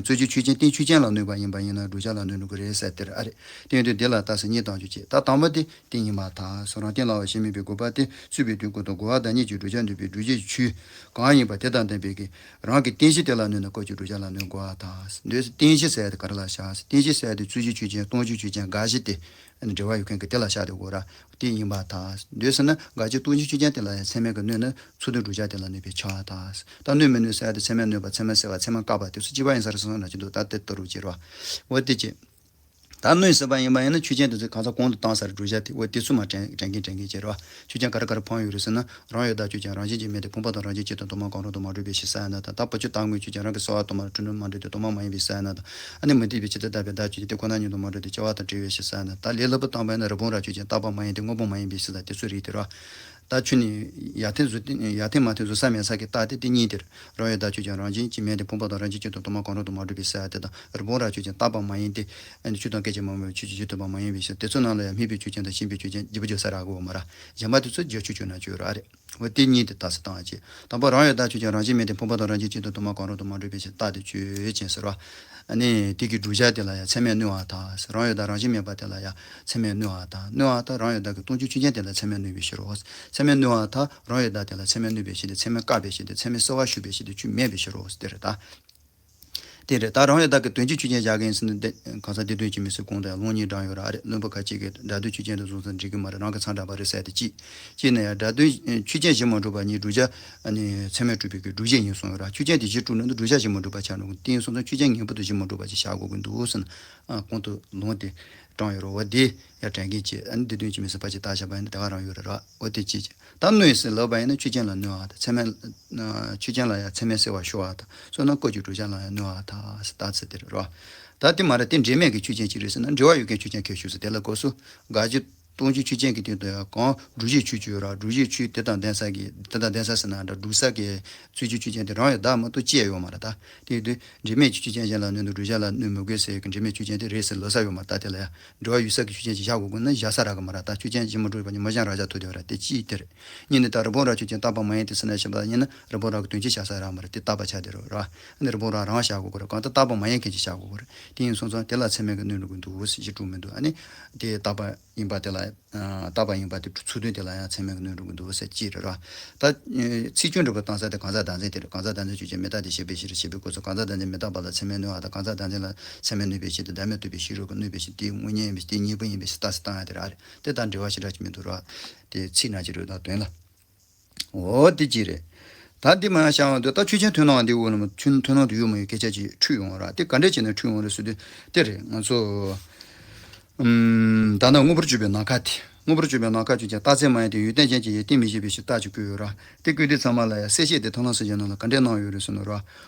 རྩོད་གཞི་ཆོས་ཅན་རྟེན་ཆོས་ཅན་ལ་གནོད་པ་ཡིན་པ་ཡིན་ན་བསྒྲུབ་བྱ་ལ་གནོད་འགྲོ་གི་རེད་ཟེར་དེ་རེད་ཨ་རེད། དེ་ཡིན་དུས་འདི་ལ་རྟགས་གསལ་གཉིས་བཏང་རྒྱུ་བྱེད་ད་དང་པོ་དེ་རྟེན་ཡིན་པར་ཐལ། རང་རྟེན་ལ་བ་ཞེས་མིན་པའི་དགོས་པ་སྟེ་རྩོད་པའི་དུས་ཀུན་ཏུ་རྒོལ་བ་བདག་ཉིད་ཀྱི་བསྒྲུབ་བྱ་འདོད་པའི་བསྒྲུབ་བྱའི་ཆོས་གང་ཡིན་པ་དེ་དང་ལྡན་པའི་གི་རང་གི་རྟེན་གཞི་དེ་ལ་གནོད་ན་བཀོད་ཀྱི་བསྒྲུབ་བྱ་ལ་གནོད་དགོས་པར་ཐལ། འདོད་རྟེན་གཞི་ཟེར་དེ་ག་རེ་ལ་བཞག་རྟེན་གཞི་ཟེར་དེ་རྩོད་གཞི་ཆོས་ཅན་སྟོང་གཞི་ཆོས་ཅན་དགག་གཞི་དེ་འབྲེལ་བ་ཡོད་མཁན་གྱི་དེ་ལ་བཞག་དེ་དགོས་ར། དེ་ཡིན་པར་ཐལ། འདོད་ཟེར་ན་དགག་གཞི་སྟོང་གཞི་ཆོས་ཅན་དེ་ལ་ཡང་ཚད་མས་ཀྱི་གནོད་ན་ཚུལ་དུ་བསྒྲུབ་བྱ་དེ་ལ་གནོད་པའི་ཆ་ཐལ། ད་གནོད་མི་གནོད་ཟེར་དེ་ཚད་མས་གནོད་པ་ཚད་མས་སེལ་བ་ཚད་མས་བཀག་པ་དེ་ཚོ་གཅིག་པ་ཡིན་ས་རེད་སོང་ན་ཅི་འདུག་ད་དེ་ལྟ་རུ་བྱེད་རོགས། འོ་དེ་ཅི། ད་གནོད་ཟེར་བ་ཡིན་པ་ཡིན་ན་ཆོས་ཅན་དེ་ཚོ་གང་ཟག་གོང་དུ་བཏང་ས་རེད་བསྒྲུབ་བྱ་དེ་འོ་དེ་ཚོ་མ་དྲན་དྲན་གིན་དྲན་གིན་བྱེད་རོགས། ཆོས་ཅན་ག་རེ་ག་རེ་འཕངས་ཡོད་རེད་ཟེར་ན་རང་ཡོད་བདག་ཆོས་ཅན་རང་བཞིན་གྱིས་མེད་དེ་ཕུང་པོ་དང་རང་བཞིན་གཅིག་ཏུ་དུ་མ་གང་རུང་དུ་མ་གྲུབ་པའི་ཕྱིར་ཟེར་ཡ་ན་ད་ད་བུ་ཆུ་རྟག་དངོས་ཆོས་ཅན་རང་གི་སོ་བ་དུ་མ་རུང་འཁྲུལ་སྣང་མ་གྲུབ་དེ་དུ་མ་མ་ཡིན་པའི་ཕྱིར་ཟེར་ཡ་ན་ད་ཨ་ནི་མུ་སྟེགས་པའི་ཕྱིར་དེ་བདག་པའི་བདག་ཆོས་ཅན་དེ་ཁོ་ན་ཉིད་དུ་མ་གྲུབ་དེ་སྐྱེ་བ་དང་བྲལ་བའི་ཕྱིར་ཟེར་ཡ་ན་ད་ལས་སླ་པོ་བཏང་པ་ཡིན་ན་རི་བོང་རྭ་ཆོས་ཅན་རྟག་པ་མ་ཡིན་ཏེ་དངོས་པོ་མ་ཡིན་པའི་ཕྱིར་ད་དེ་ཚོ་རིགས་དེ་རོ། ད་ཆོས་ནི་ཡར་འཐེན་ཟུར་འཐེན་ཡར་འཐེན་མར་འཐེན་ཟུར་ས་མེད་ས་གི་རྟགས་དེ་དེ་གཉིས་དེར། རང་ཡོད་བདག་ཆོས་ཅན་རང་བཞིན་གྱིས་མེད་དེ་ཕུང་པོ་དང་རང་བཞིན་གཅིག་ཏུ་དུ་མ་གང་རུང་དུ་མ་གྲུབ་པའི་ཕྱིར་ཟེར་ཡ་དེ་དང་རི་བོང་རྭ་ཆོས་ཅན་རྟག་པ་མ་ཡིན་ཏེ། ཨ་ནི་ཆོས་དང་སྐད་ཅིག་མ་མོས་པའི་ཆོས་ཅན་རྗེས་ཐོབ་པ་མ་ཡིན་པའི་ཕྱིར་དེ་ཚོ་ནང་ལ་ཡང་སྨྲས་པའི་ཆོས་ཅན་དང་ཤེས་པའི་ཆོས་ཅན་བརྗེ་པོ་བརྗོད་ས་རག་གོ་མ་ར། གཞན་པ་དེ་ཚོ་བརྗོད་ཆོས་ཅན་ན་བརྗོད་ར་རེད། འོ་དེ་གཉིས་དེ་རྟགས་སུ་བཏང་བ་བྱེད། དང་པོ་རང་ཡོད་བདག་ཆོས་ཅན་རང་བཞིན་མེད་དེ་ཕུང་པོ་དང་རང་བཞིན་གཅིག་ཏུ་དུ་མ་གང་རུང་དུ་མ་གྲུབ་པའི་ཕྱིར་རྟགས་དེ་ཆོས་ཅན་ཟེར་བ། ཨ་ནི་དེ་གི་བསྒྲུབ་བྱ་དེ་ལ་ཡང་ཚད་མས་གནོད་པར་ཐལ། རང་ཡོད་བདག་རང་བཞིན་མེད་པ་དེ་ལ་ཡང་ཚད་མས་གནོད་པར་ཐལ། གནོད་པར་ཐལ་རང་ཡོད་བདག་གི་སྟོང་གཞི་ཆོས་ཅན་དེ་ལ་ཚད་མས་གནོད་པའི་ཕྱིར་རོ། ཚད་མས་གནོད་པར་ཐལ་རང་ཡོད་བདག་དེ་ལ་ཚད་མས་གནོད་པའི་ཕྱིར་ཏེ་ཚད་མས་བཀག་པའི་ཕྱིར་ཏེ་ཚད་མས་སེལ་བར་ཞུགས་པའི་ཕྱིར་ཏེ་ཆོས་མེད་པའི་ཕྱིར་རོ། དེ་རེད་ད། དེ་རེད་ད་རང་ཡོད་བདག་གི་དོན་གྱི་ཆོས་ཅན་བཞག་གིན་ཟེར་ནས་འདི་གང་ཟག་འདི་དོན་གྱི་མི་སྲིད་གོང་དུ་ཡང་ལུང་གཉིས་དྲངས་ཡོད་ར་རེད། བླུན་པོ་ཁ་ཅིག་གིས་སྒྲ་དོན་ཆོས་ཅན་དུ་བཟུང་ཙང་འགྲིག་གི་མ་རེད་རང་གི་མཚང་འདྲ་པ་རེད་ཟེར་ཏེ་གཅིག་གཅིག་ནས་ཡང་སྒྲ་དོན་ཆོས་ཅན་གཞི་མ་གྲུབ་པ་གཉིས་བསྒྲུབ་བྱ་ཨ་ནི་ཚད་མས་གྲུབ་པའི་གི་བསྒྲུབ་བྱ་ཡིན་གསུངས་ཡོད་ར། ཆོས་ཅན་དེ་གཞི་གྲུབ་ན་འདི་བསྒྲུབ་བྱ་གཞི་མ་གྲུབ་པ་ཆགས་འགྲོ་གི་དེ་ཡིན་སོང་ཙང་ཆོས་ཅན་ངེས་པར་དུ་གཞི་མ་གྲུབ་པ་ཅིག་བཞག་དགོས་ཀྱི་འདུག་ཟེར་ན་གོང་དུ་ལུང་དེ་དྲངས་ཡོད་ར། འོ་དེ་ཡང་དྲན་གིན་བྱེད་ཨ་ནི་འདི་དོན་གྱི་མི་སྲིད་ཕ་ཅིག་བཏགས་བཞག་པ་ཡིན་ན་དེ་ག་རང་ཡོད་རེད་ར། འོ་དེ་གཅིག་བྱེད། ད་གནོད་ཟེར་ལབ་པ་ཡིན་ན་ཆོས་ཅན་ལ་གནོད་པ་དང་ཚད་མས། ཆོས་ཅན་ལ་ཡང་ཚད་མས་སེལ་བར་ཞུ་བ་དང་སོང་ན་བཀོད་ཀྱི་བསྒྲུབ་བྱ་ལ་ཡང་གནོད་པ་དང་ཟེར་ད་ཚེ་དེ་རེད་རོ། ད་དེ་མ་རེད་དེ་འབྲེལ་མེད་ཀྱི་ཆོས་ཅན་གཅིག་རེད་ཟེར་ན་འབྲེལ་བ་ཡོད་མཁན་ཆོས་ཅན་ཁྱད་ཞུགས་ཟེར་དེ་ལ་གོ་སོ། དགག་གཞི་སྟོང་གཞི་ཆོས་ཅན་གྱི་སྟེང་དུ་ཡང་གང་བསྒྲུབ་བྱའི་ཆོས་ཅིག་ཡོད་ར། བསྒྲུབ་བྱའི་ཆོས་དེ་དང་ལྡན་ས་གི་དེ་དང་ལྡན་ས་ཟེར་ན་འདྲ་བསྒྲུབ་ས་གི་རྩོད་གཞི་ཆོས་ཅན་དེ་རང་ཡང་བདག་མ་གཏོགས་ཅི་ཡང་ཡོད་མ་རེད་ད། དེ་ཡིན་དུས་འབྲེལ་མེད་ཀྱི་ཆོས་ཅན་གཞན་ལ་གནོད་འདུག་བསྒྲུབ་བྱ་ལ་གནོད་མི་དགོས་ཟེར་གི་འབྲེལ་མེད་ཆོས་ཅན་དེ་རེད་ཟེར་ལབ་ས་ཡོད་མ་རེད་ད། དེ་ལ་ཡང་འབྲེལ་བ་ཡོད་ས་གི་ཆོས་ཅན་ཅིག་བཞག་དགོས་དགོས་ན་བཞག་ས་རག་གི་མ་རེད་ད། ཆོས་ཅན་གཞི་མ་གྲུབ་པ་ཉིད་མ་བཞག་རང་བཞག་ཐུག་དེ་བ་རེད་དེ་ཅི་ཡིན་དེ་རེད། གཉིས་ནི་ད་རི་བོང་རྭ་ཆོས་ཅན་རྟག་པ་མ་ཡིན་ཏེ་ཟེར་ན་ཞེས་པ་ཡིན་ན་རི་བོང་རྭ་གི་དོན་གཅིག་བཞག་ས་རག་མ་རེད་དེ་རྟག་པ་ཆགས་དེ་རེད་ར། ཨ་ནི་རི་བོང་རྭ་རང་བཞག་དགོས་ཀྱི་རེད། གང་ལྟར་རྟག་པ་མ་ཡིན་མཁན་ཅིག་བཞག་དགོས་ཀྱི་རེད། དེ་ཡིན་སོང་ཙང་དེ་ལ་ཚད་མས་ཀྱི་གནོད་འགྲོ་གི་འདུག་ཟེར་གཞི་གྲུབ་མི་འདུག་ཨ་ནི་དེ་རྟག་པ་ཡིན་པ་དེ་ལ་རྟག་པ་ཡིན་པ་དེ་ཚུལ་དོན་དེ་ལ་ཡང་ཚད་མས་ཀྱི་གནོད་འགྲོ་གི་འདུག་ཟེར་གཅིག་རེད་ར། ད་ཚིག་སྐྱོན་འགྲོ་པ་བཏང་ས་དེ་གང་ཟག་བདག་འཛིན་དེ་རེད། གང་ཟག་བདག་འཛིན་ཆོས་ཅན་མི་རྟག་སྟེ་ཞེས་པའི་ཕྱིར་ཞེས་པའི་སྐབས་སུ་གང་ཟག་བདག་འཛིན་མི་རྟག་པ་ལ་ཚད་མས་གནོད་པ་དང་གང་ཟག་བདག་འཛིན་ལ་ཚད་མས་གནོད་པའི་ཕྱིར་དེ་བདག་མེད་རྟོགས་པའི་ཕྱིར་རོ་གི་གནོད་པའི་ཕྱིར་དེའི་དངོས་གཉེན་ཡིན་པའི་ཕྱིར་དེའི་གཉིས་པོ་ཡིན་པའི་ཕྱིར་རྟགས་སུ་བཏང་ཡ་དེ་ར་རེད། དེ་དང་འབྲེལ་བ་ཞེ་དྲག་ཅིག་མི་འདུག་ར། དེ་ཚིག་ནང་ཅི་རེད་དང་དོན་ལ། འོ་དེ་ཅི་རེད། ད་འདི་མ་ཡང་བྱ་བ་འདི་ད་ཆོས་ཅན་མཐུན་སྣང་འདི་འོ་ལ་མ་ཆོས་མཐུན་སྣང་དུ་ཡོད་མ་ཡོད་སྐད་ཆ་ཅིག་འཁྲུལ་ཡོང་བ་ར། དེ་ག་འདྲས་བྱས་ནས་འཁྲུལ་ཡོང་རེད་ཟེར་དུས་དེ་རེད་ང་ཚོ། ཨུམ། ད་ནི་དངོས་པོར་གྱུར་པའི་ནམ་མཁའ་དེ། དངོས་པོར་གྱུར་པའི་ནམ་མཁའ་ཆོས་ཅན་རྟག་རྫས་མ་ཡིན་ཏེ་ཡོན་ཏན་ཅན་གྱི་ཡིན་གཏན་མི་བཞེད་པའི་ཕྱིར་རྟགས་ཀྱིས་བཀོད་ཡོད་ར། དེ་བཀོད་དུས་ཚང་མ་ལ་ཡང་གསལ་བཤད་དེ་མཐོང་ལམ་གསལ་བྱེད་ནང་ལ་ག་འདྲས་གནང་ཡོད་རེད་ཟེར་ན་ར།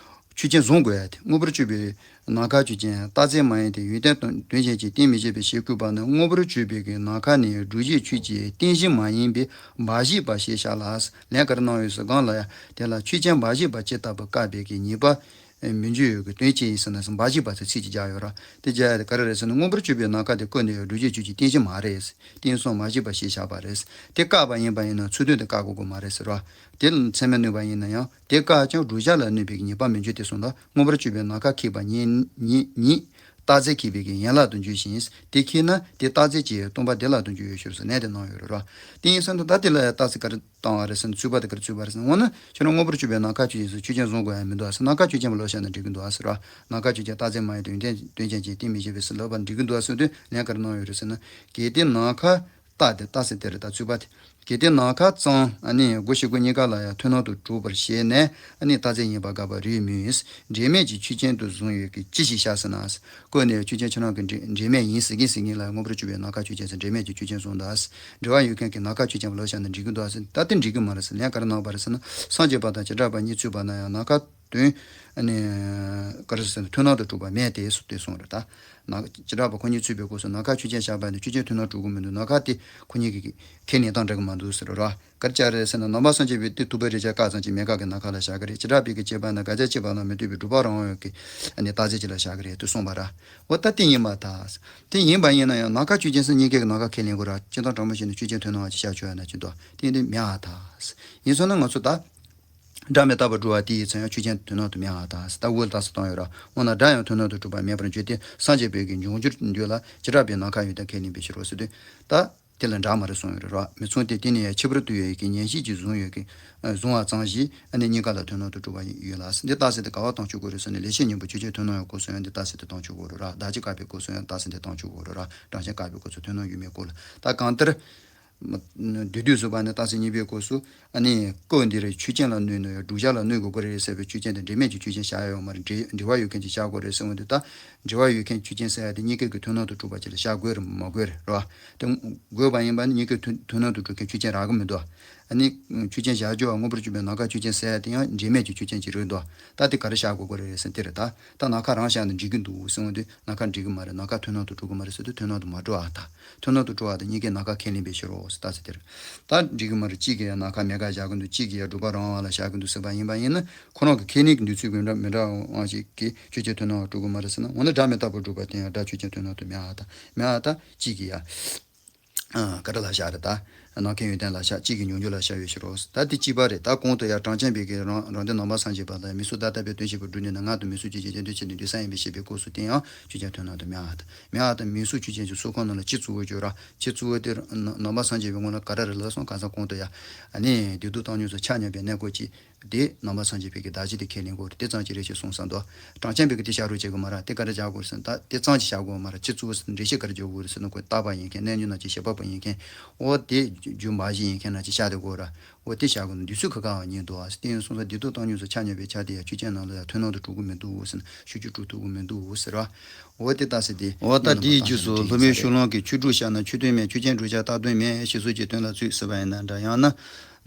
ཆོས་ཅན་བཟུང་དགོས་ཡ་དེ་དངོས་པོར་གྱུར་པའི་ནམ་མཁའ་ཆོས་ཅན་རྟག་རྫས་མ་ཡིན་ཏེ་ཡོན་ཏན་དོན་ཅན་གྱི་གཏན་མི་བཞེད་པའི་ཕྱིར་བཀོད་པ་ནི་དངོས་པོར་གྱུར་པའི་གི་ནམ་མཁའ་ནི་བསྒྲུབ་བྱའི་ཆོས་ཀྱི་རྟེན་གཞི་མ་ཡིན་པས་འབའ་ཞིག་པ་ཞེས་བྱ་ལ། ལན་ག་རེ་གནང་ཡོད་ཟེར་གང་ལ་ཡང་དེ་ལ་ཆོས་ཅན་འབའ་ཞིག་པ་ཇི་ལྟ་བུ་བཀག་པའི་གི་ཉེས་པ་མི་འཇུག་ཡོད་ཀྱི་དོན་ཅི་ཡིན་ཟེར་ན་འབའ་ཞིག་པ་ཟེར་ཚིག་ཅིག་སྦྱར་ཡོད་ར། དེ་སྦྱར་ཡ་དེ་ག་རེ་རེད་ཟེར་ན་དངོས་པོར་གྱུར་པའི་ནམ་མཁའ་དེ་བཀོད་ནས་ཡང་བསྒྲུབ་བྱའི་ཆོས་ཀྱི་རྟེན་གཞི་མ་རེད། རྟེན་གསུམ་མ་བཞི་པ་ཞེས་བྱ་བ་རེད། དེ་བཀག་པ་ཡིན་པ་ཡིན་ན་ཚུལ་དོན་དེ་བཀག་དགོས་ཀྱི་མ་རེད་ཟེར་བ། དེ་ལ་ཚད་མས་གནོད་པ་ཡིན་ན་ཡང་དེ་བཀག་ཀྱང་བསྒྲུབ་བྱ་ལ་གནོད་པའི་ཉེས་པ་མི་འཇུག་སྟེ་གསུངས་ལ། དངོས་པོར་གྱུར་པའི་ནམ་མཁའ་ཁེགས་པ་ཉིད་ཉིད་ཉིད་རྟག་རྫས་ཁེགས་པའི་གི་ཡན་ལག་ཏུ་འགྱུར་ཞིང་། དེ་ཁེགས་ན་དེ་རྟག་རྫས་ཀྱི་སྟོང་པ་དེ་ལ་ཏུ་འགྱུར་ཡོད་ཞུ་ཟེར་ནས་དེ་གནང་ཡོད་རེད་ར། དེ་ཡིན་ཙང་ད་ལྟ་དེ་ལ་ཡང་རྟགས་གཅིག་ག་རེ་བཏང་བ་རེད་ཟེར་ན་ཚུད་པ་དེ་ག་རེ་ཚུད་པ་རེད་ཟེར་ན་འོ་ན་ཁྱོད་རང་དངོས་པོར་གྱུར་པའི་ནམ་མཁའ་ཆོས་ཅན་ཟེར་ཆོས་ཅན་བཟུང་དགོས་ཡ་མི་འདུག་ཨ་ཟེར། ནམ་མཁའ་ཆོས་ཅན་པ་ལབ་བཞག་ན་འགྲིག་གི་འདུག་ཨ་ཟེར་ར། ནམ་མཁའ་ཆོས་ཅན་རྟག་རྫས་མ་ཡིན་ཏེ་ཡོན་ཏན་དོན་ཅན་གྱི་རྟེན་མི་བཞེད་པའི་ཟེར་ལབ་པ་འགྲིག་གི་འདུག་ཨ་ཟེར་དུས་ལན་ག་རེ་གནང་ཡོད་རེད་ཟེར་ན་གལ་ཏེ་ནམ་མཁའ་རྟགས་དེ་རྟགས་ཟེར་དེ་རེད་ད་ཚུད་པ་དེ། གལ་ཏེ་ནམ་མཁའ་ཙམ་ཨ་ནི་སྒོ་ཕྱི་སྒོ་གཉིས་ཀ་ལ་ཡང་མཐུན་སྣང་དུ་གྲུབ་པར་བཞེད་ནས་ཨ་ནི་རྟག་རྫས་ཡིན་པ་དགག་པ་རེད་མོད། འབྲེལ་མེད་ཀྱི་ཆོས་ཅན་དུ་བཟུང་ཡོད་ཀྱི་ཅི་ཞིག་བཞག་ཟེར་ན། བཀོད་ནས་ཆོས་ཅན་ཁྱོད་རང་གི་འབྲེལ་འབྲེལ་མེད་ཡིན་ཟེར་གིན་ཟེར་གིན་ལ་དངོས་པོར་གྱུར་པའི་ནམ་མཁའ་ཆོས་ཅན་ཟེར་འབྲེལ་མེད་ཀྱི་ཆོས་ཅན་བཟུང་ད། འབྲེལ་བ་ཡོད་མཁན་གྱི་ནམ་མཁའ་ཆོས་ཅན་པ་ལབ་བཞག་ན་འགྲིག་གི་འདུག་ཨ་ཟེར་ད་དེ་འགྲིག་གི་མ་རེད་ཟེར་ལན་ག་རེ་གནང་བ་རེད་ཟེར་ན་སངས་རྒྱས་པ་དང་བྱེ་བྲག་པ་གཉིས་ཚུད་པ་ན་ཡང་ནམ་མཁའ། དོན། ཨ་ནི། ག་རེ་ཟེར་ན་མཐུན་སྣང་དུ་གྲུབ་པ་མེད་དེ་སུ་དེ་གསུངས་རེད་ད། ན་བྱེ་བྲག་པ་ཁོ་གཉིས་ཚུད་པའི་སྐབས་སུ་ན་ཁ་ཆོས་ཅན་བཞག་པ་ནི་ཆོས་ཅན་མཐུན་སྣང་གྲུབ་ཀྱི་མི་འདུག་ན་ཁ་དེ་ཁོ་གཉིས་ཀྱི་ཁས་ལེན་སྟངས་འདྲ་གི་མ་འདུག་ཟེར་རོ། ག་རེ་བྱས་རེད་ཟེར་ན་ནང་པ་སངས་རྒྱས་པའི་དེ་ཐུབ་པའི་རིགས་ཆད་བཀག་ཙམ་གྱིས་མེད་དགག་གི་ན་ཁ་ལ་བཞག་གི་རེད། བྱེ་བྲག་པའི་གི་བྱས་པ་ན་དགག་བྱ་བྱས་པ་ལ་མི་ལྟོས་པའི་སྒྲུབ་པ་རང་དབང་གི་ཨ་ནི་རྟགས་གཞི་ཅིག་ལ་བཞག་གི་རེད་དུ་གསུངས་པ་ར། འོ་ད་དེ་ཡིན་པ་ད། དེ་ཡིན་པ་ཡིན་ན་ཡང་ན་ཁ་ཆོས་ཅན་ཟེར་གཉིས་ཀའི་གི་ན་ཁ་ཁས་ལེན་དགོས་ར། སྤྱིར་བཏང་དྲང་མོ་བྱས་ན་ཆོས་ཅན་མཐུན་སྣང་བ་ཅིག་བཞག་ཆོག་ཡ་ན་ཅི་འདུག་དེ་འདི་མེད་ཨ་ད། ཡིན་སོང་ན་ང་ཚོ་ད། སྒྲ་མི་རྟག་པར་སྒྲུབ་པ་དེ་ཡི་མཚན་ཡང་ཆོས་ཅན་མཐུན་སྣང་དུ་མེད་ཨ་ད་ཟེར་ད་འུ་ལ་རྟགས་སུ་བཏང་ཡོད་ར། འོ་ན་སྒྲ་ཡང་མཐུན་སྣང་དུ་གྲུབ་པ་མེད་པར་འགྱུར་ཏེ་སངས་རྒྱས་པའི་གི་འབྱུང་འགྱུར་འདོད་ལ་བྱེ་བྲག་པའི་ན་ཁ་ཡོད་དེ་ཁས་ལེན་པའི་ཕྱིར་རོ་ཟེར་དུས་ད། དེ་ལ་འདྲ་མ་རེད་གསུངས་ཡོད་རེད་ར། མི་མཚུངས་ཏེ་དེ་ནི་ཡང་ཁྱད་པར་དུ་ཡོད་ཀྱི་ཉན་ཤེས་ཀྱིས་བཟུང་ཡོད་ཀྱི། བཟུང་བ་ཙམ་ཞིག་ཨ་ནི་གཉིས་ཀ་ལ་མཐུན་སྣང་དུ་གྲུབ་པ་ཡོད་ལ། འདི་རྟགས་གསལ་དེ་ག་བ་བཏང་ཆོག་གོ་རེད་ཟེར་ན་ལེགས་བཤད་སྙིང་པོ་ཆོས་ཅན་མཐུན་སྣང་ཡང་སྐོར་སོང་ཡང་འདི་རྟགས་གསལ་དེ་བཏང་ཆོག་གོ་རེད་ར། བདག་གཅིག་བཀག་པའི་སྐོར་སོང་ཡང་རྟགས་གསལ་དེ་བཏང་ཆོག་གོ་རེད་ར། གྲངས་ཅན་བཀག་པའི་སྐོར་སོང་མཐུན་སྣང་ཡོད་མེད་སྐོར་ལ་ད་གང་ལྟར། མ། བསྡུས་བསྡུས་སུ་བ་ནི་རྟགས་གསལ་གཉིས་པའི་སྐོར་སུ་ཨ་ནི་སྐབས་འདིར་ཆོས་ཅན་ལ་གནོད་ནོ་ཡང་བསྒྲུབ་བྱ་ལ་གནོད་དགོས་ཀྱི་རེད་ཟེར་བའི་ཆོས་ཅན་དེ་འབྲེལ་མེད་ཀྱི་ཆོས་ཅན་བཞག་ཡོད་མ་རེད། འབྲེལ་འབྲེལ་བ་ཡོད་མཁན་ཅིག་བཞག་དགོས་རེད་ཟེར་འོང་དུས་ད། འབྲེལ་བ་ཡོད་མཁན་ཆོས་ཅན་ཟེར་ཡ་དེ་གཉིས་ཀའི་གི་མཐུན་སྣང་དུ་གྲུབ་པ་ཅིག་ལ་བཞག་དགོས་རེད་མ་དགོས་རེད་རོ། དེ་དགོས་པ་ཡིན་པ་ནི་གཉིས་ཀའི་མཐུན་མཐུན་སྣང་དུ་གྲུབ་མཁན་ཆོས་ཅན་རག་གི་མི་འདུག་ཨ་ནི་ཆོས་ཅན་བཞག་རྒྱུ་བ་མངོན་པར་གྱུར་པའི་ནམ་མཁའ་ཆོས་ཅན་ཟེར་ཡ་དེ་ཡང་འབྲེལ་མེད་ཀྱི་ཆོས་ཅན་ཅིག་རེད་འདུག་ད་དེ་ག་རེ་བཞག་དགོས་ཀྱི་རེད་ཟེར་དེ་རེད་ད། ད་ནམ་མཁའ་རང་བཞག་ན་འགྲིག་གི་འདུག་ཟེར་འོང་དུས་ནམ་མཁའ་འགྲིག་གི་མ་རེད། ནམ་མཁའ་མཐུན་སྣང་དུ་གྲུབ་ཀྱི་མ་རེད་ཟེར་དུས་མཐུན་སྣང་དུ་མ་གྲུབ་ཨ་ད། མཐུན་སྣང་དུ་གྲུབ་པ་དང་གཉིས་ཀའི་ནམ་མཁའ་ཁས་ལེན་པའི་ཕྱིར་རོ་ཟེར་ད་ཟེར་དེར། ད་འགྲིག་གི་མ་རེད། གཅིག་གིས་ཡང་ནམ་མཁའ་མེད་དགག་བཞག་གི་འདུག་གཅིག་གིས་ཡང་སྒྲུབ་པ་རང་དབང་ལ་བཞག་གི་འདུག་ཟེར་བ་ཡིན་པ་ཡིན་ན་ཁོ་རང་གི་ཁས་ལེན་གྱི་འདོད་ཚུལ་གྱི་འདྲ་མི་འདྲ་བ་ཞིག་གིས་ཆོས་ཅན་མཐུན་སྣང་བ་གྲུབ་ཀྱི་མ་རེད་ཟེར་ན། འོ་ན་སྒྲ་མི་རྟག་པར་སྒྲུབ་པ་དེ་ཡང་སྒྲ་ཆོས་ཅན་མཐུན་སྣང་དུ་མེད་ཨ་ད། མེད་ཨ་ད་གཅིག་གིས་ཡང་། ཨ། ག་རེ་ལ་བཞག་རེད་ད། ནམ་མཁའ་ཡོན་ཏན་ལ་བཞག་གཅིག་གིས་མྱོང་འགྱུར་ལ་བཞག་ཡོད་ཕྱིར་རོ། ད་དེ་གཅིག་པ་རེད། ད་གོང་དུ་ཡང་གྲངས་ཅན་པའི་གི་རང་རང་དོན་ནམ་མཁའ་སངས་རྒྱས་པ་དང་མིང་གཟུགས་བརྡ་རྟག་པའི་དོན་བྱེད་པར་སྒྲུབ་ནུས་ན་ངག་དང་མིང་གཟུགས་ཆོས་ཅན་གྱི་འདོད་སེམས་དེ་འདོད་ས་ཡིན་པས་ཞེས་པའི་སྐབས་སུ་དེ་ཡང་ཆོས་ཅན་མཐུན་སྣང་དུ་མེད་ཨ་ད། མེད་ཨ་ད་མིང་གཟུགས་ཆོས་ཅན་གྱི་སོ་ཁོངས་ནང་ལ་སྤྱི་གཙུག་བོ་བརྗོད་ར། སྤྱི་གཙུག་བོ་དེ་ནམ་མཁའ་སངས་རྒྱས་པའི་ངོ་ལ་ག་རེ་རེད་ལབ་སོང་གང་ཟག་གོང་དུ་ཡང་། ཨ་ནི་བདེ་སྡུག་བཏང་སྙོམས་སུ་ཆ་མཉམ་པའི་གནས་སྐབས་ཀྱི། དེ་ནམ་མཁའ་སངས་རྒྱས་པའི་གི་གདགས་གཞི་དེ་ཁས་ལེན་དགོས་རེད། དེ་ཙམ་གྱིས་རེད་ཅེས་གསུངས་ས་འདུག་གྲངས་ཅན་པའི་གི་དེ་བཞག་རོགས་བྱེད་དགོས་མ་རེད། དེ་ག་རེ་བཞག་དགོས་རེད་ཟེར་ན་ད་དེ་ཙམ་གྱིས་བཞག་དགོས་མ་རེད། སྤྱི་གཙུག་ཟེར་འགྲེལ་བཤད་ག་རེ་རྒྱག་དགོས་རེད་ཟེར་ན་ཁོའི་བརྟག་པ་ཡིན་མཁན་རྣལ་འབྱོར་རྣམས་ཀྱི་བྱེད་པ་པོ་ཡིན་མཁན་འོ་དེ་རྒྱུ་འབའ་ཞིག་ཡིན་མཁན་རྣམས་ཀྱིས་བཞག་དེ་དགོས་ར། འོ་དེ་བཞག་དགོས་ན་འདི་ཚོ་ག་ག་བ་ཉིད་འདུག་ཨ། དེ་ཡིན་སོང་ཙང་བདེ་སྡུག་བཏང་སྙོམས་སུ་ཆ་མཉམ་པའི་ཆ་དེ་ཡང་ཆོས་ཅན་ནང་ལ་ཡང་མཐུན་སྣང་དུ་གྲུབ་ཀྱི་མི་འདུག་ཟེར་ན་ཤུགས་ཀྱིས་གྲུབ་ཐུབ་ཀྱི་མི་འདུག་ཟེར་བ། འོ་དེ་ལྟ་ཟེར་ཏེ། འོ་ད་དེའི་རྗེས་སུ་སློབ་དཔོན་ཤོ་ལོ་ཀས་ཆོས་དྲུག་བཤད་ན་ཆོས་མཐུན་མེད། ཆོས་ཅན་བསྒྲུབ་བྱ་རྟག་སྟོན་མེད་ཞེས་སོགས་ཀྱི་དོན་ལ་ཚུད་ཟེར་བ་ཡིན་ན་འདྲ། ཡང་ན།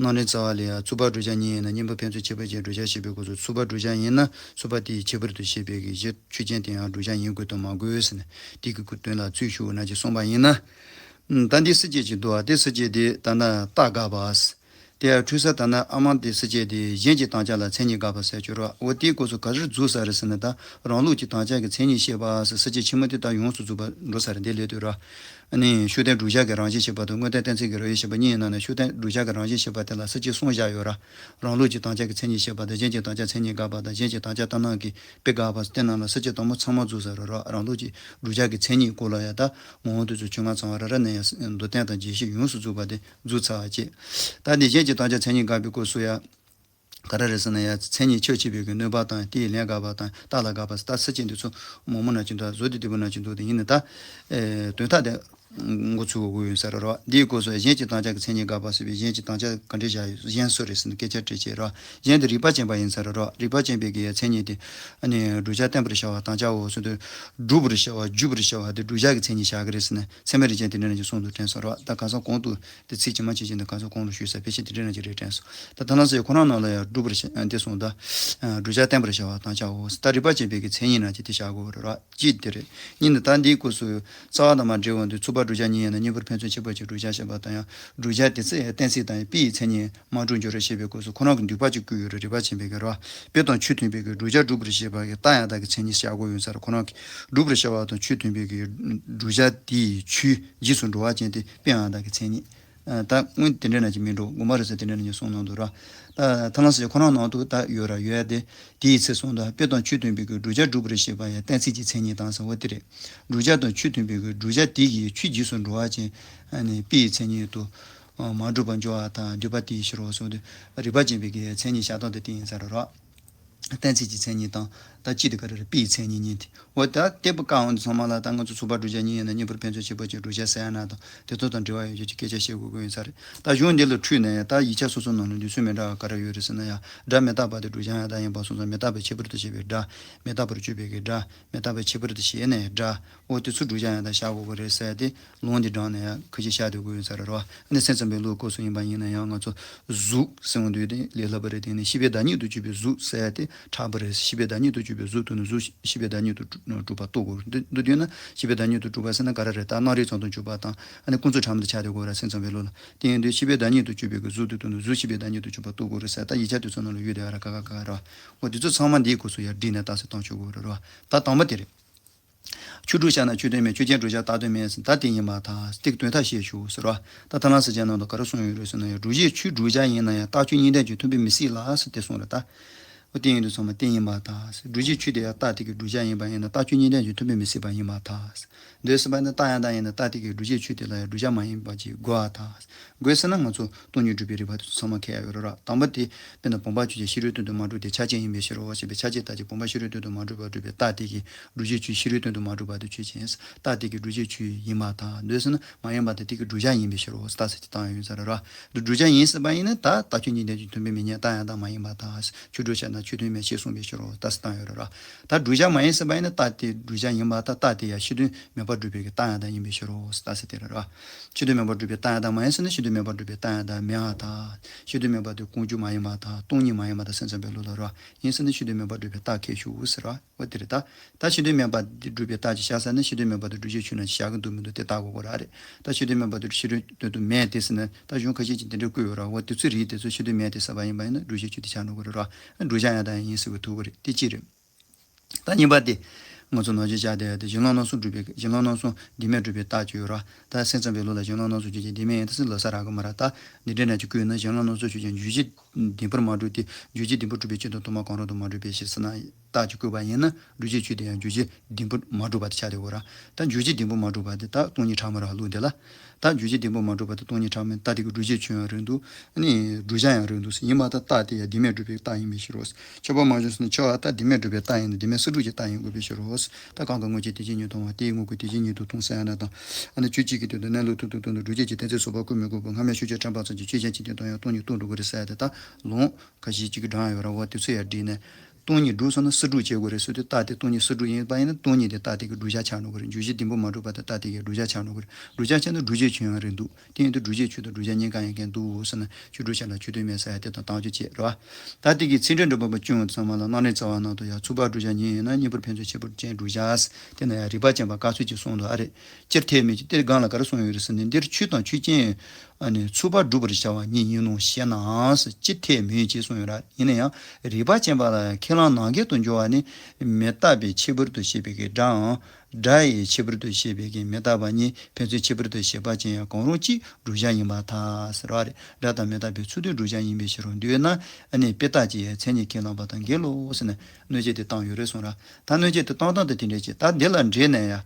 རྣམ་འགྲེལ་རྩ་བ་ལས་ཡང་ཚུགས་པ་བསྒྲུབ་བྱ་ཉིད་ཡིན་ན་གཉེན་པོ་ཕན་ཚུན་ཁྱད་པར་ཅན་བསྒྲུབ་བྱ་ཞེས་པའི་སྐབས་སུ་ཚུགས་པ་བསྒྲུབ་བྱ་ཡིན་ན་ཚུགས་པ་དེའི་ཁྱད་པར་དུ་བྱས་པའི་གི་གཞི་ཆོས་ཅན་དེའང་བསྒྲུབ་བྱ་ཡིན་དགོས་དང་མ་དགོས་ཟེར་ནས་དེ་གི་དོན་ལ་ཚུད་ཞུ་ན་ཅིག་གསུངས་པ་ཡིན་ན། ད་འདི་སྲིད་སྐྱེས་ཀྱི་འདུག་བ། དེ་སྲིད་སྐྱེས་དེ་ད་ན་རྟགས་དགག་པ། དེ་ཡང་འཁྲུལ་ས་ད་ན་ཨ་མ་དེ་སྲིད་སྐྱེས་དེ་གཞན་གྱི་དམ་བཅའ་ལ་མཚན་ཉིད་དགག་པ་ཟེར་གྱུར་བ། འོ་དེའི་སྐབས་སུ་ག་རེར་འཛུགས་ས་རེད་ཟེར་ན་ད་རང་ལུགས་ཀྱི་དམ་བཅའ་གི་མཚན་ཉིད་བཤད་པ་ཟེར་སྲིད་སྐྱེས་ཆེན་མོ་དེ་ད་ཡོངས་སུ་རྫོགས་པ་འགྲོ་ས་རེད། འདི་ལས་དུས་ར། ཨ་ནི་ཤུགས་བསྟན་བསྒྲུབ་བྱ་གི་རང་བཞིན་བཤད་པ་དང་དངོས་བསྟན་གཏན་ཚིགས་ཀྱི་རང་བཞིན་བཤད་པ་གཉིས་ཡིན་ན་ནི་ཤུགས་བསྟན་བསྒྲུབ་བྱ་གི་རང་བཞིན་བཤད་པ་དེ་ལ་སྲིད་སྐྱེས་གསུམ་བཞག་ཡོད་ར། རང་ལུགས་ཀྱི་དམ་བཅའ་གི་མཚན་ཉིད་བཤད་པ་དང་གཞན་གྱི་དམ་བཅའ་མཚན་ཉིད་དགག་པ་དང་གཞན་གྱི་དམ་བཅའ་ལྟར་སྣང་གི་དཔེ་དགག་པ་དེ་རྣམས་ལ་སྲིད་སྐྱེས་དང་པོ་ཚང་མ་འཛུགས་ས་རེད་ར། རང་ལུགས་ཀྱི་བསྒྲུབ་བྱ་གི་མཚན་ཉིད་སྐོར་ལ་ཡང་ད་ངོ་བོ་དུས་ཚོད་ཆུང་ང་ཚང་བ་ར་ར་ནས་ཡང་མདོར་བསྟན་དང་རྒྱས་བཤད་ཡོངས་སུ་རྫོགས་པ་དེ་འཛུགས་ཚར་བ་བཅས། ད་ནི་གཞན་གྱི་དམ་བཅའ་མཚན་ཉིད་དགག་པའི་སྐབས་སུ་ཡང་། ག་རེ་རེད་ཟེར་ན་ཡང་མཚན་ཉིད་ཁྱད་ཆོས་པའི་གི་གནོད་པ་དང་དེའི་ལན་དགག་པ་དང་རྟགས་ལ་དགག་པ་ཟེར་ད་སྲིད་སྐྱེས་འདི་ཚོ་མང་པོ་ན་ཅིག་འདུག་བཟོ་དེ་དེ་པོ་ན་ཅིག་འདུག་དེ་ཡིན་ནི་ད། ཨེ། དོན་དག་དེ། འགོ་ཚུགས་དགོས་ཡོད་ས་རེད་རོ། འདིའི་སྐོར་སུ་གཞན་གྱི་དམ་བཅའ་གི་མཚན་ཉིད་དགག་པ་ཟེར་བའི་གཞན་གྱི་དམ་བཅའ་ག་འདྲ་བཞག་ཡོད་གཞན་སུ་རེད་ཟེར་ན་སྐད་ཆ་དྲིས་བྱས་རོ། གཞན་དེ་རིགས་པ་ཅན་པ་ཡིན་ས་རེད་རོ། རིགས་པ་ཅན་པའི་གི་མཚན་ཉིད་དེ། ཨ་ནི་བསྒྲུབ་བྱ་བསྟན་པར་བྱ་བ་དམ་བཅའ་འོ་ཟེར་དུས། བསྒྲུབ་པར་བྱ་བ་བསྒྲུབ་པར་བྱ་བ་དེ་བསྒྲུབ་བྱ་གི་མཚན་ཉིད་བཞག་གི་རེད་ཟེར་ན་ཚད་མའི་རིགས་ཅན་དེ་འདྲ་ན་ཅིག་གསུངས་འདུག་དྲན་སོང་རོ། ད་གང་ཟག་གོང་དུ། དེ་ཚིག་ཇི་མ་ཇི་བཞིན་དུ་གང་ཟག་གོང་ལ་ཞུས་ས་ཕལ་ཆེར་དེ་འདྲ་ན་ཅིག་རེད་དྲན་སོང་། ད་ད་ལན་ཟེར་ཁོ་རང་ནང་ལ་ཡང་བསྒྲུབ་པར་བྱ་འདི་གསུངས་ད། བསྒྲུབ་བྱ་བསྟན་པར་བྱ་བ་དམ་བཅའ་འོ། ད་རིགས་པ་ཅན་པའི་གི་མཚན་ཉིད་ན་ཅིག་དེ་བཞག་དགོས་རེད་ར། གཅིག་དེ་རེད། གཉིས་ནི་ད་འདིའི་སྐབས་སུ་རྩ་བ་དང་མ་འབྲེལ་བ་འདི་ཚུགས་པ་བསྒྲུབ་བྱ་ཉིད་ཡིན་ན་གཉེན་པོར་ཕན་ཚུན་ཁྱད་པར་གྱི་བསྒྲུབ་བྱ་བྱེད་པ་དང་ཡང་བསྒྲུབ་བྱ་དེ་ཚེ་ཡང་གཏན་ཚིགས་དང་ཡང་དཔེ་ཡི་མཚན་ཉིད་མ་འགྲུབ་འགྱུར་རོ་ཞེས་པའི་སྐབས་སུ་ཁོ་རང་གི་འདུས་པ་གཅིག་བསྐུལ་ཡོད་རེད། རིགས་པ་ཅན་པའི་གི་ར། དཔེ་དང་ཆོས་མཐུན་པའི་གི་བསྒྲུབ་བྱ་བསྒྲུབ་པར་བྱེད་པ་གི་རྟགས་ཡང་དག་གི་མཚན་ཉིད་བཞག་དགོས་ཡོད་ས་རེད། ཁོ་རང་གི་བསྒྲུབ་པར་བྱ་བ་དང་ཆོས་མཐུན་པའི་གི་བསྒྲུབ་བྱ་དེ་ཡི་ཆོས་རྗེས་སུ་འགྲོ་བ་ཅན་དེ་དཔེ་ཡང་དག་གི་མཚན་ཉིད། ད་སྔོན་དེ་འདྲ་ན་ཅིག་མིན་འགྲོ་དགོངས་པ་རེད་ཟེར་དེ་འདྲ་ན་ཅིག་གསུངས་གནང་འདུག་ར། ད་ཐ་ལ་སི་ཁོ་རང་ནང་དུ་ད་ཡོད་ར་ཡོད་ཡ་དེ། དེའི་ཚེ་གསུངས་དང་དཔེ་དང་ཆོས་མཐུན་པའི་གི་བསྒྲུབ་བྱ་བསྒྲུབ་པར་བྱེད་པ་ཡང་གཏན་ཚིགས་ཀྱི་མཚན་ཉིད་དང་ཟེར་བ་དེ་རེད། བསྒྲུབ་བྱ་དང་ཆོས་མཐུན་པའི་གི་བསྒྲུབ་བྱ་དེ་ཡི་ཆོས་རྗེས་སུ་འགྲོ་བ་ཅན། ཨ་ནི་དཔེ་ཡི་མཚན་ཉིད་དུ། མ་གྲུབ་པར་འགྱུར་བ་དང་འདུས་པ་དེའི་ཕྱིར་རོ་གསུངས་ཏེ། རིགས་པ་ཅན་པའི་གི་མཚན་ཉིད་བཞག་སྟངས་དེ་དེ་ཡིན་ས་རེད་རོ། གཏན་ཚིགས་ཀྱི་མཚན་ཉིད་དང་ ད་ཅི་དེ་ག་རེ་རེད། པའི་མཚན་ཉིད་གཉིས་དེ། འོ་ད་དེ་པོ་བཀག་འོང་དུས་ཚང་མ་ལ་ད་ང་ཚོ་ཚོགས་པ་བསྒྲུབ་བྱ་གཉིས་ཡིན་ན་གཉིས་པོར་ཕན་ཚུན་ཕྱེད་པོ་གཅིག་བསྒྲུབ་བྱ་ཟེར་ཡ་ན་དང་དེ་ཚོ་དང་འབྲེལ་བ་ཡོད་རྒྱུ་གི་སྐད་ཆ་བཤད་དགོས་ཀྱི་ཡོད་ས་རེད། ད་གཞུང་འདི་ལ་འཁྲུལ་ན་ཡང་ད་ཡིག་ཆ་སོ་སོ་ནང་ལ་འདོད་ཚུལ་མི་འདྲ་བ་ག་རེ་ཡོད་རེད་ཟེར་ན་ཡང་སྒྲ་མི་རྟག་པ་དེ་བསྒྲུབ་བྱ་ཡང་དག་ཡིན་པ་སོང་ཙང་མི་རྟག་པའི་ཁྱད་པར་དུ་བྱས་པའི་སྒྲ། མི་རྟག་པར་གྱུར་པའི་གི་སྒྲ། མི་རྟག་པའི་ཁྱད་པར་དུ་བྱས་ནས་སྒྲ། འོ་དེ་ཚོ་བསྒྲུབ་བྱ་ཡང་དག་བཞག་དགོས་ཀྱི་རེད་ཟེར་ཏེ། ལུང་འདི་དྲངས་ནས་ཡང་ཁ་ཤས་བཤད་སྡོད་དགོས་ཡོད་ས་རེད་རོ། ཨ་ནི་སེམས་ཙམ་པའི་བློའི་སྐབས་སུ་ཡིན་པ་ཡིན་ན་ཡང་ང་ཚོ་གཟུགས་ཟེར་འོང་དུས་དེ་ལས་སླ་པོ་རེད། དེ་ནི་ཤེས་པའི་བདག་ཉིད་དུ་གྱུར་པའི་གཟུགས་ཟེར་ཡ་དེ་ཁག་པོ་རེད། ཤེས་པའི་བདག་ཉིད་དུ་གྱུར་པའི་གཟུགས་དེ་ནི་གཟུགས་ཤེས་པའི་བདག་ཉིད་དུ་གྲུབ་པ་རྟོགས་དགོས་འདུག་དུས་ན། ཤེས་པའི་བདག་ཉིད་དུ་གྲུབ་པ་ཟེར་ན་ག་རེ་རེད། ད་རྣམ་རིག་ཙམ་དུ་གྱུར་པ་དང་ཨ་ནི་ཀུན་རྫོབ་ཕྲ་མོ་དེ་ཆགས་སྡོད་དགོས་རེད། སེམས་ཙམ་པའི་བློ་ལ། དེ་ཡིན་དུས་ཤེས་པའི་བདག་ཉིད་དུ་གྱུར་པའི་གི་གཟུགས་དེ་དུས་ནི་གཟུགས་ཤེས་པའི་བདག་ཉིད་དུ་གྱུར་པ་རྟོགས་དགོས་རེད་ཟེར། ད་ཡིག་ཆ་དེ་ཚོ་ནང་ལ་ཡོད་བསྡད་པ་རེད། ག་ག་ག་ག་རེད་བ། འོ་དེ་ཚོ་ཚང་མ་འདིའི་སྐབས་སུ་ཡང་བསྒྲིལ་ནས་རྟགས་གསལ་བཏང་ཆོག་དགོས་རེད་རོ། ད་དང་པོ་དེ་རེད། ཆོས་དྲུག་བཤད་ན་ཆོས་དོན་མེད། ཆོས་ཅན་བསྒྲུབ་བྱ་རྟག་དོན་མེད་ཟེར། ད་དེ་ཡིན་པར་ཐལ། དེ་གི་དོན་དག་བཤད་ཆོག་ཟེར་བ། ད་ཐ་ན་ས་ཆ་ནང་དུ་ག་རེ་གསུངས་ཡོད་རེད་ཟེར་ན་ཡང་སྒྲུབ་བྱའི་ཆོས་བསྒྲུབ་བྱ་ཡིན་ན་ཡང་རྟགས་ཆོས་གཉིས་ལྡན་གྱི་མཐུན་དཔེ་མི་སྲིད་ལ་ཟེར་དེ་གསུངས་རེད་ད། འོ་དེ་ཡིན་དུས་ཚང་མ་དེ་ཡིན་པར་ཐལ། སྒྲུབ་བྱའི་ཆོས་དེ་ཡང་རྟགས་དེ་གི་བསྒྲུབ་བྱ་ཡིན་པ་ཡིན་ན་རྟགས་ཆོས་གཉིས་ལྡན་གྱི་མཐུན་དཔེ་མི་སྲིད་པ་ཡིན་པར་ཐལ། འདོད་སྲིད་པ་ནི་རྟགས་ཡང་དག་ཡིན་ན་རྟགས་དེ་གི་བསྒྲུབ་བྱའི་ཆོས་དེ་ལ་ཡང་བསྒྲུབ་བྱ་མ་ཡིན་པ་ཅིག་དགོས་པར་ཐལ། དགོས་ཟེར་ན་ང་ཚོ་སྟོང་ཉིད་སྒྲུབ་པའི་རིགས་པ་དེ་ཚོ་ཚང་མ་འཁེལ་ཡ་ཡོད་རེད་ར། དང་པོ་དེ། དཔེར་ན་བུམ་པ་ཆོས་ཅན་ཕྱི་རོལ་དོན་དུ་མ་གྲུབ་སྟེ་ཆ་ཅན་ཡིན་པའི་ཕྱིར་རོ་ཞེས་པའི་ཆ་ཅན་རྟགས་ཀྱིས་བུམ་པ་ཕྱི་རོལ་དོན་དུ་མ་གྲུབ་པར་སྒྲུབ་པའི་རྟགས་དེ་གིས་སྒྲུབ་བྱའི་ཆོས་ཕྱི་རོལ་དོན་དུ་མ་གྲུབ་པ་དེ་ཆོས་ཅན། རྟགས་དེ་གིས་སྒྲུབ་བྱའི་ཆོས་ཡིན་པར་ཐལ། འདོད་ཟེར་ན་མ་ཡིན་པར་ཐལ། དེ་གིས་བསྒྲུབ་བྱ་ཡིན་པའི་ཕྱིར་རོ་རྟགས་གསལ་དེ་བཏང་ཡོད་ས་རེད་ར། འདི་བསྒྲུབ་བྱ་ཡིན་ཟེར་བ་ཡིན་ན་ད་རྟགས་ཆོས་གཉིས་ལྡན་གྱི་མཐུན་དཔེ་མི་རྙེད། རྟགས་ཡང་དག་མ་ཡིན་པར་ཐལ། ཆོས་དྲུག་བཤད་ན་ཆོས་དོན་མེད་ཅེས་གསུངས་པའི་ཕྱིར་རོ་རྟགས་གསལ་བཏང་ཡོད་རེད་ར། ད་བསྒྲུབ་བྱ་མ་ཡིན་ཟེར་བ་ཡིན་ན་རྟགས་དེ་བསྒྲུབ་བྱ་ཡིན་པར་ཐལ། རྟགས་དེ་ཡང་ཕྱི་དོན་མེད་པར་སྒྲུབ་པའི་གི་རྟགས་ཡང་དག་ཡིན་པའི་ཕྱིར་རོ་རྟགས་གསལ་དེ་རེད་ར། ཕྱི་དོན་མེད་པར་སྒྲུབ་པའི་རྟགས་ཡང་དག་མ་ཡིན་ཟེར་ན་ཕྱི་དོན་མེད་པར་སྒྲུབ་པའི་རྟགས་ཡང་དག་མེད་པར་ཐལ། ཕྱི་དོན་མེད་པ་དེ་ཀུན་འབྱུང་མ་ཡིན་པར་ཐལ། སྟོང་ཉིད་མ་ཡིན་པར་ཐལ། སེམས་ཙམ་པའི་བློ་ལ་རོ། ཡིན་ཟེར་ན་ཕྱི་དོན་མེད་པར་སྒྲུབ་པའི་རྟགས་འཁེལ་ཞུགས་ཟེར་རོ། འོ་དེ་རེད་ད། ད་ཕྱི་དོན་མེད་པར་སྒྲུབ་པའི་རྟགས་ཀྱི་བཞག་ཟེར་ན་ཕྱི་དོན་མེད་པར་དུ་སྒྲུབ་བྱའི་ཆོས་རྣམས་ཀྱི་བཞག་གི་འདུག་མི་འདུག་དེ་བལྟ་དགོས་ཀྱི་རེད། ད་ཕྱི་དོན་མེད་པར་དུ་ཕྱི་དོན་དུ་མེད་དེ་ཟེར་ན་ད་གཞུང་ཁ་ཤས་ཀྱིས་དེ་འདྲ་བཀོད་ཡོད་ར། འོ་དེ་ཚོའི་རིགས་དེ་ཚོ་ཕྱི་དོན་མེད་དེ་ཟེར་བ་ཡིན་པ་ཡིན་ན་བསྒྲུབ་བྱའི་ཆོས་དེ་ཆགས་འགྲོ་གི་རེད་ར། བསྒྲུབ་བྱ་ཡང་དག་ཡིན་ཟེར་བའི་ཐུག་གི་རེད། དེ་གཅིག་རེད། ད་གཉིས་པ་དེ། ང་ཚོ་ནང་བཞིན་བྱ་དེ་དེ་གཞན་ལམ་སྣ་ཚོགས་སྒྲུབ་པའི་གཞན་ལམ་སྣ་ཚོགས་བདེན་མེད་སྒྲུབ་པའི་རྟགས་ཀྱི་ཡོད་ར། ད་སེམས་ཙམ་པའི་བློ་ལ་གཞན་ལམ་སྣ་ཚོགས་ཆོས་ཅན་བདེན་མེད་ཡིན་ད་ཟེར་ལབ་ས་རག་གི་མ་རེད་ད། འདི་འདྲའི་ནང་གི་བཀོད་ན་གཞན་ལམ་སྣ་ཚོགས་ཆོས་ཅན་འཇུག་གཞི་བདེན་པར་མ་གྲུབ་སྟེ་འཇུག་གཞི་བདེན་པར་གྲུབ་པའི་ཕྱིར་དང་དུ་མ་གང་རུང་དུ་མ་གྲུབ་པའི་ཕྱིར་ཟེར་ན་རྟགས་ཀྱིས་བཀོད་པ་ཡིན་ན་སྒྲུབ་བྱའི་ཆོས་དེ་ཡང་འཇུག་གཞི་བདེན་པར་མ་གྲུབ་པ་དེ་ཆགས་བསྡད་ཡོད་ར། ད་འཇུག་གཞི་བདེན་པར་མ་གྲུབ་པ་དེ་ད་སྟོང་ཉིད་ཕྲ་མོ་ར་ལུགས་འདི་ལ། ད་འཇུག་གཞི་བདེན་པར་མ་གྲུབ་པ་དེ་སྟོང་ཉིད་ཕྲ་མོ་རྟགས་དེ་གི་བསྒྲུབ་བྱའི་ཆོས་ཡང་རེད་འདུག་ཨ་ནི་བསྒྲུབ་བྱ་ཡང་རེད་འདུག་ཟེར་ཡིན་པར་ཐལ། རྟགས་དེ་ཡང་བདེན་མེད་སྒྲུབ་པའི་རྟགས་ཡིན་པའི་ཕྱིར་རོ། ཁྱབ་པ་མ་བྱུང་ཟེར་ན་ཁྱབ་པ་རྟགས་བདེན་མེད་སྒྲུབ་པའི་རྟགས་ཡིན་ན་བདེན་མེད་སུ་སྒྲུབ་ཀྱི་རྟགས་ཡིན་དགོས་པའི་ཕྱིར་རོ། ད་གང་གི་དངོས་ཀྱི་དེ་བཞིན་ཉིད་མཐོང་བ་དེའི་དངོས་ཀྱི་དེ་བཞིན་ཉིད་དུ་མཐོང་ཟེར་ཡ་ན་དང་། ཨ་ནི་ཆོས་གཅིག་གི་དོན་དུ་གནས་ལུགས་ཐུན་མོང་ཐུན་མོང་དུ་སྒྲུབ་བྱེད་ཀྱི་གཏན་ཚིགས་གསུམ་པ་བཀོད་མི་དགོས་པར་སྔ་མའི་ཕྱོགས་ཆོས་ཕྲད་པ་ཙམ་གྱིས་ཆོས་གཞན་གཅིག་དོན་དུ་ཡང་སྟོང་ཉིད་རྟོགས་འགྲོ་གི་རེད་ཟེར་ཡ་དེ་ད་ལུང་ཁ་ཤས་ཅིག་གིས་དྲངས་ཡོད་ར། འོ་དེ་ཚོ་ཡང་བསྒྲིལ་ནས། སྟོང་ཉིད་སྒྲུབ་སོང་ན་སུ་སྒྲུབ་བྱེད་དགོས་རེད་ཟེར་དུས་རྟགས་དེ་སྟོང་ཉིད་སུ་སྒྲུབ་ཡིན་པ་ཡིན་ན་སྟོང་ཉིད་དེ་རྟགས་དེ་གི་བསྒྲུབ་བྱ་ཆགས་འགྲོ་གི་རེད། འཇུག་གཞི་བདེན་པར་མ་གྲུབ་པ་དེ་རྟགས་དེ་གི་བསྒྲུབ་བྱ་ཆགས་འགྲོ་གི་རེད། བསྒྲུབ་བྱ་ཆགས་ན་སྒྲུབ་བྱའི་ཆོས་ཡང་རེད་འདུག་དེ་ཡིན་དུས་སྒྲུབ་བྱའི་ཆོས་དང་བསྒྲུབ་བྱ་གཉིས་ཀ་ཡང་འགལ་འདུག་ཟེར་ན་ཆོས་དྲུག་བཤད་ན་ཆོས་དོན་མེད་ཟེར་ཡ་དེ་དང་བཏང་ཆོག་བྱེད་རེད་བ། ད་དེ་གི་ཚིག་འགྲེལ་འགྲེལ་པ་པོ་ཅུང་ཚང་མ་ལ་རྣམ་གླེང་རྩ་བ་ནང་དུ་ཡང་ཚུགས་པ་བསྒྲུབ་བྱ་ཉིད་ཡིན་ན་གཉིས་པོར་ཕན་ཚུན་ཁྱད་པར་ཅན་བསྒྲུབ་བྱ། དེ་ན་ཡང་རིགས་པ་ཅན་པ་བཀག་ཚུལ་གྱིས་གསུངས་འདུག་ཨ་རེད། སྤྱིར་ཐེག་དམན་གྱི་དེར་སྒང་ལ་ག་རེ་གསུངས་ཡོད་རེད་ཟེར་ན་འདིར་ཆོས་དང་ཆོས་ཅན། ཨ་ནི་ཚུགས་པ་བསྒྲུབ་པར་བྱ་བ་ཉིད་ཡིན་ནོ་ཞེ་ན། སྤྱིར་ཐེག་དམན་ཅེས་གསུངས་ཡོད་ར། ཡིན་ན་ཡང་རིགས་པ་ཅན་པ་ལ་ཡང་ཁས་བླངས་ནང་འགལ་དུ་འགྱུར་བ་ནི་མི་རྟག་པའི་ཁྱད་པར་དུ་བྱས་པའི་གི་སྒྲའམ། སྒྲ་ཡི་ཁྱད་པར་དུ་བྱས་པའི་གི་མི་རྟག་པ་གཉིས་ཕན་ཚུན་ཁྱད་པར་དུ་བྱས་པ་ཅན་ཡང་གང་རུང་གཅིག་བསྒྲུབ་བྱ་ཡིན་པར་ཐལ་ཟེར་བ་རེད། སྒྲ་དང་མི་རྟག་པའི་ཚུལ་དུ་བསྒྲུབ་བྱ་ཡིན་པའི་ཕྱིར་རོ། འདོད་ན་ཨ་ནི་དཔེ་རྟགས་ཀྱི་མཚན་ཉིད་ཁས་བླངས་པ་དང་འགལ་ལོ་ཟེར་ནས་གནོད་བྱེད་དེ་བཏང་ཡོད་རེད་གསུངས་ར། ད་གནོད་བྱེད་དེ་བཏང་སྟངས་དེ་དེ་འདྲ་ཅིག་ད་འདི་ལ་འགྲེལ་ནས་ཡང་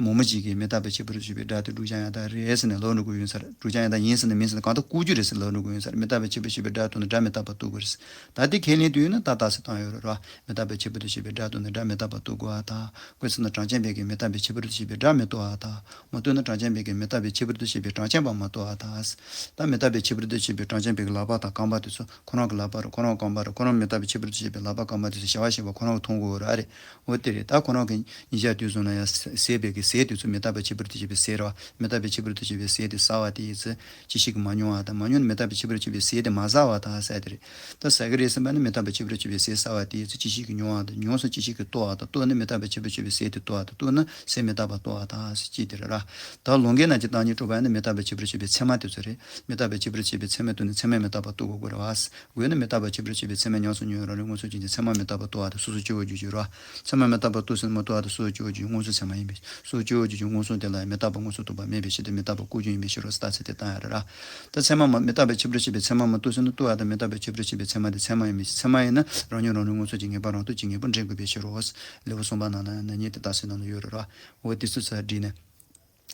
མང་པོ་ཅིག་གིས་མི་རྟག་པའི་ཁྱད་པར་དུ་བྱས་པའི་སྒྲ་དེ་བསྒྲུབ་བྱ་ཡང་དག་རེད་ཟེར་ནས་ལབ་འགྲོ་གི་ཡོད་ས་རེད། བསྒྲུབ་བྱ་ཡང་དག་ཡིན་ཟེར་ནས་མིན་ཟེར་ནས་གང་ལྟར་བཀོལ་རྒྱུ་རེད་ཟེར་ལབ་འགྲོ་གི་ཡོད་ས་རེད། མི་རྟག་པའི་ཁྱད་པར་དུ་བྱས་པའི་སྒྲ་རྟོགས་ན་སྒྲ་མི་རྟག་པ་རྟོགས་དགོས་རེད། ད་དེ་ཁས་ལེན་དུས་ཡིན་ན་ད་རྟགས་གསལ་བཏང་ཡོད་རེད་ར། མི་རྟག་པའི་ཁྱད་པར་དུ་བྱས་པའི་སྒྲ་རྟོགས་ན་སྒྲ་མི་རྟག་པ་རྟོགས་དགོས་པར་ཐལ། དགོས་ཟེར་ན་གྲངས་ཅན་པའི་གི་མི་རྟག་པའི་ཁྱད་པར་དུ་བྱས་པའི་སྒྲ་མི་རྟོགས་པར་ཐལ། མ་རྟོགས་ན་གྲངས་ཅན་པའི་གི་མི་རྟག་པའི་ཁྱད་པར་དུ་བྱས་པའི་གྲངས་ཅན་པ་མ་རྟོགས་པར་ཐལ། ད་མི་རྟག་པའི་ཁྱད་པར་དུ་བྱས་པའི་གྲངས་ཅན་པའི་གི་ལག་པ་དང་རྐང་པ་དེ་ཚོ་ཁོ་རང་གི་ལག་པ་རེད། ཁོ་རང་རྐང་པ་རེད། ཁོ་རང་མི་རྟག་པའི་ཁྱད་པར་དུ་བྱས་པའི་ལག་པ་རྐང་པ་དེ་ཚོ་བྱ་བ་བྱེད་པ་ཁོ་རང་གིས་མཐོང་དགོས་རེད་ཨ་རེད། འོ་དེ་རེད། ད་ཁོ་རང་གི་ཉིད་ཅག་དུས་གསུམ་ལ་ཡང་ཟད་པའི་གི་ཟས་དེ་ཚོ་མི་རྟག་པའི་ཁྱད་པར་དུ་བྱས་པའི་ཟས་རེད་བ། མི་རྟག་པའི་ཁྱད་པར་དུ་བྱས་པའི་ཟས་དེ་ཟ་བ་དེ་ཡིན་ཚེ་ཅི་ཞིག་གིས་མ་མྱོང་བ་དང་མ་མྱོང་ན་མི་རྟག་པའི་ཁྱད་པར་དུ་བྱས་པའི་ཟས་དེ་མ་ཟ་བར་ཐལ་ཟེར་དེ་རེད། ད་ཟ་གི་རེད་བསམ་པ་ནི་མི་རྟག་པའི་ཁྱད་པར་དུ་བྱས་པའི་ཟས་ཟ་བ་དེ་ཡིན་ཚེ་ཅི་ཞིག་གིས་མྱོང་བ་དང་མྱོང་སོང་ཅི་ཞིག་གིས་རྟོགས་པ་དང་རྟོགས་ནས་མི་རྟག་པའི་ཁྱད་པར་དུ་བྱས་པའི་ཟས་དེ་རྟོགས་པ་དང་རྟོགས་ན་ཟས་མི་རྟག་པ་རྟོགས་པར་ཐལ་ཟེར་ཅི་དེ་རེད་ར། ད་ལོང་གའི་རྣམ་འབྱེད་བརྟག་གཉིས་གྲུབ་པ་ནི་མི་རྟག་པའི་ཁྱད་པར་དུ་བྱས་པའི་ཚད་མ་དེ་ཚོ་རེད། མི་རྟག་པའི་ཁྱད་པར་དུ་བྱས་པའི་ཚད་མས་རྟོགས་ནས་ཚད་མས་མི་རྟག་པ་རྟོགས་དགོས་དགོས་རེད་བ། དགོས་ན་མི་རྟག་པའི་ཁྱད་པར་དུ་བྱས་པའི་ཚད་མས་ཉམས་སུ་མྱོང་བའི་རང་རིག་མངོན་སུམ་ཅན་གྱི་ཚད་མ་མི་རྟག་པ་རྟོགས་པ་དང་སོ་སོ་སྐྱེ་བོ་རྒྱུད་ཀྱི་རོ། ཚད་མ་མི་རྟག་པ་རྟོགས་ཟིན་མ་རྟོགས་པ་དང་སོ་སོ་སྐྱེ་བོ་རྒྱུད་མངོན་སུམ་ཚད་མ་ཡིན་པས་སོ་སོ་སྐྱེ་བོ་རྒྱུད་ཀྱི་མངོན་སུམ་དེ་ལ་ཡང་མི་རྟག་པ་མངོན་སུམ་རྟོགས་པ་མེད་པའི་ཕྱིར་དུ་མི་རྟག་པ་བཀོད་རྒྱུ་ཡིན་པའི་ཕྱིར་རོ་ཟེར་རྟགས་གསལ་དེ་བཏང་ཡ་རེད་ར། ད་ཚད་མ་མ་མི་རྟག་པའི་ཁྱད་པར་དུ་བྱས་པའི་ཚད་མ་མ་རྟོགས་ཟིན་ན་རྟོགས་པ་དང་མི་རྟག་པའི་ཁྱད་པར་དུ་བྱས་པའི་ཚད་མ་དེ་ཚད་མ་ཡིན་པའི་ཕྱིར་ཚད་མ་ཡིན་ན་རང་ཉིད་རང་རིག་མངོན་སུམ་གྱི་ངེས་པ་རང་སྟོབས་ཀྱིས་ངེས་པར་འདྲེན་དགོས་པའི་ཕྱིར་རོ། ལེའུ་གསུམ་པ་ནང་ན་ནག་ཉེས་དེ་རྟགས་གསལ་ནང་ལ་ཡོད་རེད་ར། འོ་དེ་ཚོ་ཚར་བསྒྲིལ་ནས།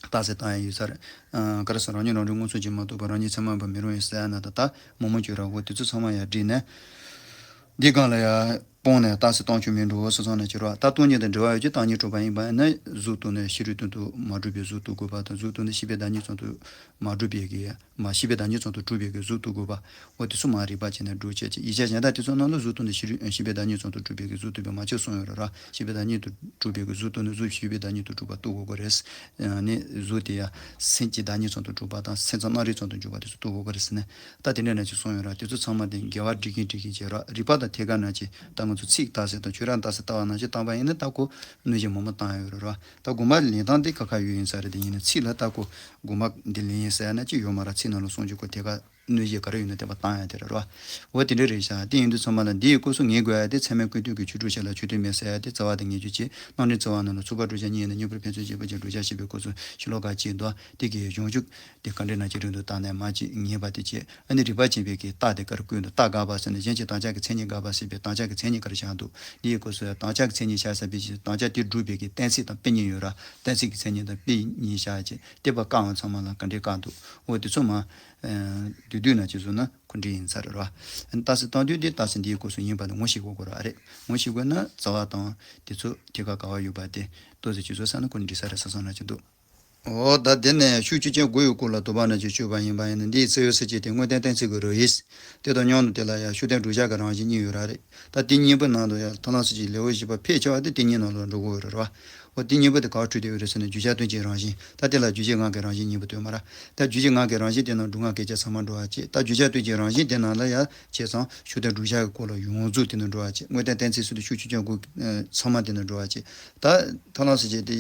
རྟགས་གསལ་བཏང་ཡ་ཡོད་ས་རེད། ཨ་ག་རེ་ཟེར་རང་ཉིད་རང་རིག་མངོན་སུམ་གྱིས་མ་རྟོགས་པར་རང་ཉིད་ཚད་མ་ཡིན་པར་མི་རུང་ཡང་ཟེར་ཡ་ན་ད་ལྟ་མང་མང་བརྗོད་ར། འོ་དེ་ཚོ་ཚང་མ་ཡར་བསྒྲིལ་ནས། འདི་སྒང་ལ་ཡ། སྤོང་ནས་རྟགས་གསལ་བཏང་ཆོག་མིན་འགྲོ་སོང་ཙང་ན་ཅི་རོ། ད་སྟོང་ཉིད་དང་འབྲེལ་བ་ཡོད་ཀྱི་བཏང་སྙོམས་གྲུབ་པ་ཡིན་པ་ཡིན་ན། གཟུགས་སྟོང་ནས་ཕྱི་རོལ་སྟོང་དུ་མ་གྲུབ་པའི་གཟུགས་སྟོང་དགོས་པ་དང་། གཟུགས་སྟོང་ནས་ཤེས་པའི་བདག་ཉིད་ཙམ་དུ་མ་གྲུབ་པའི་གི་མ་ཤེས་པའི་བདག་ཉིད་ཙམ་དུ་གྲུབ་པའི་གི་གཟུགས་སྟོང་དགོས་པ། འོ་དེ་ཚོ་མར་རིགས་པ་བྱས་ནས་སྒྲུབ་བྱེད་ཅིག་ཡིག་ཆ་གཞན་དག་དེ་ཚོ་ནང་ལ་གཟུགས་སྟོང་ནས་ཤེས་རིག་ཤེས་པའི་བདག་ཉིད་ཙམ་དུ་གྲུབ་པའི་གི་གཟུགས་སྟོང་པའི་མ་ཕྱིར་གསུངས་ཡོད་རེད་ར། ཤེས་པའི་བདག་ཉིད་དུ་གྲུབ་པའི་གི་གཟུགས་སྟོང་ནས་གཟུགས་ཤེས་པའི་བདག་ཉིད་དུ་གྲུབ་པ་རྟོགས་དགོས་ཀྱི་རེད། ནས་གཟུགས་དེ་ཡང་སེམས་ཀྱི་བདག་ཉིད་ཙམ་དུ་གྲུབ་པ་དང་། སེམས་ཙམ་རྣམ་རིག་ཙམ་དུ་འཇོག་པ་དེ་ཚོ་རྟོགས་དགོས་ཀྱི་རེད་ཟེར་ནས། ད་དེ་འདྲ་ན་ཅིག་གསུངས་ཡོད་ར། དེ་ཚོ་ཚང་མ་དེ་འགལ་བ་སྒྲིག་གིན་སྒྲིག་གིན་བྱས་ར། རིགས་པ་དང་ཐད་ཀར་ན་ཅིག་ད་ང་ཚོ་ཚིག་རྟགས་གསལ་དང་ཆོས་ར་རྟགས་གསལ་ལྟ་བ་ནང་བཞིན་བཏང་པ་ཡིན་ན། ད་ཁོ་གནོད་བྱེད་མང་པོ་བཏང་ཡོད་རེད་ར། ད་དགོངས་པ་ལེན་སྟངས་དེ་ཁ་ཁ་ཡོད་ཡིན་ས་རེད། དེ་ཡིན་ན་ཚིག་ལ་ད་ཁོ་དགོངས་པ་འདི་ལེན་ཡིན་ཟེར་ན་ཅིག་ཡོད་མ་ར། ཚིག་ནང་ལ་གསུང་རྒྱུ་ཁོ་ཐད་ཀར་གནོད་གཞི་ག་རེ་ཡོད་ན་དེ་བ་བཏང་ཡ་དེ་རེད་རོ། འོ་དེ་འདྲ་རེད་ཤག་དེ་ཡིན་དུས་ཚང་མ་ལ་འདི་ཡི་སྐབས་སུ་ངེས་དགོས་ཡ་དེ། ཚད་མའི་ཀུན་བཏུས་ཀྱི་ཆོས་དྲུག་ཞལ་ལ་ཆོས་དོན་མེད་ཟེར་ཡ་དེ་རྩ་བ་དང་ངེས་བྱུང་ཆེ། རྣམ་འགྲེལ་རྩ་བ་ནང་ལ་ཚུགས་པ་བསྒྲུབ་བྱ་གཉིས་ཡིན་ན། གཉིས་པོར་ཕན་ཚུན་དཔྱད་པ་བྱས། བསྒྲུབ་བྱ་ཞེས་པའི་སྐབས་སུ་ཕྱིར་ལོག་ག་ཅིག་འདུག་དེ་གི་གཞུང་ཆུ་དེ་ག་འདྲ་ན་ཅི་རིང་དུ་བཏང་ནས་མ་ཅིག་ངེས་པ་དེ་བྱས། ཨ་ནི་རིགས་པ་ཅན་པའི་གི་རྟགས་དེ་ག་རེ་བཀོད་འདུག་རྟགས་དགག་པ་ཟེར་ནས་གཞན་གྱི་དམ་བཅའ་གི་མཚན་ཉིད་དགག་པ་ཟེར་བའི་དམ་བཅའ་གི་མཚན་ཉིད་ག་རེ་བཞག་འདུག་འདི་ཡི་སྐབས་སུ་དམ་བཅའ་གི་མཚན་ཉིད་བཞག་ས་པའི་ཕྱིར། དམ་བཅའ་དེ་སྒྲུབ་པའི་གི་གཏན་ཚིགས་དང་དཔེ་གཉིས་ཡོད་ར། གཏན་ཚིགས་ཀྱི་མཚན་ཉིད་དང་དཔེ་གཉིས་བཞག་བྱས། དེ་བ་བཀག་འོང་ཚང་མ་ལ་ག་འདྲའི་བཀག་འདུག་འོ་དེ་ཚོ་མ། བསྡུས་བསྡུས་ན་ཅི་བཟོ་ན་ཁོ་འདྲ་ཡིན་ས་རེད་ར། རྟགས་གསལ་བཏང་དུས་དེ་རྟགས་གསལ་འདིའི་སྐབས་སུ་ཡིན་པ་ནི་ངོ་ཤེས་དགོས་དགོས་ར་རེད། ངོ་ཤེས་དགོས་ན་རྩ་བ་དང་དེ་ཚོ་ཐད་ཀར་ག་བ་ཡོད་པ་དེ་ཏོག་ཙམ་ཅི་བཟོ་ས་ན་ཁོ་འདྲ་ས་རེད་བསམ་བསམ་ན་ཅི་འདུག་འོ་ད་དེ་ནས་ཤུགས་ཆོས་ཅན་དགུ་ཡི་སྐོར་ལ་དོགས་པ་ན་ཅིག་གཅོད་པ་ཡིན་པ་ཡིན་ན། འདིའི་རྩ་བའི་ས་བཅད་དེ་དངོས་བསྟན་གཏན་ཚིགས་ཀྱི་རིགས་ཡིན། དེ་དང་མཉམ་དུ་དེ་ལ་ཡང་ཤུགས་བསྟན་བསྒྲུབ་བྱ་གི་རང་བཞིན་གཉིས་ཡོད་ར་རེད། ད་དེ་གཉིས་པོའི་ནང་དུ་ཡང་ཐར་ལམ་ས་བཅད་ལེའུ་བཞི་པ་ཕལ་ཆེ་བ་དེ་དེ་གཉིས་ནང་ལ་འགྲོ་གི་ཡོད་རེད་ར། འོ་དེ་གཉིས་པོ་དེ་ག་བ་འཁྲུལ་བསྡད་ཡོད་རེད་ཟེར་ན། བརྗོད་བྱ་དོན་གྱི་རང་བཞིན། ད་དེ་ལ་རྗོད་བྱེད་ངག་གི་རང་བཞིན་གཉིས་པོ་འདུས་མ་ར། ད་རྗོད་བྱེད་ངག་གི་རང་བཞིན་དེ་ནང་སྒྲུབ་ངག་སྐད་ཆ་ཚང་མ་འགྲོ་བ་བྱེད། ད་བརྗོད་བྱ་དོན་གྱི་རང་བཞིན་དེ་ནང་ལ་ཡང་བྱས་ཙང་ཤུགས་བསྟན་བསྒྲུབ་བྱ་གི་སྐོར་ལ་ཡོངས་རྫོགས་དེ་ནང་འགྲོ་བ་བྱེད། དངོས་བསྟན་གཏན་ཚིགས་སུ་དེ་ཤུགས་ཆོས་ཅན་དགུ་ཚང་མ་དེ་ནང་འགྲོ་བ་བྱེད། ད་ཐར་ལམ་ས་བཅད་དེ་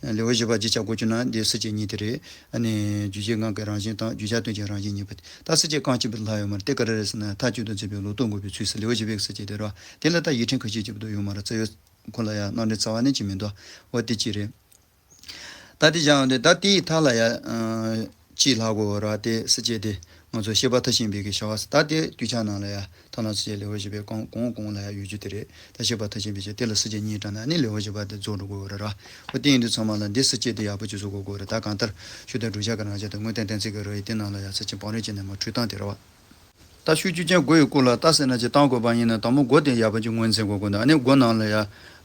ལེའུ་བཞི་པ་བརྗོད་བྱ་དགུ་བཅུ་ན་འདི་ས་བཅད་གཉིས་དེ་རེད། ཨ་ནི་རྗོད་བྱེད་ངག་གི་རང་བཞིན་དང་བརྗོད་བྱ་དོན་གྱི་རང་བཞིན་གཉིས་པོ་དེ། ད་ས་བཅད་རྐང་གཅིག་པོ་ལྷག་ཡོད་མ་རེད། དེ་ག་རེ་རེད་ཟེར་ན། མཐའ་གཅིག་ཏུ་འཛིན་པའི་ལོག་རྟོག་འགོག་པའི་ཚུལ་ཟེར་ལེའུ་བཞི་པའི་ས་བཅད་དེ་རེད་བ། དེ་ལ་ད་ཡིག་ཕྲེང་ཁ་ཤས་གཅིག་པོ་དུ་ཡོད་མ་རེད། རྩ་བའི་ཁོ་ལ་ཡང་རྣམ་འགྲེལ་རྩ་བ་ནས་ཅི་མི་འདུག་འོ་དེ་གཅིག་རེད། ད་དེ་བཞག་འདི་ད་དེའི་མཐའ་ལ་ཡ། ཨ། གཅིག་ལྷག་དགོས་ར། དེ་ས་བཅད་དེ་ང་ཚོ་ཤེས་པ་མཐར་ཕྱིན་པའི་གི་བྱ་བ་ཟེར། ད་དེ་དུས་ཆ་ནང་ལ་ཡ་ཐར་ལམ་ས་བཅད་ལེའུ་བཞི་པའི་གོང་གོང་གོང་ལ་ཡ་ཡོད་རྒྱུ་དེ་རེད། ད་ཤེས་པ་མཐར་ཕྱིན་པའི་ཆ་དེ་ལ་ས་བཅད་གཉིས་དྲངས་ན་ནི་ལེའུ་བཞི་པ་དེ་རྫོགས་འགྲོ་དགོས་ར་ར། འོ་དེ་ཡིན་དུས་ཚང་མ་ལ་འདི་ས་བཅད་དེ་ཡག་པོ་ཅིག་བཟོ་དགོས་དགོས་ར། ད་གང་ལྟར་ཤུགས་བསྟན་བསྒྲུབ་བྱ་གི་རང་བཞིན་དང་དངོས་བསྟན་གཏན་ཚིགས་ཀྱི་རིགས་ཡིན། དེ་ནང་ལ་ཡ་ས་བཅད་བང་རིམ་བྱས་ནས་མར་འཁྲུལ་སྟངས་དེ་ར་བ། ད་ཤུགས་ཆོས་ཅན་དགུ་ཡི་སྐོར་ལ་རྟགས་གསལ་ན་ཅིག་བཏང་དགོས་པ་ཡིན་ན། དང་པོ་དགུ་དེ་ཡག་པོ་ཅིག་ངོས་འཛིན་དགོས་ཀྱི་འདུག་ཨ་ནི་དགུ་ནང་ལ་ཡ་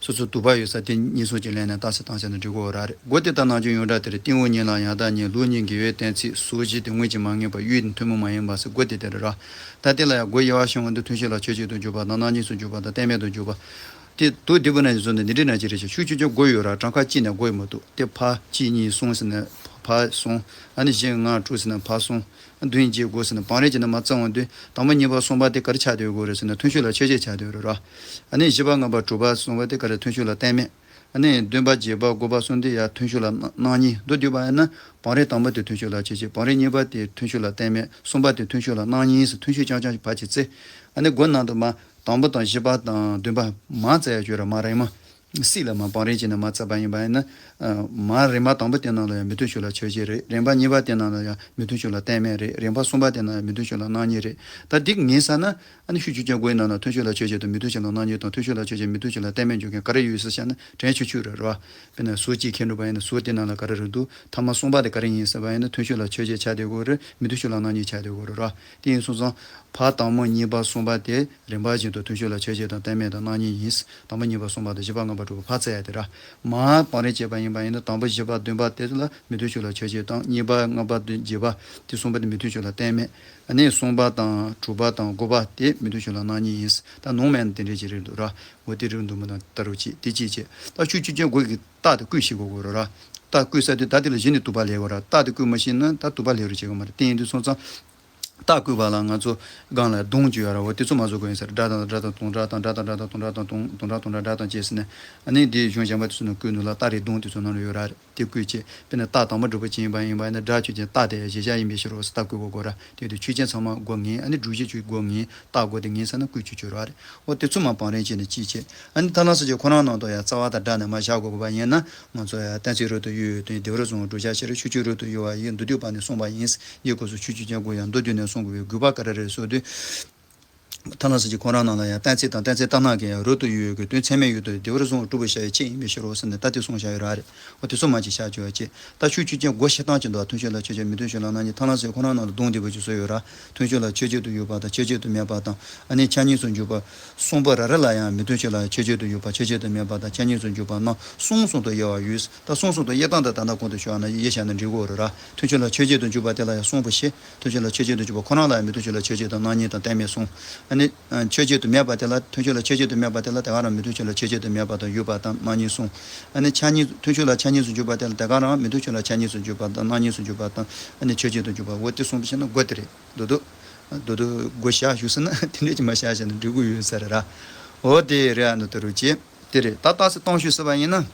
སོ་སོ་དུ་བ་ཡོད་ས་དེ་གཉིས་སོགས་ཀྱི་ལན་ནས་རྟགས་གསལ་བཏང་བྱས་ན་འགྲིག་གི་ཡོད་ར་རེད། དགུ་དེ་ལྟར་སྣང་ཆུང་ཡོངས་གྲགས་དེ་རེད། ཏིང་འོག་ཉིད་ལ་ཡང་དག་ཉིད། ལུགས་གཉིས་འགལ་བའི་གཏན་ཚིགས། ཟུར་བཞི་དེ་དངོས་ཀྱིས་མ་ངེས་པ། དབྱིབས་དེ་ཐུན་མོང་མ་ཡིན་པ་ཟེར་དགུ་དེ་དེ་རེད་ར། ད་དེ་ལ་ཡ་དགུ་དབྱེ་བ་ཕྱེ་བ་འདི་ཐོན་ཤུགས་ལ་ཆོས་ཅན་དུ་འཇོག་པ་དང་། སྣང་གཉིས་སུ་འཇོག་པ་དང་། གཏན་མེད་དུ་འཇོག་པ། དེ་དུ་དེ་བུ་ན་ཞིག་བཟོ་ནས་འདི་འདྲའི་ན་ཅི་རེད་ཤག་ཤུགས་ཆོས་ཅན་དགུ་ཡོད་ར། གྲངས་ཀ་གཅིག་ནས་དགུ་ཡོད་མ་གཏོགས། དེ་ཕ་གཅིག་གཉིས་གསུམ་ཟེར་ན་ཕ་གསུམ། ཨ་ནི་བཞི་ལྔ་དྲུག་ཟེར་ན་ཕ་གསུམ། བདུན་བརྒྱད་དགུ་ཟེར་ན་བང་རིམ་བྱས་ནས་མར་བརྩི་འོང་དུས། དང་པོ་གཉིས་པ་གསུམ་པ་དེ་ག་རེ་ཆགས་བསྡད་ཡོད་རེད་ཟེར་ན། ཐོན་ཤུགས་ལ་ཆོས་ཅན་ཆགས་བསྡད་ཡོད་རེད་ར། ཨ་ནི་བཞི་པ་ལྔ་པ་དྲུག་པ་གསུམ་པ་དེ་ག་རེ་ཐོན་ཤུགས་ལ་གཏན་མེད། ཨ་ནི་བདུན་པ་བརྒྱད་པ་དགུ་པ་གསུམ་དེ་ཡང་ཐོན་ཤུགས་ལ་སྣང་སྣང་གཉིས། མདོར་བསྡུས་པ་ཡིན་ན་བང་རིམ་དང་པོ་དེ་ཐོན་ཤུགས་ལ་ཆོས་ཅན། བང་རིམ་གཉིས་པ་དེ་ཐོན་ཤུགས་ལ་གཏན་མེད། གསུམ་པ་དེ་ཐོན་ཤུགས་ལ་སྣང་གཉིས་ཟེར། ཐོན་ཤུགས་རྐྱང་རྐྱང་ཕར་ཅིག་བརྩི། ཨ་ནི་དགུ་ནང་དུ་མར་དང་པོ་དང་བཞི་པ་དང་བདུན་པ་མར་བརྩི་ཡ་ཡོད་ར། མར་རེད་མ། སྲིད་ལ་མར་བང་རིམ་བྱས་ནས་མར་བརྩིས་པ་ཡིན་པ་ཡིན་ན། ཨ། མར་རིམ་པ་དང་པོ་དེ་ནང་ལ་ཡང་མི་མཐུན་ཕྱོགས་ལ་ཆོས་ཅན་རེད། རིམ་པ་གཉིས་པ་དེ་ནང་ལ་ཡང་མི་མཐུན་ཕྱོགས་ལ་གཏན་མེད་རེད། རིམ་པ་གསུམ་པ་དེ་ནང་ཡང་མི་མཐུན་ཕྱོགས་ལ་སྣང་གཉིས་རེད། ད་འདི་ངེས་ས་ན། ཨ་ནི་ཤུགས་ཆོས་ཅན་དགུ་ཡི་ནང་ན་མཐུན་ཕྱོགས་ལ་ཆོས་ཅན་དང་མི་མཐུན་ཕྱོགས་ལ་སྣང་གཉིས་དང་། མཐུན་ཕྱོགས་ལ་ཆོས་ཅན་མི་མཐུན་ཕྱོགས་ལ་གཏན་མེད་འཇོག་མཁན་ག་རེ་ཡོད་ཟེར་བཤད་ན། དྲན་ཆོས་ཆོས་རེད་ར། དཔེར་ན་ཟུར་གཅིག་ཁྱེར་འགྲོ་བ་ཡིན་ན་ཟུར་དེ་ནང་ལ་ག་རེ་རེད་འདུག་ཐ་མ་གསུམ་པ་དེ་ག་རེ་ཡིན་ཟེར་བ་ཡིན་ན། མཐུན་ཕྱོགས་ལ་ཆོས་ཅན་ཆགས་བསྡད་ཡོད་རེད། མི་མཐུན་ཕྱོགས་ལ་སྣང་གཉིས་ཆགས་བསྡད་ཡོད་རེད་ར། དེ་ཡིན་སོང་ཙང་། ཕར་དང་པོ་གཉིས་པ་གསུམ་པ་དེ་རིམ་པ་བཞིན་དུ་མཐུན་ཕྱོགས་ལ་ཆོས་ཅན་དང་གཏན་མེད་དང་སྣང་གཉིས་ཡིན། དང་པོ་གཉིས་པ་གསུམ་པ་དང་བཞི་པ་ལྔ་པ་དྲུག་པ་ཕར་བརྩི་ཡ་དེ་ར། མར་བང་རིམ་བྱས་པ་ཡིན་པ་ཡིན་ན། དང་པོ་བཞི་པ་བདུན་པ་དེ་ལ་མི་མཐུན་ཕྱོགས་ལ་ཆོས་ཅན་དང་། གཉིས་པ་ལྔ་པ་བདུན་བརྒྱད་པ་དེ་གསུམ་པ་དེ་མི་མཐུན་ཕྱོགས་ལ་གཏན་མེད། ཨ་ནི་གསུམ་པ་དང་དྲུག་པ་དང་དགུ་པ་དེ་མི་མཐུན་ཕྱོགས་ལ་སྣང་གཉིས་ཡིན། ད་ནང་མེད་ན་དེ་འདྲའི་ཅིག་རེད་འདུག་ར། འོ་དེ་རེད་འདུག་མི་འདུག་ལྟ་རོགས་གྱིས། དེ་གཅིག་བྱས། ད་ཤུགས་ཆོས་ཅན་དགུ་གི་རྟགས་དེ་བཀོད་ཤེས་དགོས་དགོས་རེད་ར། རྟགས་བཀོད་ས་དུས་ད་དེ་ལ་གཞི་ནས་དུ་བ་ལེན་དགོས་ར། རྟགས་དེ་བཀོད་མ་ཤེས་ན་ད་དུ་བ་ལེན་རོགས་བྱེད་གི་མ་རེད། དེ་ཡིན་དུས་སོང་ཙང་། རྟགས་བཀོད་པ་ལ་ང་ཚོ་སྒང་ལ་ལྡོང་བཅུ་ཡོད་ར། འོ་དེ་ཚོ་མ་བཟོ་དགོས་ཡིན་ས་རེད། སྒྲ་དང་སྒྲ་དང་དུང་སྒྲ་དང་། སྒྲ་དང་སྒྲ་དང་དུང་སྒྲ་དང་དུང་དུང་སྒྲ་དུང་སྒྲ་སྒྲ་དང་བཅས་ཟེར་ནས། ཨ་ནི་འདིའི་གཞུང་གཞན་པ་དེ་ཚོ་ནང་བཀོད་འདུག་ལ། རྟགས་རེད་ལྡོང་དེ་ཚོ་ནང་ལ་ཡོད་ར། དེ་བཀོད་བྱས། དཔེར་ན་རྟགས་དང་པོ་སྒྲུབ་པ་ཅན་ཡིན་པ་ཡིན་པ་ཡིན་ན། སྒྲ་ཆོས་ཅན། རྟགས་དེ་ཡང་གཞལ་བྱ་ཡིན་པའི་ཕྱིར་རོ་ཟེར་རྟགས་བཀོད་དགོས་དགོས་ར། དེ་དུས་ཆོས་ཅན་ཚང་མ་དགུ་ངེས། ཨ་ནི་སྒྲུབ་བྱེད་ཆོས་དགུ་ངེས། རྟགས་དགུ་དེ་ངེས་ས་ན་བཀོད་ཆོག་ཆོག་ར་རེད། འོ་དེ་ཚོ་མར་བང་རིམ་བྱས་ནས་གཅིག་བྱས། ཨ་ནི་ཐར་ལམ་ས་བཅད་ཁོ་རང་ནང་དུ་ཡང་རྩ་བ་དང་སྦྲགས་ནས་མར་བཞག་དགོས་པ་ཡིན་ན། ང་ཚོ་ཡང་གཏན་ཚིགས་རབ་ཏུ་དབྱེ་བའི་དོན། སྡེ་པ་རབ་གསུམ་བསྒྲུབ་བྱ་ཕྱིར། ཤུགས་ཆོས་རབ་ཏུ་དབྱེ་བ་ཡི་མདོར་བསྡུས་པ་ནི་གསུངས་པ་ཡིན། འདིའི་སྐབས་སུ་ཤུགས་ཆོས་ཅན་དགུ་ཡང་མདོར་བསྡུས་ནས་གསུང་དགོས་པའི་དགོས་པ་ག་རེ་རེད་ཟེར་དུས། ཐ་ན་སྲིད་ཀྱི་ཁོ་རང་ནང་ལ་ཡང་གཏན་ཚིགས་དང་གཏན་ཚིགས་ལྟར་སྣང་གི་ཡང་རོལ་དུ་ཡོད་ཀྱི་དོན་ཚད་མས་ཡོད་དོ་བདེ་བར་བཟུང་བ་གྲུབ་པར་བྱ་བའི་ཆེད་ཡིན་པའི་ཕྱིར་རོ་ཟེར་ནས་ད་དེ་གསུངས་བཞག་ཡོད་ར་རེད། འོ་དེ་ཚོ་མ་ཅིག་བཞག་བཅུག་པ་ཅིག་ད་ཆོས་ཆོས་ཅན་སྒོ་ཕྱེ་སྟངས་ཅིག་འདུག་མཐུན་ཕྱོགས་ལ་ཆོས་ཅན་དང་མི་མཐུན་ཕྱོགས་ལ་སྣང་ཉིད། ཐ་ན་སྲིད་ཁོ་རང་ནང་ལ་སྡོམ་བདེ་བ་ཅིག་བཟོས་ཡོད་ར། མཐུན་ཕྱོགས་ལ་ཆོས་ཅན་དུ་འཇུག་པ་དང་ཆོས་ཅན་དུ་མེད་པ་དང་ཨ་ནི་ཆ་གཉིས་སུ་འཇུག་པ། གསུམ་པ་ར་ར་ལ་ཡང་མི་མཐུན་ཕྱོགས་ལ་ཆོས་ཅན་དུ་འཇུག་པ་ཆོས་ཅན་དུ་མེད་པ་དང་ཆ་གཉིས་སུ་འཇུག་པ་རྣམས་གསུམ་གསུམ་དུ་དབྱེ་བ་ཡོད། ད་གསུམ་གསུམ་དུ་དབྱེ་སྟངས་དང་ད་ལྟ་གོང་དུ་ཞུས་པ་ནང་བཞིན་དབྱེ་བྱས་ན་འགྲིག་གི་རེད་ར། མཐུན་ཕྱོགས་ལ་ཆོས་ཅན་དུ་འཇུག་པ་དེ་ལ་ཡང་གསུམ་པོ་བཞི། མཐུན་ཕྱོགས་ལ་ཆོས་ཅན་དུ་འཇུག་པ་ཁོ་རང་ལ་ཡང་མི་མཐུན་ཕྱོགས་ལ་ཆོས་ཅན་དང་སྣང་ཉིད་དང་གཏན་མེད་གསུམ། ཨ་ནི་ཆོས་ཅན་དུ་མེད་པ་དེ་ལ་མཐུན་ཕྱོགས་ལ་ཆོས་ཅན་དུ་མེད་པ་དེ་ལ་དེ་ག་རང་མི་མཐུན་ཕྱོགས་ལ་ཆོས་ཅན་དུ་མེད་པ་དང་ཡོད་པ་དང་སྣང་ཉིད་གསུམ། ཨ་ནི་ཆ་གཉིས་མཐུན་ཕྱོགས་ལ་ཆ་གཉིས་སུ་འཇུག་པ་དེ་ལ་དེ་ག་རང་མི་མཐུན་ཕྱོགས་ལ་ཆ་གཉིས་སུ་འཇུག་པ་དང་སྣང་ཉིད་སུ་འཇུག་པ་དང་ཨ་ནི་ཆོས་ཅན་དུ་འཇུག་པ། འོ་དེ་གསུམ་པོ་བཤད་ན་དགོས་དེ་རེད། མདོར་བསྡུས་མདོར་བསྡུས་དགོས་བཞག་ཞུ་ཟེར་ན་དེ་འདྲས་ཀྱི་མ་བཞག་བྱས་ན་འགྲིག་གི་ཡོད་ས་རེད་ར། འོ་དེ་རེད། ཨ་ནི་དེ་རུ་བྱེད་དེ་རེད། ད་རྟགས་གསལ་སྟོང་ཞུས་ཟེར་བ་ཡིན་ན།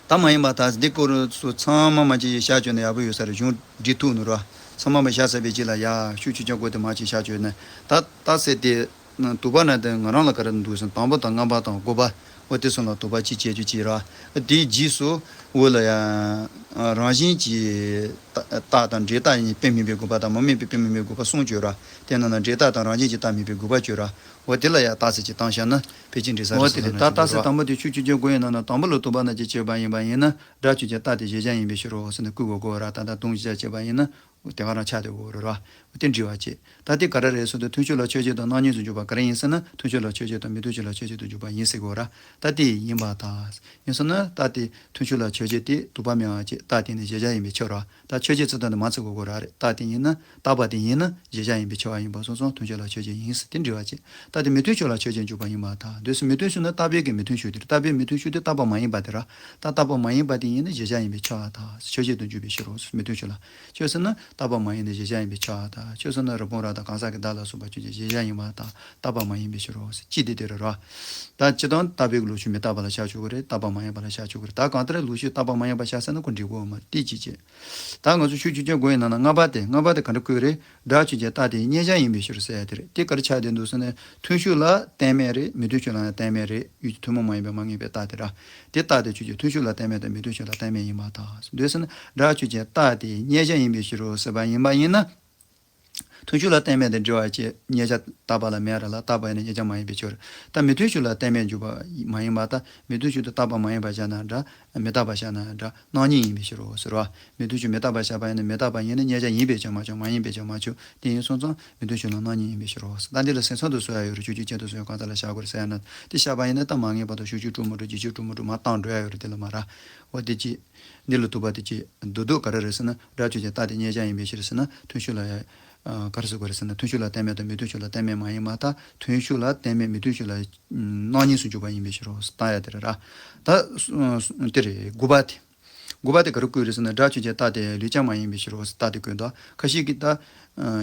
ད་མ་ཡིན་པ་ད་འདི་སྐོར་སུ་ཚང་མ་མ་ཅིག་བཞག་བཅོས་ན་ཡག་པོ་ཡོད་ས་རེད། གཞུང་འབྲི་ཐུབ་ནི་ར། ཚང་མ་མ་བཞག་ས་བའི་རྗེས་ལ་ཡ་ཤུགས་ཆུ་ཆ་དགོས་དེ་མ་ཅིག་བཞག་བཅོས་ན་ད་རྟགས་གསལ་དེ། དུ་བ་ན་དེ་ང་རང་ལ་ག་རེ་འདུག་ཟེར་ན་དང་པོ་དང་རྔམ་པ་དང་དགུ་པ། འོ་དེ་གསུམ་ལ་དུ་བ་གཅིག་བྱེད་རྒྱུ་གཅིག་ར། དེའི་རྗེས་སུ་འོ་ལ་ཡ། རང་བཞིན་གྱིས་རྟགས་དང་འབྲས་རྟགས་ཡིན་དཔེ་མིན་པའི་དགུ་པ་དང་མ་དམིགས་པའི་དཔེ་མིན་པའི་དགུ་པ་གསུམ་བརྗོད་ར། དེ་རྣམས་ལ་འབྲས་རྟགས་དང་རང་བཞིན་གྱིས་རྟགས་དམིགས་པའི་དགུ་པ་བརྗོད་ར། འོ་དེ་ལ་ཡང་རྟགས་གསལ་གྱི་སྟངས་བཤད་ན་ཕལ་ཆེར་འགྲིག་ས་འོ་རེད་དེ་ཟེར་ན་རེད། ད་རྟགས་གསལ་དང་པོ་དེ་ཆོས་ཆོས་ཅན་དགུ་ཡི་ནང་ན་དང་པོ་ལ་དུ་བ་ན་ཅིག་བྱེད་པ་ཡིན་པ་ཡིན་ན་སྒྲ་ཆོས་ཅན་རྟགས་དེ་གཞལ་བྱ་ཡིན་པའི་ཕྱིར་རོ་ཟེར་ནས་བསྐུལ་དགོས་དགོས་ར། ད་ལྟ་དུང་བཞག་བྱེད་པ་ཡིན་ན། དེ་ག་རང་ཆགས་དེ་འོ་རེད་ར། དེ་འདྲི་བ་བྱེད། ད་དེ་ག་རེ་རེད་ཟེར་དུས་མཐུན་ཕྱོགས་ལ་ཆོས་ཅན་དང་སྣང་ཉིད་སུ་འཇུག་པ་ག་རེ་ཡིན་ཟེར་ན་མཐུན་ཕྱོགས་ལ་ཆོས་ཅན་དང་མི་མཐུན་ཕྱོགས་ལ་ཆོས་ཅན་དུ་འཇུག་པ་ཡིན་ཟེར་གོ་ར། ད་དེ་ཡིན་པ་དང་། ཡིན་ཟེར་ན་ད་དེ་མཐུན་ཕྱོགས་ལ་ཆོས་ཅན་དེ་དུ་བ་མེད་པ་ཅིག་རྟགས་དེ་ནི་གཞལ་བྱ་ཡིན་པའི་ཕྱིར་རོ། ད་ཆོས་ཅན་ཚིག་དོན་དེ་མ་ཚིག་གོ་གོ་ར་རེད། རྟགས་དེ་ཡིན་ན་རྟག་པ་དེ་ཡིན་ན་གཞལ་བྱ་ཡིན་པའི་ཕྱིར་བ་ཡིན་པ་སོང་ཙང་མཐུན་ཕྱོགས་ལ་ཆོས་ཅན་ཡིན་ཟེར་དེ་འདྲི་བ་བྱེད། ད་དེ་མི་མཐུན་ཕྱོགས་ལ་ཆོས་ཅན་འཇུག་པ་ཡིན་པ་དང་དུས་སུ་མི་མཐུན་ཕྱོགས་ནི་རྟག་པའི་གི་མི་མཐུན་ཕྱོགས་དེ་རེད། རྟག་པའི་མི་མཐུན་ཕྱོགས་དེ་རྟག་པ་མ་ཡིན་པ་དེ་ར། ད་རྟག་པ་མ་ཡིན་པ་དེ་ཡིན་ན་གཞལ་བྱ་ཡིན་པའི་ཕྱིར་བ་དང་ཆོས་ཅན་དུ་འཇུག་པའི་ཕྱིར་རོ། མི་མཐུན་ཕྱོགས་ལ། ཆོས་ཟེར་ན་རྟག་པ་མ་ཡིན་ནི་གཞལ་བྱ་ཡིན་པའི་ཕྱིར་དང་ཆོས་ཟེར་ན་རི་བོང་རྭ་དང་གང་ཟག་གི་བདག་ལ་སོགས་པ་ཆོས་ཅན་གཞལ་བྱ་ཡིན་པ་དང་རྟག་པ་མ་ཡིན་པའི་ཕྱིར་རོ། ཅི་སྟེ་དེ་རེད་རོ། ད་སྤྱིར་བཏང་རྟག་པའི་ལུགས་ཕྱོགས་མི་རྟག་པ་ལ་བཞག་ཆོག་གི་རེད། རྟག་པ་མ་ཡིན་པ་ལ་བཞག་ཆོག་གི་རེད། ད་གང་ལྟར་ལུགས་ཕྱོགས་རྟག་པ་མ་ཡིན་པ་བཞག་ཟེར་ན་ཁོ་འགྲིག་གི་ཡོད་མ་རེད། དེ་ཅི་བྱེད། ད་ང་ཚོ་ཆོས་ཆོས་ཅན་དགུ་ཡི་ནང་ན་ལྔ་པ་དེ་ལྔ་པ་དེ་ག་འདྲ་བཀོད་རེད། སྒྲ་ཆོས་ཅན་རྟགས་དེ་རྙེད་བྱ་ཡིན་པའི་ཕྱིར་ཟེར་ཡ་དེ་རེད། དེ་ག་རེ་ཆགས་བསྡད་འདུག་ཟེར་ན་མཐུན་ཕྱོགས་ལ་གཏན་མེད་རེད། མི་མཐུན་ཕྱོགས་ལ་ཡང་གཏན་མེད་རེད། ཡུལ་གྱི་ཐུན་མོང་མ་ཡིན་པའི་མ་ངེས་པའི་རྟགས་དེ་ར། དེ་རྟགས་དེ་ཆོས་ཅན་མཐུན་ཕྱོགས་ལ་གཏན་མེད་དང་མི་མཐུན་ཕྱོགས་ལ་གཏན་མེད་ཡིན་པ་དང་འདོད་ཟེར་ན་སྒྲ་ཆོས་ཅན་རྟགས་དེ་རྙེད་བྱ་ཡིན་པའི་ཕྱིར་རོ་ཟེར་བ་ཡིན་པ་ཡིན་ན། མཐུན་ཕྱོགས་ལ་གཏན་མེད་དང་འབྲེལ་བ་བཅས་རྙེད་བྱ་རྟག་པ་ལ་མེད་ར་ལ་རྟག་པ་ཡིན་ན་རྙེད་བྱ་མ་ཡིན་པའི་ཕྱིར། ད་མི་མཐུན་ཕྱོགས་ལ་གཏན་མེད་འཇུག་པ་མ་ཡིན་པ་དང་མི་མཐུན་ཕྱོགས་དེ་རྟག་པ་མ་ཡིན་པ་བཞག་ན་འདྲ། མི་རྟག་པ་བཞག་ན་འདྲ། སྣང་ཉིད་ཡིན་པའི་ཕྱིར་རོ་ཟེར་བ། མི་མཐུན་ཕྱོགས་མི་རྟག་པ་བཞག་པ་ཡིན་ན་མི་རྟག་པ་ཡིན་ན་རྙེད་བྱ་ཡིན་པས་ཀྱང་མ་ཆོག་མ་ཡིན་པས་ཀྱང་མ་ཆོག་དེ་ཡིན་སོང་ཙང་མི་མཐུན་ཕྱོགས་ལ་སྣང་ཉིད་ཡིན་པའི་ཕྱིར་རོ། ད་འདི་ལ་སེམས་ཚང་དུ་བཟོ་ཡ་ཡོད་རེད། ཆོས་ཅན་ཅན་དུ་བཟོ་ཡ་གང་ལྟར་ལ་བཞག་དགོས་རེད་ཟེར་ཡ་ན་དེ་བཞག་པ་ཡིན་ན་ད་མ་ངེས་པ་དང་ཞུགས་ཆོས་དྲུག་མི་འགྲོ་རྗེས་ཆོས་དྲུག་མི་འགྲོ་མ་བཏང་འགྲོ་ཡ་ཡོད་རེད། དེ་ལ་མ་ར། འོ་དེ་ཅི། འདི་ལ་ཐུག་པ་དེ་ཅི། མདོར་བསྡུས་ག་རེ་རེད་ཟེར་ན་སྒྲ་ཆོས་ཅན་རྟགས་དེ་རྙེད་བྱ་ཡིན་པའི་ཕྱིར་ཟེར་ན་མཐུན་ཕྱོགས་ལ་ཡ། ག་རེ་ཟེར་དགོས་རེད་ཟེར་ན་མཐུན་ཕྱོགས་ལ་གཏན་མེད་དང་མི་མཐུན་ཕྱོགས་ལ་གཏན་མེད་མ་ཡིན་པ་དང་མཐུན་ཕྱོགས་ལ་གཏན་མེད་མི་མཐུན་ཕྱོགས་ལ་སྣང་ཉིད་སུ་འཇུག་པ་ཡིན་པའི་ཕྱིར་རོ་ཟེར་བཏང་ཡ་དེ་རེད་ར། ད་དེ་རེད། དགུ་པ་དེ། དགུ་པ་དེ་ག་རེ་བཀོད་རེད་ཟེར་ན་སྒྲ་ཆོས་ཅན་རྟགས་དེ་ལུས་ཅན་མ་ཡིན་པའི་ཕྱིར་རོ་ཟེར་རྟགས་དེ་བཀོད་འདུག་ཁ་ཤས་ཀྱིས་ད།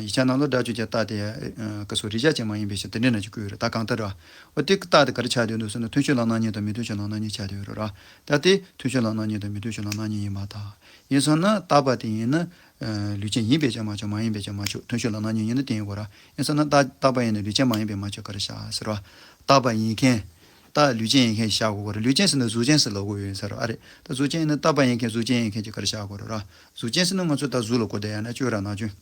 ཡིག་ཆ་ནང་ལ་སྒྲ་ཆོས་ཅན་རྟགས་དེ། ཀ་སོ་རེག་བྱ་ཅན་མ་ཡིན་པའི་ཕྱིར་དེ་འདྲ་ན་ཅིག་བཀོད་ཡོད་རེད། ད་གང་ལྟར་ར། འོ་དེ་རྟགས་དེ་ག་རེ་ཆགས་བསྡད་འདུག་ཟེར་ན་མཐུན་ཕྱོགས་ལ་སྣང་ཉིད་དང་མི་མཐུན་ཕྱོགས་ལ་སྣང་ཉིད་ཆགས་བསྡད་ཡོད་རེད་ར། ད་དེ་མཐུན་ཕྱོགས་ལ་སྣང་ཉིད་དང་མི་མཐུན་ཕྱོགས་ལ་སྣང་ཉིད་ཡིན་པ་དང་། ཡིན་སོང་ན་རྟག་པ་དེ་ཡིན་ན། ལུས་ཅན་ཡིན་པས་ཀྱང་མ་ཆོག་མ་ཡིན་པས་ཀྱང་མ་ཆོག་མཐུན་ཕྱོགས་ལ་སྣང་ཉིད་ཡིན་ན་དེ་ཡིན་དགོས་ར། ཡིན་སོང་ན་རྟག་རྟག་པ་ཡིན་ན་ལུས་ཅན་མ་ཡིན་པས་མ་ཆོག་ག་རེ་བཞག་ཟེར་བ། རྟག་པ་ཡིན་མཁན། རྟག་ལུས་ཅན་ཡིན་མཁན་ཞིག་བཞག་དགོས་ར། ལུས་ཅན་ཟེར་ན་གཟུགས་ཅན་ཟེར་ལབ་དགོས་ཡོད་ས་རེད་ཨ་རེད། ད་གཟུགས་ཅན་ཡིན་ན་རྟག་པ་ཡིན་མཁན་གཟུགས་ཅན་ཡིན་མཁན་གྱི་ག་རེ་བཞག་དགོས་ར་ར། གཟུགས་ཅན་ཟེར་ན་ང་ཚོ་ད་གཟུགས་ལ་གོ་བསྡད་ཡ་ན་བཅོས་ར་ནང་བཅོས།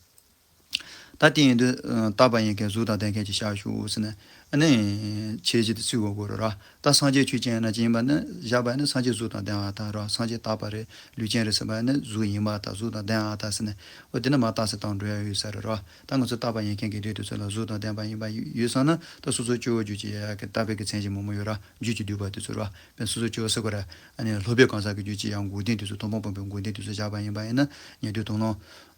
ད་དེ་ཡིན་དུས་རྟག་པ་ཡིན་མཁན་གཟུགས་དང་ལྡན་མཁན་གྱི་བཞག་ཞུ་ཟེར་ན། ཨ་ནི། ཆེ་བཞི་དེ་ཚུད་དགོས་དགོས་རེད་ར། ད་སངས་རྒྱས་ཆོས་ཅན་ཡིན་ན་ཅི་ཡིན་པ་ནི་བཞག་པ་ནི་སངས་རྒྱས་གཟུགས་དང་ལྡན་པ་དང་ར། སངས་རྒྱས་རྟག་པ་རེད་ལུས་ཅན་རེད་ཟེར་བ་ནི་གཟུགས་ཡིན་པ་དང་གཟུགས་དང་ལྡན་པ་དང་ཟེར་ནས། འོ་དེ་ནི་མ་རྟགས་ཟེར་བཏང་འགྲོ་ཡ་ཡོད་ས་རེད་ར། ད་ང་ཚོ་རྟག་པ་ཡིན་མཁན་གྱི་དེ་དུས་ཚོད་ལ་གཟུགས་དང་ལྡན་པ་ཡིན་པ་ཡོད་སོང་ན་ད་སོ་སོ་སྐྱེ་བོ་རྒྱུད་ཀྱི་ཡ་གི་རྟག་པའི་གི་མཚན་གཞི་མང་པོ་ཡོད་ར། རྒྱུད་ཀྱི་བསྡུས་པ་དེ་ཚོ་ར། དཔེར་ན་སོ་སོ་སྐྱེ་བོ་ཟེར་དགོས་ར། ཨ་ནི་སློབ་དཔོན་གང་ཟག་གི་རྒྱུད་ཀྱི་ཡང་འགོག་བདེན་དེ་ཚོ་མཐོང་སྤང་སྤངས་པའི་འགོག་བདེན་དེ་ཚོ་བཞག་པ་ཡིན་པ་ཡིན་ན་ཉན་ཐོས་དོན་ལམ།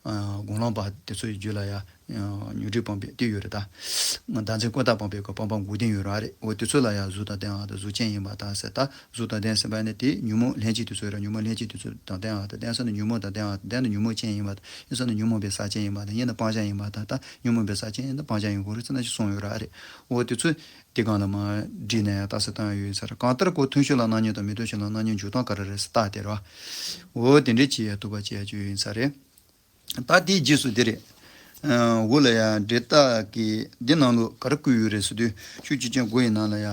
དགོངས་ལམ་པ་དེ་ཚོའི་རྒྱུད་ལ་ཡང་། ཉོན་སྒྲིབ་སྤངས་པའི་དེ་ཡོད་རེད་ད། བདག་འཛིན་ཀུན་བཏགས་སྤངས་པའི་གི་སྤངས་པ་འགོག་བདེན་ཡོད་ར་རེད། འོ་དེ་ཚོ་ལ་ཡང་གཟུགས་དང་ལྡན་པ་དང་གཟུགས་ཅན་ཡིན་པ་དང་ཟེར་ད། གཟུགས་དང་ལྡན་ཟེར་བ་ནི་དེ་ཉོན་མོངས་ལྷན་ཅིག་དེ་ཚོ་ཡོད་ར། ཉོན་མོངས་ལྷན་ཅིག་དེ་ཚོ་དང་ལྡན་པ་དང་ལྡན་ས་ནི་ཉོན་མོངས་དང་ལྡན་པ་དང་ལྡན་ན་ཉོན་མོངས་ཅན་ཡིན་པ་དང་ཡིན་ས་ནི་ཉོན་མོངས་པའི་ས་ཅན་ཡིན་པ་དང་ཡིན་ན་སྤང་བྱ་ཡིན་པ་དང་ད་ཉོན་མོངས་པའི་ས་ཅན་ཡིན་ན་སྤང་བྱ་ཡིན་དགོས་རེད་ཟེར་ན་ཞིག་གསུངས་ཡོད་ར་རེད། འོ་དེ་ཚོ་དེ་སྒང་ལ་མ་བྲིས་ན་ཡང་རྟགས་གསལ་བཏང་ཡ་ཡོད་ས་རེད། གང་ལྟར་ཁོ་མཐུན་ཕྱོགས་ལ་སྣང་ཉིད་དང་མི་མཐུན་ཕྱོགས་ལ་སྣང་ཉིད་འཇུག་སྟངས་ག་རེ་རེད་ཟེར་རྟགས་དེ་ར། འོ་དེ་འདྲས་བྱེད་ཡ་ཐུབ་པ་བྱེད་ཡ་ཅིག་ཡིན་ས་རེད། ད་དེའི་རྗེས་སུ་འདི་རེད། འོ་ལ་ཡ་འབྲས་རྟགས་ཀྱི་འདི་ནང་ལོ་ག་རེ་བཀོད་ཡོད་རེད་ཟེར་དུས་ཆོས་ཆོས་ཅན་དགུ་ཡི་ནང་ལ་ཡ།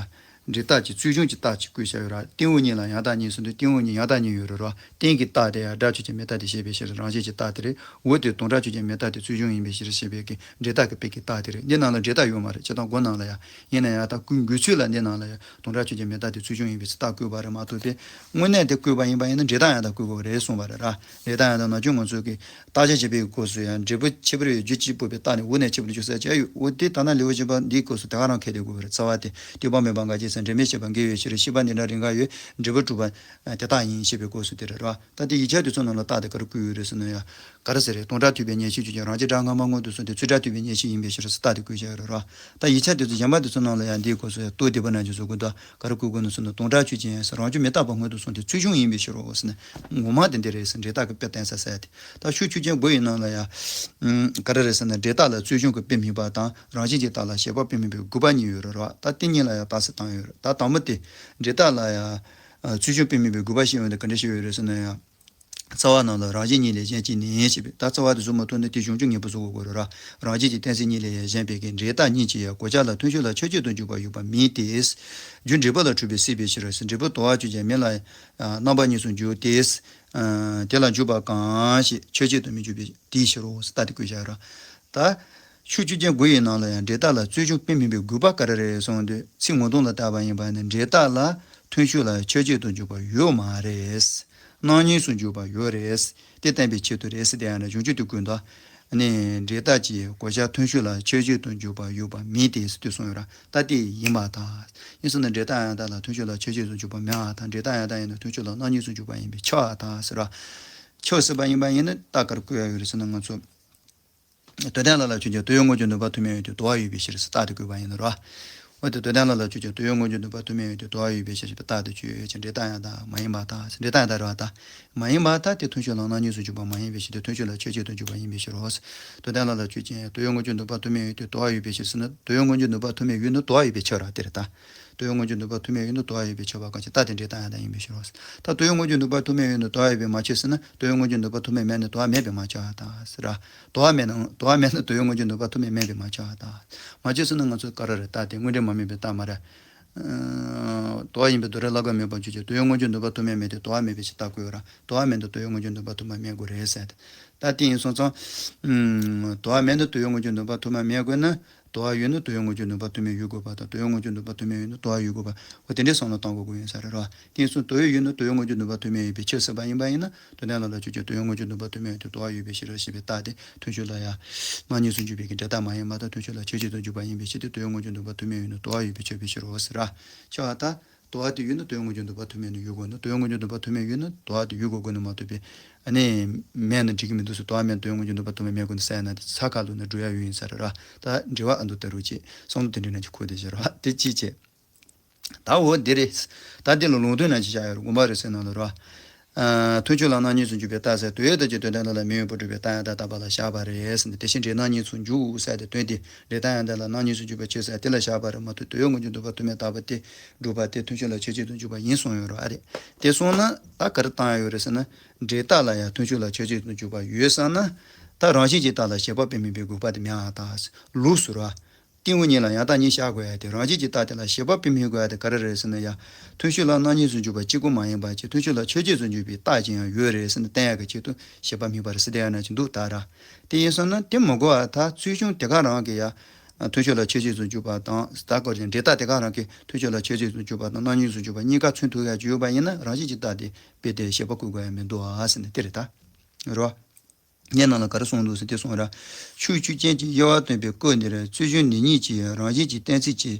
འབྲས་རྟགས་ཀྱི་ཚུལ་བྱུང་གི་རྟགས་ཀྱིས་བཀོད་བཞག་ཡོད་ར། སྟེང་འོག་གཉིས་ལ་ཡང་དག་གཉིས་ཟེར་དུས་སྟེང་འོག་གཉིས་ཡང་དག་གཉིས་ཡོད་རེད་ར། སྟེང་གི་རྟགས་དེ་ཡང་སྒྲ་ཆོས་ཅན་མི་རྟག་སྟེ་ཞེས་པའི་ཕྱིར་རང་བཞིན་གྱི་རྟགས་དེ་རེད། འོག་དེ་དོན་སྒྲ་ཆོས་ཅན་མི་རྟག་སྟེ་ཚུལ་བྱུང་ཡིན་པའི་ཕྱིར་ཞེས་པའི་གི་འབྲས་རྟགས་ཀྱི་དཔེ་གི་རྟགས་དེ་རེད། འདི་ནང་ལ་འབྲས་རྟགས་ཡོད་མ་རེད། སྤྱིར་བཏང་མགོ་ནང་ལ་ཡང་ཡིན་ན་ཡང་ད་བཀོད་འགོད་ཚུལ་ལ་འདི་ནང་ལ་ཡང་དོན་སྒྲ་ཆོས་ཅན་མི་རྟག་སྟེ་ཚུལ་བྱུང་ཡིན་པའི་ཕྱིར་རྟགས་བཀོད་པ་རེད་མ་གཏོགས་པའི་དངོས་གནས་དེ་བཀོད་པ་ཡིན་པ་ཡིན་ན་འབྲས་རྟགས་ཡང་དག་བཀོད་དགོས་རེད་གསུངས་པ་རེད་ར། འབྲས་རྟགས་ཡང་དག་ནང་བཞིན་ང་ཚོ་གི་བརྟག་དཔྱད་བྱེད་པའི་སྐབས་སུ་ཡང་འབྲས་བུ་ཁྱད་པར་ཡོད་རྒྱུ་གཅིག་པུ་པའི་རྟགས་ནི་འོག་ནས་ཁྱད་པར་འཇོག་ས་བྱས་ཡོད། འོ་དེ་ད་ནང་ལེའུ་བཞི་པ་འདིའི་སྐབས་སུ་དེ་ག་རང་ཁས་ལེན་དགོས་པ་རེད། རྩ་བ་དེ་ཐེག་པ་མེད་པ་འགལ་རྐྱེན་ཟད་འབྲས་མེད་ཅེས་པ་འགལ་བའི་ཕྱིར་ཤེས་པ་འདི་འདྲ་རེས་འགའ་ཡོད། འབྲས་བུ་གྲུབ་པ་དེ་རྟགས་ཡིན་ཞེས་པའི་སྐབས་སུ་དེ་རེད་ར། ད་དེ་ཡིག་ཆ་དེ་ཚོ་ནང་ལ་རྟགས་དེ་ག་རེ་བཀོད་ཡོད་རེད་ཟེར་ན་ཡང་། ག་རེ་ཟེར་རེད། དོན་སྒྲ་ཐོས་པའི་ཉེར་ཞིབ་ཆོས་ཅན། རང་རྐྱེན་སྒྲ་སྔ་མ་སྔོན་དུ་སོང་སྟེ་ཚུལ་སྒྲ་ཐོས་པའི་ཉེར་ཞིབ་ཡིན་པའི་ཕྱིར་ཟེར་རྟགས་དེ་བཀོད་བཞག་ཡོད་རེད་ར། ད་ཡིག་ཆ་དེ་ཚོ་གཞན་པ་དེ་ཚོ་ནང་ལ་ཡང་འདིའི་སྐབས་སུ་ཡང་ལྟོ་ལྡིར་པ་རྣམས་ཀྱི་བཟོ་དགོས་འདུག་ག་རེ་བཀོད་དགོས་ནོ་ཟེར་ན་དོན་སྒྲ་ཆོས་ཅན་ཟེར་རང་རྐྱེན་མི་རྟག་པ་སྔོན་དུ་སོང་སྟེ་ཚུལ་བྱུང་ཡིན་པའི་ཕྱིར་རོ་ཟེར་ནས་ངོ་མ་དེ་འདི་རེད་ཟེར། འབྲས་རྟགས་ཀྱི་དཔེ་བསྟན་ས་ཟེར་ཡ་དེ། ད་ཤོག་ཆོས་ཅན་དགུ་ཡི་ནང་ལ་ཡང་། ཨུམ། ག་རེ་རེད་ཟེར་ན་འབྲས་རྟགས་ལ་ཚུལ་བྱུང་གི་དཔེ་དམིགས་པ་དང་རང་བཞིན་གྱི་རྟགས་ལ་བྱེད་པ་དཔེ་དམིགས་པའི་དགོས་པ་གཉིས་ཡོད་རེད་ར། ད་དེ་གཉིས་ལ་ཡང་རྟགས་གསལ་བཏང་ཡོད་རེད། ད་དང་པོ་དེ་འབྲས་རྟགས་ལ་ཡང་། ཨ། ཚུལ་བྱུང་དཔེ་དམིགས་པའི་དགོས་པ་བཤད་ཡོང་དུས་ག་འདྲ་བཤད་ཡོད་རེད་ཟེར་ན་ཡང་། རྩ་བ་རྣམས་ལ་རང་བཞིན་གཉིས་ལས་གཞན་གཅིག་ནི་ཞེས་པས། ད་རྩ་བ་དེ་བཟོ་མ་ཐུབ་ན་དེ་གཞུང་ཆོས་ངེས་པར་བཟོ་དགོས་རེད་ར། རང་བཞིན་གྱི་གཏན་ཚིགས་གཉིས་ལས་གཞན་པའི་གི་འབྲས་རྟགས་གཉིས་ཀྱི་གོ་ཆ་ལ་མཐུན་ཕྱོགས་ལ་ཆོས་ཅན་དུ་འཇུག་པར་འོས་པ་མིན་ཏེ། རྒྱུ་འབྲས་བུ་ལ་འཁྲུལ་པའི་སྲིད་པའི་ཕྱིར་ཟེར། འབྲས་བུ་དོར་བ་ཆོས་ཅན། མིན་ལ་ཡང་རྣམ་པ་གཉིས་སུ་འཇུག་སྟེ། དེ་ལ་འཇུག་པ་གང་ཞིག་ཆོས་ཅན་དུ་མི་འཇུག་པའི་དེའི་ཕྱིར་རོ་ཟེར་རྟགས་དེ་བཀོད་བཞག་ར། ད། ཤོག་ཆོས་ཅན་དགུ་ཡི་ནང་ལ་ཡང་འབྲས་རྟགས་ལ་ཚུལ་བྱུང་དཔེ་དམིགས་པའི་དགོས་པ་ག་རེ་རེད་གསུངས་དུས་ཚིག་ངོ་གདོང་ལ་བལྟས་པ་ཡིན་པ་ནི་འབྲས་རྟགས་ལ་མཐུན་ཕྱོགས་ལ་ཆོས་ཅན་དུ་འཇུག་པ་ཡོད་མ་རེད། རྣམ་གཉིས་སུ་འཇུག་པ་ཡོད་རེད། དེ་བསྟན་པའི་ཆེད་དུ་རེད་ཟེར་དེ་ཡང་ན་གཞུང་ཆོས་དེ་ཀུན་ཏུ། ནི་འབྲས་རྟགས་ཀྱི་གོ་ཆ་མཐུན་ཕྱོགས་ལ་ཆོས་ཅན་དུ་འཇུག་པ་ཡོད་པ་མིན་ཏེ་ཟེར་དུས་གསུངས་ཡོད་ར། ད་དེ་ཡིན་པར་ཐལ། ཡིན་ཟེར་ན་འབྲས་རྟགས་ཡང་དག་ལ་མཐུན་ཕྱོགས་ལ་ཆོས་ཅན་དུ་འཇུག་པ་མེད་པར་ཐལ། འབྲས་རྟགས་ཡང་དག་ཡིན་ན་མཐུན་ཕྱོགས་ལ་རྣམ་གཉིས་སུ་འཇུག་པ་ཡིན་པས་ཁྱབ་པར་ཐལ་ཟེར་ར། ཁྱབ་སྲིད་པ་ཡིན་པ་ཡིན་ན་རྟགས་ག་རེ་བཀོད་ཡ་ཡོད་རེད་ཟེར་ན་ང་ཚོ། དོན་དམ་ལ་ལ་ཆོས་ཅན། དོན་ཡོད་དངོས་རྒྱུ་ནུས་པ་ཐུན་མོང་ཡོད་དེ་དོར་བ་ཡོད་པའི་ཕྱིར་ཟེར་རྟགས་དེ་བཀོད་པ་ཡིན་ནོ་ར། འོ་དེ་དོན་དམ་ལ་ལ་ཆོས་ཅན། དོན་ཡོད་དངོས་རྒྱུ་ནུས་པ་ཐུན་མོང་ཡོད་དེ་དོར་བ་ཡོད་པའི་ཕྱིར་ཞེས་པའི་རྟགས་དེ་ཆོས་ཅན། འབྲས་རྟགས་ཡང་དག་མ་ཡིན་པར་ཐལ། འབྲས་རྟགས་ཡང་དག་རེད་པ། ད་མ་ཡིན་པར་ཐལ། དེ་མཐུན་ཕྱོགས་ལ་རྣམ་གཉིས་སུ་འཇུག་པ་མ་ཡིན་པའི་ཕྱིར་ཏེ་མཐུན་ཕྱོགས་ལ་ཆོས་ཅན་དུ་འཇུག་པ་ཡིན་པའི་ཕྱིར་རོ། དོན་དམ་ལ་ལ་ཆོས་ཅན། དོན་ཡོད་དངོས་རྒྱུ་ནུས་པ་ཐུན་མོང་ཡོད་དེ་དོར་བ་ཡོད་པའི་ཕྱིར་ཟེར་ན་དོན་ཡོད་དངོས་རྒྱུ་ནུས་པ་ཐུན་མོང་ཡོད་ནི་དོར་བ་ཡོད་པས་ཁྱབ་ར་དེ་རེད་ད། དོན་ཡོད་དངོས་རྒྱུ་ནུས་པ་ཐུན་མོང་ཡོད་ནི་དོར་བ་ཡོད་པས་ཁྱབ་པ་གང་ཕྱིར་རྟགས་དེ་འབྲས་རྟགས་ཡང་དག་ཡིན་པའི་ཕྱིར་རོ། ད་དོན་ཡོད་དངོས་རྒྱུ་ནུས་པ་ཐུན་མོང་ཡོད་ནི་དོར་བ་ཡོད་པས་མ་ཁྱབ་ཟེར་ན་དོན་ཡོད་དངོས་རྒྱུ་ནུས་པ་ཐུན་མོང་མེད་ནི་དོར་བ་མེད་པས་མ་ཁྱབ་པར་ཐལ་ཟེར་ར། དོར་བ་མེད་ན་དོར་བ་མེད་ན་དོན་ཡོད་དངོས་རྒྱུ་ནུས་པ་ཐུན་མོང་མེད་པས་མ་ཁྱབ་པར་ཐལ། མ་ཁྱབ་ཟེར་ན་ང་ཚོས་ག་རེ་རེད་རྟགས་དེ་དངོས་འབྲས་མ་དམིགས་པའི་རྟགས་མ་རེད། དོར་བ་ཡིན་པས་དོར་བའི་བསླབ་པ་མེད་པར་འགྱུར་ཅིང་དོན་ཡོད་དངོས་རྒྱུ་ནུས་པ་ཐུན་མོང་མེད་དེ་དོར་བ་མེད་པའི་ཕྱིར་རྟགས་བཀོད་ཡོད་ར། དོར་བ་མེད་ན་དོན་ཡོད་དངོས་རྒྱུ་ནུས་པ་ཐུན་མོང་མེད་དགོས་རེད་ཟེར་ཏེ། ད་དེ་ཡིན་སོང་ཙང་། ཨུམ། དོར་བ་མེད་ན་དོན་ཡོད་དངོས་རྒྱུ་ནུས་པ་ཐུན་མོང་མེད་དགོས་ན། དོར་བ་ཡོད་ན་དོན་ཡོད་དངོས་རྒྱུ་ནུས་པ་ཐུན་མོང་ཡོད་དགོས་པ་དང་དོན་ཡོད་དངོས་རྒྱུ་ནུས་པ་ཐུན་མོང་ཡོད་ན་དོར་བ་ཡོད་དགོས་པ། འོ་དེ་འདྲའི་བསམ་བློ་གཏོང་དགོས་ཀྱི་ཡིན་ས་རེད་ར། དེ་ཡིན་སོང་དོན་ཡོད་ན་དོན་ཡོད་དངོས་རྒྱུ་ནུས་པ་ཐུན་མོང་ཡོད་པས་ཁྱབ་སྲིད་པ་ཡིན་པ་ཡིན་ན་དོན་དམ་ལ་ལ་ཆོས་ཅན། དོན་ཡོད་དངོས་རྒྱུ་ནུས་པ་ཐུན་མོང་ཡོད་དེ་དོར་བ་ཡོད་པའི་ཕྱིར་ཞེས་པའི་རྟགས་དེ་མཐུན་ཕྱོགས་ལ་ཡང་རྣམ་གཉིས་སུ་འཇུག་པའི་གི་འབྲས་རྟགས་མ་ཡིན་པར་ཐལ། མཐུན་ཕྱོགས་ལ་ཆོས་ཅན་དུ་འཇུག་པ་ཡིན་པའི་ཕྱིར་ཏེ་དོན་ཡོད་དངོས་རྒྱུ་ནུས་པ་ཐུན་མོང་ཡོད་ན་དོར་བ་ཡོད་པས་ཁྱབ་པའི་ཕྱིར་རོ་ཟེར་ར། ཁྱབ་པར་ཐལ། དོར་བ་དེ་ཡོད་ན་དོན་ཡོད་དངོས་རྒྱུ་ནུས་པ་ཐུན་མོང་ཡོད་ན་ཡོད་དགོས་ན། དོན་ཡོད་དངོས་རྒྱུ་ནུས་པ་ཐུན་མོང་ཡོད་ན་དོར་བ་དེ་ཡོད་དགོས་དགོས་ན་མ་གཏོགས་པའི་ཨ་ནི་མེད་ན་འགྲིག་གི་མི་འདུག་ཟེར། དོར་བ་མེད་ན་དོན་ཡོད་དངོས་རྒྱུ་ནུས་པ་ཐུན་མོང་མེད་དགོས་ན་ཟེར་ན་དེ་ཚ་ཁ་ལུགས་ནས་འགྲོ་ཡ་ཡོད་ཡིན་ས་རེད་ར། ད་འགྲེལ་པ་ཨ་མདོ་ལྟ་རུ་བྱེད། བསམ་བློ་དེ་འདྲ་ནང་གི་འཁོར་དེ་བཞག་ར། དེ་གཅིག་བྱས། ད་འོ་འདི་རེད། ད་འདི་ལ་ལུང་དོན་ནང་གཅིག་བཞག་ཡོད་རེད། དགོངས་པ་རེད་ཟེར་ནང་ལ་ར། ཨ། མཐུན་ཕྱོགས་ལ་རྣམ་གཉིས་སུ་འཇུག་པའི་རྟགས་ཟེར་དོན་ཡོད་དང་གཅིག་དོན་དམ་ལ་ལ་མིང་ཡོད་པར་གྲུབ་པའི་རྟགས་ཡང་དག་རྟག་པ་ལ་བཞག་པ་རེད་ཟེར་ནས་དེ་བཞིན་འབྲས་རྣམ་གཉིས་སུ་འཇུག་ཟེར་ཏེ་དོན་དེ་འབྲས་རྟགས་ཡང་དག་ལ་རྣམ་གཉིས་སུ་འཇུག་པའི་ཕྱིར་ཟེར་དེ་ལ་བཞག་པ་རེད་མ་གཏོགས་དོན་ཡོད་དངོས་རྒྱུ་ནུས་པ་ཐུན་མོང་རྟག་པ་སྟེ་སྒྲུབ་པ་དེ་མཐུན་ཕྱོགས་ལ་ཆོས་ཅན་དུ་འཇུག་པ་ཡིན་གསུངས་ཡོད་རེད་ཨ་རེད། དེ་སོང་ན་ད་ག་རེ་བཏང་ཡ་ཡོད་རེད་ཟེར་ན། འབྲས་རྟགས་ལ་ཡང་མཐུན་ཕྱོགས་ལ་ཆོས་ཅན་དུ་འཇུག་པ་ཡོད་བསམ་ན། ད་རང་བཞིན་གྱི་རྟགས་ལ་བྱེད་པ་དཔེ་དམིགས་པའི་དགོས་པ་དེ་མེད་པར་ཐལ། ལུགས་སུ་ར། སྟེང་འོག་གཉིས་ལ་ཡང་དག་གཉིས་བཞག་དགོས་ཡ་དེ་རང་བཞིན་གྱི་རྟགས་དེ་ལ་བྱེད་པ་དཔེ་དམིགས་དགོས་ཡ་དེ་ག་རེ་རེད་ཟེར་ན་ཡ། མཐུན་ཕྱོགས་ལ་རྣམ་གཉིས་སུ་འཇུག་པ་གཅིག་པུ་མ་ཡིན་པ་ཅིག་མཐུན་ཕྱོགས་ལ་ཆོས་ཅན་དུ་འཇུག་པའི་རྟགས་ཅིག་ཡང་ཡོད་རེད་ཟེར་ནས་བསྟན་ཡ་གི་ཆེད་དུ་བྱེད་པ་དམིགས་པ་རེད་ཟེར་བསྡད་ཡ་ན་ཅིག་འདུག་ད་ར། དེ་ཡིན་སོང་ན་དེ་མི་དགོས་པ་ད་ཚུལ་བྱུང་དེ་ག་རང་གི་ཡ། མཐུན་ཕྱོགས་ལ་ཆོས་ཅན་དུ་འཇུག་པ་དང་ད་སྐོར་གྱི་འབྲས་རྟགས་དེ་ག་རང་གི་མཐུན་ཕྱོགས་ལ་ཆོས་ཅན་དུ་འཇུག་པ་དང་རྣམ་གཉིས་སུ་འཇུག་པ་གཉིས་ཀ་མཚོན་ཐུབ་ཡ་ཅིག་ཡོད་པ་ཡིན་ན་རང་བཞིན་གྱི་རྟགས་དེ་དཔེ་དེ་བྱེད་པ་བཀོད་དགོས་ཡ་མི་འདུག་ཨ་ཟེར་ནས་དེ་རེད་ད། རོ། ངའི་ནང་ལ་ག་རེ་གསུངས་འདུག་ཟེར་དེ་གསུངས་ར། ཤོག་ཆོས་ཅན་གྱི་དབྱེ་བ་སྟོན་པའི་སྐབས་འདིར་ཚུལ་བྱུང་ནི་གཉིས་ཀྱི་རང་བཞིན་གྱི་གཏན་ཚིགས་ཀྱི་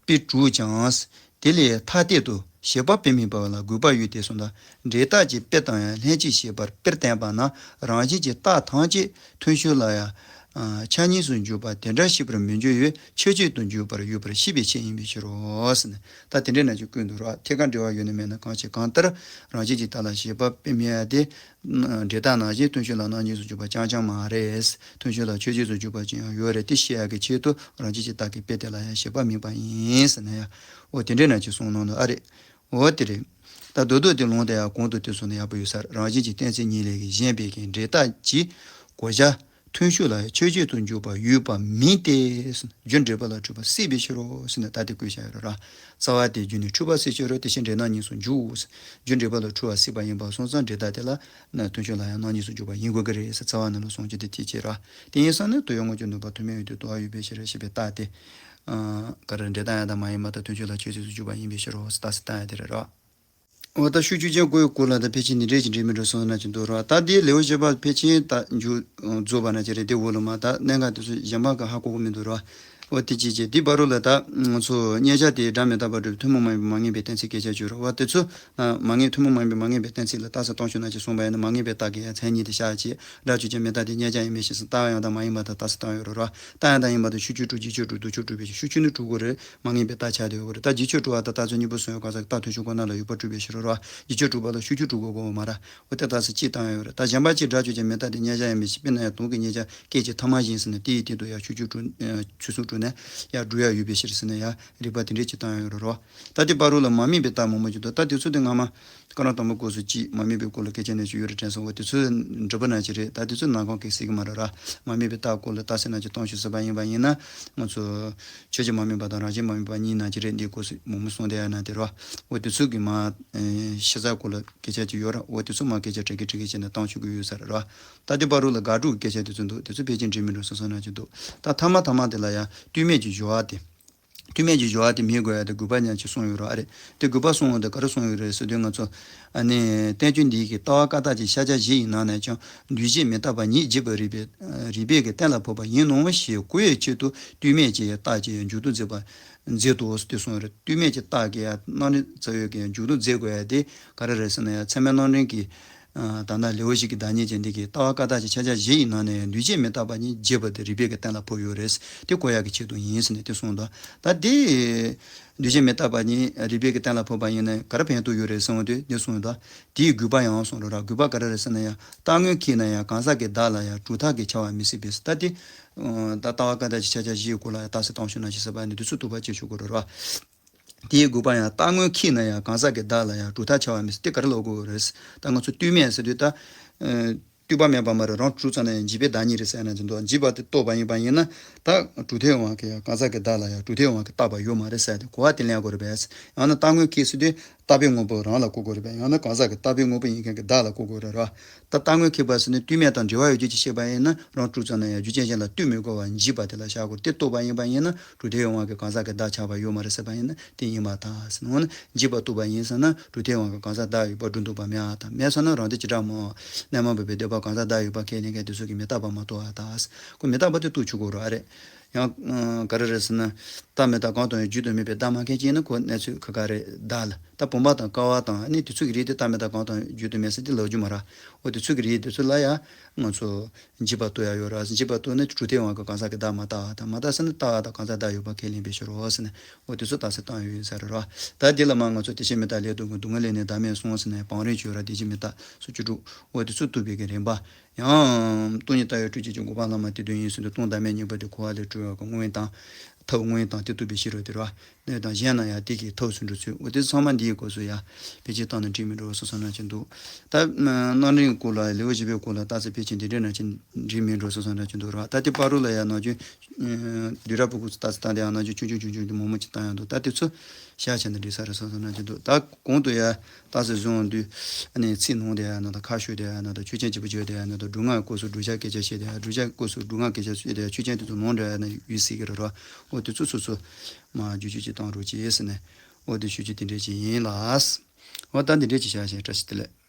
དཔེ་གྲུབ་ཀྱང་། དེ་ལས་ཐ་དད་དུ་བྱེད་པ་དཔེ་དམིགས་པ་ལ་དགོས་པ་ཡོད་དེ་གསུངས་ད། འབྲས་རྟགས་ཀྱི་དཔེ་དང་ཡང་ལྷན་ཅིག་བྱེད་པར་དཔེར་བསྟན་པ་ན་རང་བཞིན་གྱི་རྟགས་ཐམས་ཅད་མཐུན་ཕྱོགས་ལ་ཡང་། ཆ་གཉིས་སུ་འཇུག་པ་དེ་འདྲ་ཤེས་པར་མི་འགྱུར་བས་ཆོས་ཅན་དུ་འཇུག་པར་འོས་པར་ཤེས་པའི་ཕྱིར་ཡིན་པའི་ཕྱིར་རོ་ཟེར་ནས་ད་དེ་འདྲའི་ནང་གི་ཀུན་ཏུ་རོ་ཐད་ཀར་འབྲེལ་བ་ཡོད་ན་མེད་ན་གང་ཞིག་གང་ལྟར་རང་བཞིན་གྱི་རྟགས་ལ་བྱེད་པ་དཔེ་དམིགས་ཡ་དེ། འབྲས་རྟགས་ནང་བཞིན་མཐུན་ཕྱོགས་ལ་རྣམ་གཉིས་སུ་འཇུག་པ་རྐྱང་རྐྱང་མ་རེད། མཐུན་ཕྱོགས་ལ་ཆོས་ཅན་དུ་འཇུག་པ་ཅིག་ཡང་ཡོད་རེད། དེ་ཤེས་ཡག་གི་ཆེད་དུ་རང་བཞིན་གྱི་རྟགས་ཀྱི་དཔེ་དེ་ལ་ཡང་བྱེད་པ་དམིགས་པ་ཡིན་ཟེར་ན་ཡང་འོ་དེ་འདྲའི་ནང་གི་གསུངས་གནང་འདུག་ཨ་རེད། འོ་དེ་རེད། ད་རྡོག་རྡོག་དེ་ལུང་དེ་ཡང་གོང་དུ་དེ་སོང་ན་ཡག་པོ་ཡོད་ས་རེད། རང་བཞིན་གྱི་གཏན་ཚིགས་གཉིས་ལས་ཀྱི་གཞན་པའི་གི་འབྲས་རྟགས་ཀྱི་གོ་བྱ་ ཐུན་མཆོག་ལ་ཡང་ཆོས་ཅན་དུ་འཇུག་པ་ཡོད་པ་མིན་ཏེ། རྒྱུ་འབྲས་བུ་ལ་འཁྲུལ་པ་སྲིད་པའི་ཕྱིར་རོ་ཟེར་ནས་ད་དེ་བཀོད་བཞག་ཡོད་རེད་ར། རྩ་བ་དེ་རྒྱུ་ནི་འཁྲུལ་པ་སྲིད་ཕྱིར་རོ། དེ་ཕྱིར་འབྲས་རྣམ་གཉིས་སུ་འཇུག་ཟེར། རྒྱུ་འབྲས་བུ་ལ་འཁྲུལ་པ་སྲིད་པ་ཡིན་པ་སོང་ཙང་འབྲས་རྟགས་དེ་ལ་ན་ཐུན་མཆོག་ལ་ཡང་རྣམ་གཉིས་སུ་འཇུག་པ་ཡིན་དགོས་ཀྱི་རེད་ཟེར། རྩ་བ་ནས་ལ་གསུངས་རྒྱུ་དེ་དེ་བྱས་ར། དེ་ཡིན་ཙང་ནི་དོན་ཡོད་དངོས་ཀྱི་འདུན་པ་ཐུན་མོང་ཡོད་དུ་དོར་བ་ཡོད་པའི་ཕྱིར་ཞེས་པའི་རྟགས་དེ། ག་རེ་འབྲས་རྟགས་ཡང་དག་མ་ཡིན་པ་དང་ཐུན་མཆོག་ལ་ཆོས་ཅན་དུ་འཇུག་པ་ཡིན་པའི་ཕྱིར་རོ་ཟེར་རྟགས་སུ་བཏང་ཡ་དེ་རེད་ར། འོ་ད་ཤུགས་ཆོས་ཅན་ཀུན་ཡོད་སྐོར་ལ་ད་ཕལ་ཆེར་ནི་འབྲས་ཀྱི་འབྲས་མི་འགྲོ་སོང་ན་ཅི་འདུག་ར། ད་དེའི་ལེའུ་བཞི་པ་ཕལ་ཆེར་ད་མཇུག་རྫོགས་པ་ན་ཅི་རེད། དེ་འོག་ལ་མ་ད་གནད་འགག་དེ་ཚོ་གཞན་པ་ག་ཧ་གོ་གི་མི་འདུག་ར། འོ་དེ་ཅི་བྱེད་དེ་བར་རུ་ལ་ད་ང་ཚོ་མཉན་བྱ་དེ་སྒྲ་མི་རྟག་པར་སྒྲུབ་པའི་ཐུན་མོང་མ་ཡིན་པའི་མ་ངེས་པའི་གཏན་ཚིགས་སྐད་ཆ་བརྗོད་ར། འོ་དེ་ཚོ་ན་མ་ངེས་ཐུན་མོང་མ་ཡིན་པའི་མ་ངེས་པའི་གཏན་ཚིགས་ལ་རྟགས་གསལ་གཏོང་ཕྱོགས་ན་ཅི་གསུངས་པ་ཡིན་ན་མ་ངེས་པའི་རྟགས་ཀྱི་ཡ་མཚན་ཉིད་དེ་བཞག་བྱས། སྒྲ་ཆོས་ཅན། མི་རྟག་སྟེ། མཉན་བྱ་ཡིན་མིན་ཞེས་གསུངས། རྟགས་ཡང་དག་མ་ཡིན་པ་དང་རྟགས་གསལ་བཏང་ཡོད་རེད་ར། རྟགས་ཡང་དག་ཡིན་པ་དང་ཤུགས་ཆོས་གྲུབ། རྗེས་ཆོས་གྲུབ། ལྡོག་ཆོས་གྲུབ་པའི་ཕྱིར། ཤུགས་ཆོས་ནི་གྲུབ་དགོས་རེད། མ་ངེས་པའི་རྟགས་ཆགས་བསྡད་ཡོད་རེད། ད་རྗེས་ཆོས་གྲུབ་པ་དང་རྟགས་ཚོད་གཉིས་པོ་སོང་ཡོད་གང་ཟག་གི་རྟགས་ཐུན་མཆོག་ཁོ་ན་ལ་ཡོད་པར་སྒྲུབ་པའི་ཕྱིར་རོ་ར། རྗེས་ཆོས་གྲུབ་པ་ལ་ཤུགས་ཆོས་གྲུབ་དགོས་དགོས་མ་ར། འོ་དེ་རྟགས་གསལ་གཅིག་བཏང་ཡོད་རེད། ད་གཞན་པ་གཅིག་སྒྲ་ཆོས་ཅན། མི་རྟག་སྟེ། མཉན་བྱ་ཡིན་མིན་ཞེས། དཔེར་ན་ཡང་དོན་གྱི་མཉན་བྱ་སྐད་ཅིག་ཐ་མ་བཞིན་ཟེར་ནས་དེ་ཡི་སྟེང་དུ་ཡང་ཤུགས་ཆོས་གྲུབ་ཚུལ་གསུམ་གྲུབ་ནས་ཡང་སྒྲུབ་ཡ་ཡོད་པའི་ཕྱིར་ཟེར་ནས་ཡང་རིགས་པ་དེ་འདྲས་གཅིག་བཏང་ཡོད་རེད་རོ། ད་དེ་བར་རུ་ལ་མ་དམིགས་པའི་རྟགས་མང་པོ་ཅིག་འདུག་ད་དེ་ཚོ་དེ་སྔ་མ། སྐར་གྲངས་དང་པོ་སྐོར་སུ་གཅིག་མ་དམིགས་པའི་སྐོར་ལ་སྐད་ཆ་ནས་ཅིག་ཡོད་རེད་དྲན་སོང་། འོ་དེ་ཚོ་འགྲུབ་པ་ན་ཅི་རེད། ད་དེ་ཚོ་ནང་ཁོངས་ཀྱི་སྲིད་ཀྱི་མ་རེད་ར། མ་དམིགས་པའི་རྟགས་སྐོར་ལ་རྟགས་གསལ་ན་ཅིག་གཏོང་ཤོག་ཟེར་བ་ཡིན་པ་ཡིན་ན། ང་ཚོ་ཆོས་ཅན་མ་དམིགས་པ་དང་རང་བཞིན་མ་དམིགས་པ་གཉིས་ན་ཅི་རེད། འདིའི་སྐོར་སུ་མང་པོ་གསུངས་བསྡད་ཡ་ན་དེ་ར། འོ་དེ་ཚོ་གི་མ་ཤེས་ཚད་སྐོར་ལ་སྐད་ཆ་ཅིག་ཡོད་ར། འོ་དེ་ཚོ་མ་སྐད་ཆ་དྲན་གི་དྲན་གི་བྱས་ནས་གཏོང་ཤོག་གི་ཡོད་ས་རེད་ར། ད་དེ་བར་རུ་ལ་དགག་སྒྲུབ་ཀྱི་སྐད་ཆ་དེ་ཚོ་འདུག་དེ་ཚོ་ཕལ་ཆེར་འགྲིག་མི་འགྲོ་བསམ་བསམ་ན་ཅིག་འདུག་ད་ཐ་མ་ཐ་མ་དེ་ལ་ཡང་ལྟོས་མེད་ཀྱི་སྦྱོར་བ་དེ། ལྟོས་མེད་ཀྱི་སྦྱོར་བ་དེ་མི་དགོས་ཡ་དེ་དགོས་པ་ཉག་གཅིག་གསུངས་ཡོད་རེད་ཨ་རེད། དེ་དགོས་པ་གསུངས་ཡོད་དེ་ག་རེ་གསུངས་ཡོད་རེད་ཟེར་དུས་ང་ཚོ་ཨ་ནི་བསྟན་བཅོས་འདི་ཡི་གི་ལྟ་བ་བཀའ་རྟགས་ཀྱི་ཤཱཀྱ་བཞི་ཡི་ནང་ནས་ཀྱང་འདུས་བྱས་མི་རྟག་པ་ཉིད་འཇིག་པར་རིགས་པའི་རིགས་པས་ཀྱི་གཏན་ལ་ཕབ་པ་ཡིན་ནོ་ཞེས་གོ་བའི་ཆེད་དུ་ལྟོས་མེད་ཀྱི་རྟགས་ཀྱི་མཇུག་ཏུ་མཛད་པ་མཛད་དོ་ཟེར་དེ་གསུངས་ཡོད་རེད། ལྟོས་མེད་ཀྱི་རྟགས་ཀྱི་རྣམ་འདྲེན་རྩ་བའི་གི་མཇུག་ཏུ་མཛད་དགོས་ཡ་དེ་ག་རེ་རེད་ཟེར་ན་ཡ་ཚད་མའི་རྣམ་འདྲེན་གྱི་ད་ལྟ་ལེའུ་བཞི་གི་བདག་ཉིད་ཅན་འདི་གི་ལྟ་བ་བཀའ་རྟགས་ཀྱི་ཤཱཀྱ་བཞི་ཡི་ནང་ནས་འདུས་བྱས་མི་རྟག་པ་ཉིད་འཇིག་པ་དེ་རིགས་པས་ཀྱི་གཏན་ལ་ཕབ་ཡོད་རེད། དེ་གོ་ཡག་གི་ཆེད་དུ་ཡིན་ཟེར་ནས་དེ་གསུངས་འདུག་ད་དེ་འདུས་བྱས་མི་རྟག་པ་ཉིད་རིགས་པས་ཀྱི་གཏན་ལ་ཕབ་པ་ཡིན་ན་ག་རེ་ཕན་ཐོགས་ཡོད་རེད་གསུངས་དུས་དེ་གསུངས་འདུག་དེའི་དགོས་པ་ཡང་གསུངས་འགྲོ་ར། དགོས་པ་ག་རེ་རེད་ཟེར་ན་ཡང་རྟག་དངོས་ཁེགས་ན་ཡང་གང་ཟག་གི་བདག་ལ་ཡང་གྲུབ་མཐའ་གི་ཁྱབ་པ་མི་སྲིད་པས། ད་དེ་ད་ལྟ་བ་བཀའ་རྟགས་ཀྱི་ཤཱཀྱ་བཞི་ཡི་སྐོར་ལ་ཡང་རྟགས་གསལ་གཏོང་ཤོག་ན་ཅི་ཟེར་བ་ནི་དེ་ཚོ་ཐུག་པ་བྱེད་ཆོག་གི་རེད་ར། དེའི་དགོས་པ་ཡང་རྟག་དངོས་ཁེགས་ན་ཡང་གང་ཟག་གི་བདག་ལ་ཡང་གྲུབ་མཐའ་ཁྱབ་པ་མི་སྲིད། དེ་ག་རེ་ལབ་དགོས་རེད། ད་ང་ཚོ་ལྟོས་མེད་ཟེར་དུས་ད། ལྟོས་པ་མེད་པ་མ་རེད། རང་གྲུབ་ཙམ་ན་ཡང་འཇིག་པའི་བདག་ཉིད་རེད་ཟེར་ན་ཅི་འདུག་འཇིག་པ་དེ་རྟོགས་པ་ཡིན་པ་ཡིན་ན་ད་གྲུབ་མཐས་དབང་གིས་ཡང་གང་ཟག་གི་བདག་ལ་ཡང་གྲུབ་མཐས་དབང་གིས་རྟག་པ་ཡོད་མ་རེད་ཟེར་ཏེ་གོ་བ་དེ་ལེན་དགོས་རེད་པས། ཡང་ན་རྟག་དངོས་ཁེགས་ཟེར་དུས་རྟག་པའི་དངོས་པོ་རང་ལ་གོ་དགོས་རེད་པས། ཡང་ན་གང་ཟག་གི་རྟག་པའི་དངོས་པོ་ཡིན་མཁན་གྱི་བདག་ལ་གོ་དགོས་རེད་ར། ད་རྟག་དངོས་ཁེགས་པ་ཟེར་ནས་ལྟོས་མེད་དང་འབྲེལ་བ་ཡོད་རྒྱུ་ཅིག་བཤད་པ་ཡིན་ན་རང་གྲུབ་ཙམ་ན་ཡང་རྒྱུ་རྐྱེན་གཞན་ལ་ལྟོས་མི་དགོས་པར་འཇིག་པ་དེ་ལ་བཞག་དགོས་རེད། དེ་རྟོགས་པ་ཡིན་པ་ཡིན་ན། གྲུབ་མཐས་དབང་གིས་གང་ཟག་གི་བདག་ཁྱབ་པ་ཡོད་མ་རེད་ཟེར་བ་ཡིན་ན་དེ་ཡིན་པར་ཐལ་ཟེར། འོ་ན་འཇིག་པ་རྟོགས་པ་ཡིན་ཟེར་ན་གྲུབ་མཐས་དབང་གིས་གང་ཟག་བདག་ཡོད་པར་སྒྲུབ་འདུག་པ་མེད་པར་ཐལ། མེད་ཟེར་ན་རང་དོན་བྱེ་བྲག་སྨྲ་བ་རྣལ་མ་བུ་པའི་སྡེ་པ་གང་ཟག་བདག་ཡོད་པ་ཁས་ལེན་མཁན་དེ་ཚོ་གིས་མི་རྟག་པ་མ་རྟོགས་པར་ཐལ། ཁོ་མི་རྟག་པ་དེ་རྟོགས་ཆོག་གི་རེད་ཨ་རེད། ཡང་ག་རེ་རེད་ཟེར་ན། རྟག་མི་རྟག་གང་དང་ཡང་རྒྱུ་དང་མིན་པའི་བདག་མ་མཁན་ཅིག་ཡིན་ན་ཁོ་གནས་ཚུལ་ཁ་ཁ་རེད་བདག་ལ། ད་བུམ་པ་དང་ཀ་བ་དང་ཨ་ནི་དེ་ཚོ་གི་རིགས་དེ་རྟག་མི་རྟག་གང་དང་ཡང་རྒྱུ་དང་མིན་ཟེར་དེ་ལབ་རྒྱུ་མ་རེད། འོ་དེ་ཚོ་གི་རིགས་དེ་ཚོ་ལ་ཡང་ང་ཚོ། འཇིག་པ་རྟོགས་ཡ་ཡོད་ར། འཇིག་པ་རྟོགས་ན་གྲུབ་མཐས་དབང་གིས་གང་ཟག་གི་བདག་མ་རྟག་པར་ཐལ། མ་རྟག་ཟེར་ན་རྟག་པ་དང་གང་ཟག་བདག་ཡོད་པ་ཁས་ལེན་པའི་ཕྱིར་རོ་ཟེར་ནས་འོ་དེ་ཚོ་རྟགས་གསལ་བཏང་ཡོད་ས་རེད་ར། ད་འདི་ལ་མ་ང་ཚོ་དེ་བཞིན་མི་རྟག་ལས་སྡུག་གི་སྡུག་བསྔལ་ལས་ནི་བདག་མེད་གསུངས་ཟེར་ནས་བང་རིམ་བྱས་ར། དེ་བཞིན་མི་རྟག་སོ་བཅུ་དྲུག་འོ་དེ་ཚོ་བཏུས་པའི་གི་རིམ་པ། ཡང་སྟོང་ཉིད་ལྟ་བའི་སྤྲོས་བཅས་ཀྱི་འགོག་པ་བླ་མ་དེ་དོན་ཡིན་ཟེར་དུས་སྟོང་བདག་མེད་གཉིས་པོ་དེ་གོ་བ་ལས་སྤྲོས་པ་གི་སྔོན་དང་། ཐབས་སྔོན་དང་དེ་བཏུས་པའི་ཕྱིར་རོ་དེ་ར། གནས་དང་གཞན་ན་ཡང་དེ་གི་ཐབས་སུ་འགྲོ་ཚུལ་འོ་དེ་ཚང་མ་འདིའི་སྐོར་སུ་ཡང་ཕལ་ཆེར་བཏང་ན་འགྲིག་མི་འགྲོ་བསམ་བསམ་ན་ཅིག་འདུག་ད་རྣམ་འདྲེན་སྐོར་ལ་ལེའུ་བཞི་པའི་སྐོར་ལ་རྟགས་གསལ་ཕལ་ཆེར་འདི་འདྲ་ན་ཅིག་འགྲིག་མི་འགྲོ་བསམ་བསམ་ན་ཅིག་འདུག་ར། ད་དེ་བར་རུ་ལ་ཡང་ནང་ཆོས་བསྡུས་གྲྭ་པོ་སྐོར་སུ་རྟགས་གསལ་བཏང་དེ་ཡང་ནང་ཆོས་ཆུང་ཆུང་ཆུང་ཆུང་དེ་མང་མང་ཅིག་བཏང་ཡང་འདུག་ད་དེ་ཚོ་བཞག་བྱས་ན་འགྲིག་ས་རེད་བསམ་བསམ་ན་ཅིག་འདུག་ད་གོང་དུ་ཡང་རྟགས་གསལ་བཟུང་དུས་ཨ་ནི་ཚིག་ནང་དེ་ཡང་ན་ད་ཁ་ཤོ་དེ་ཡང་ན་ད་ཆོས་ཅན་གཅིག་པུ་བརྗོད་དེ་ཡང་ན་ད་སྒྲུབ་ངག་སྐོར་སུ་བསྒྲུབ་བྱ་སྐད་ཆ་བཤད་དེ་ཡང་བསྒྲུབ་བྱ་སྐོར་སུ་སྒྲུབ་ངག་སྐད་ཆ་བཤད་དེ་ཡང་ཆོས་ཅན་དེ་ཚོ་ནང་འདྲ་ཡང་ན་ཡོད་སྲིད་ཀྱི་རེད་ར། འོ་དེ་ཚོ་སོ་སོ། མ་རྒྱུ་རྒྱུ་ཅིག་བཏང་རོགས་གྱིས་ཟེར་ནས། འོ་དེ་ཞུ་རྒྱུ་དེ་འདྲས་ཅིག་ཡིན་ལགས། འོ་ད་འདི་འདྲས་ཅིག་བྱ་ཞེས་བཀྲ་ཤིས་བདེ་ལེགས།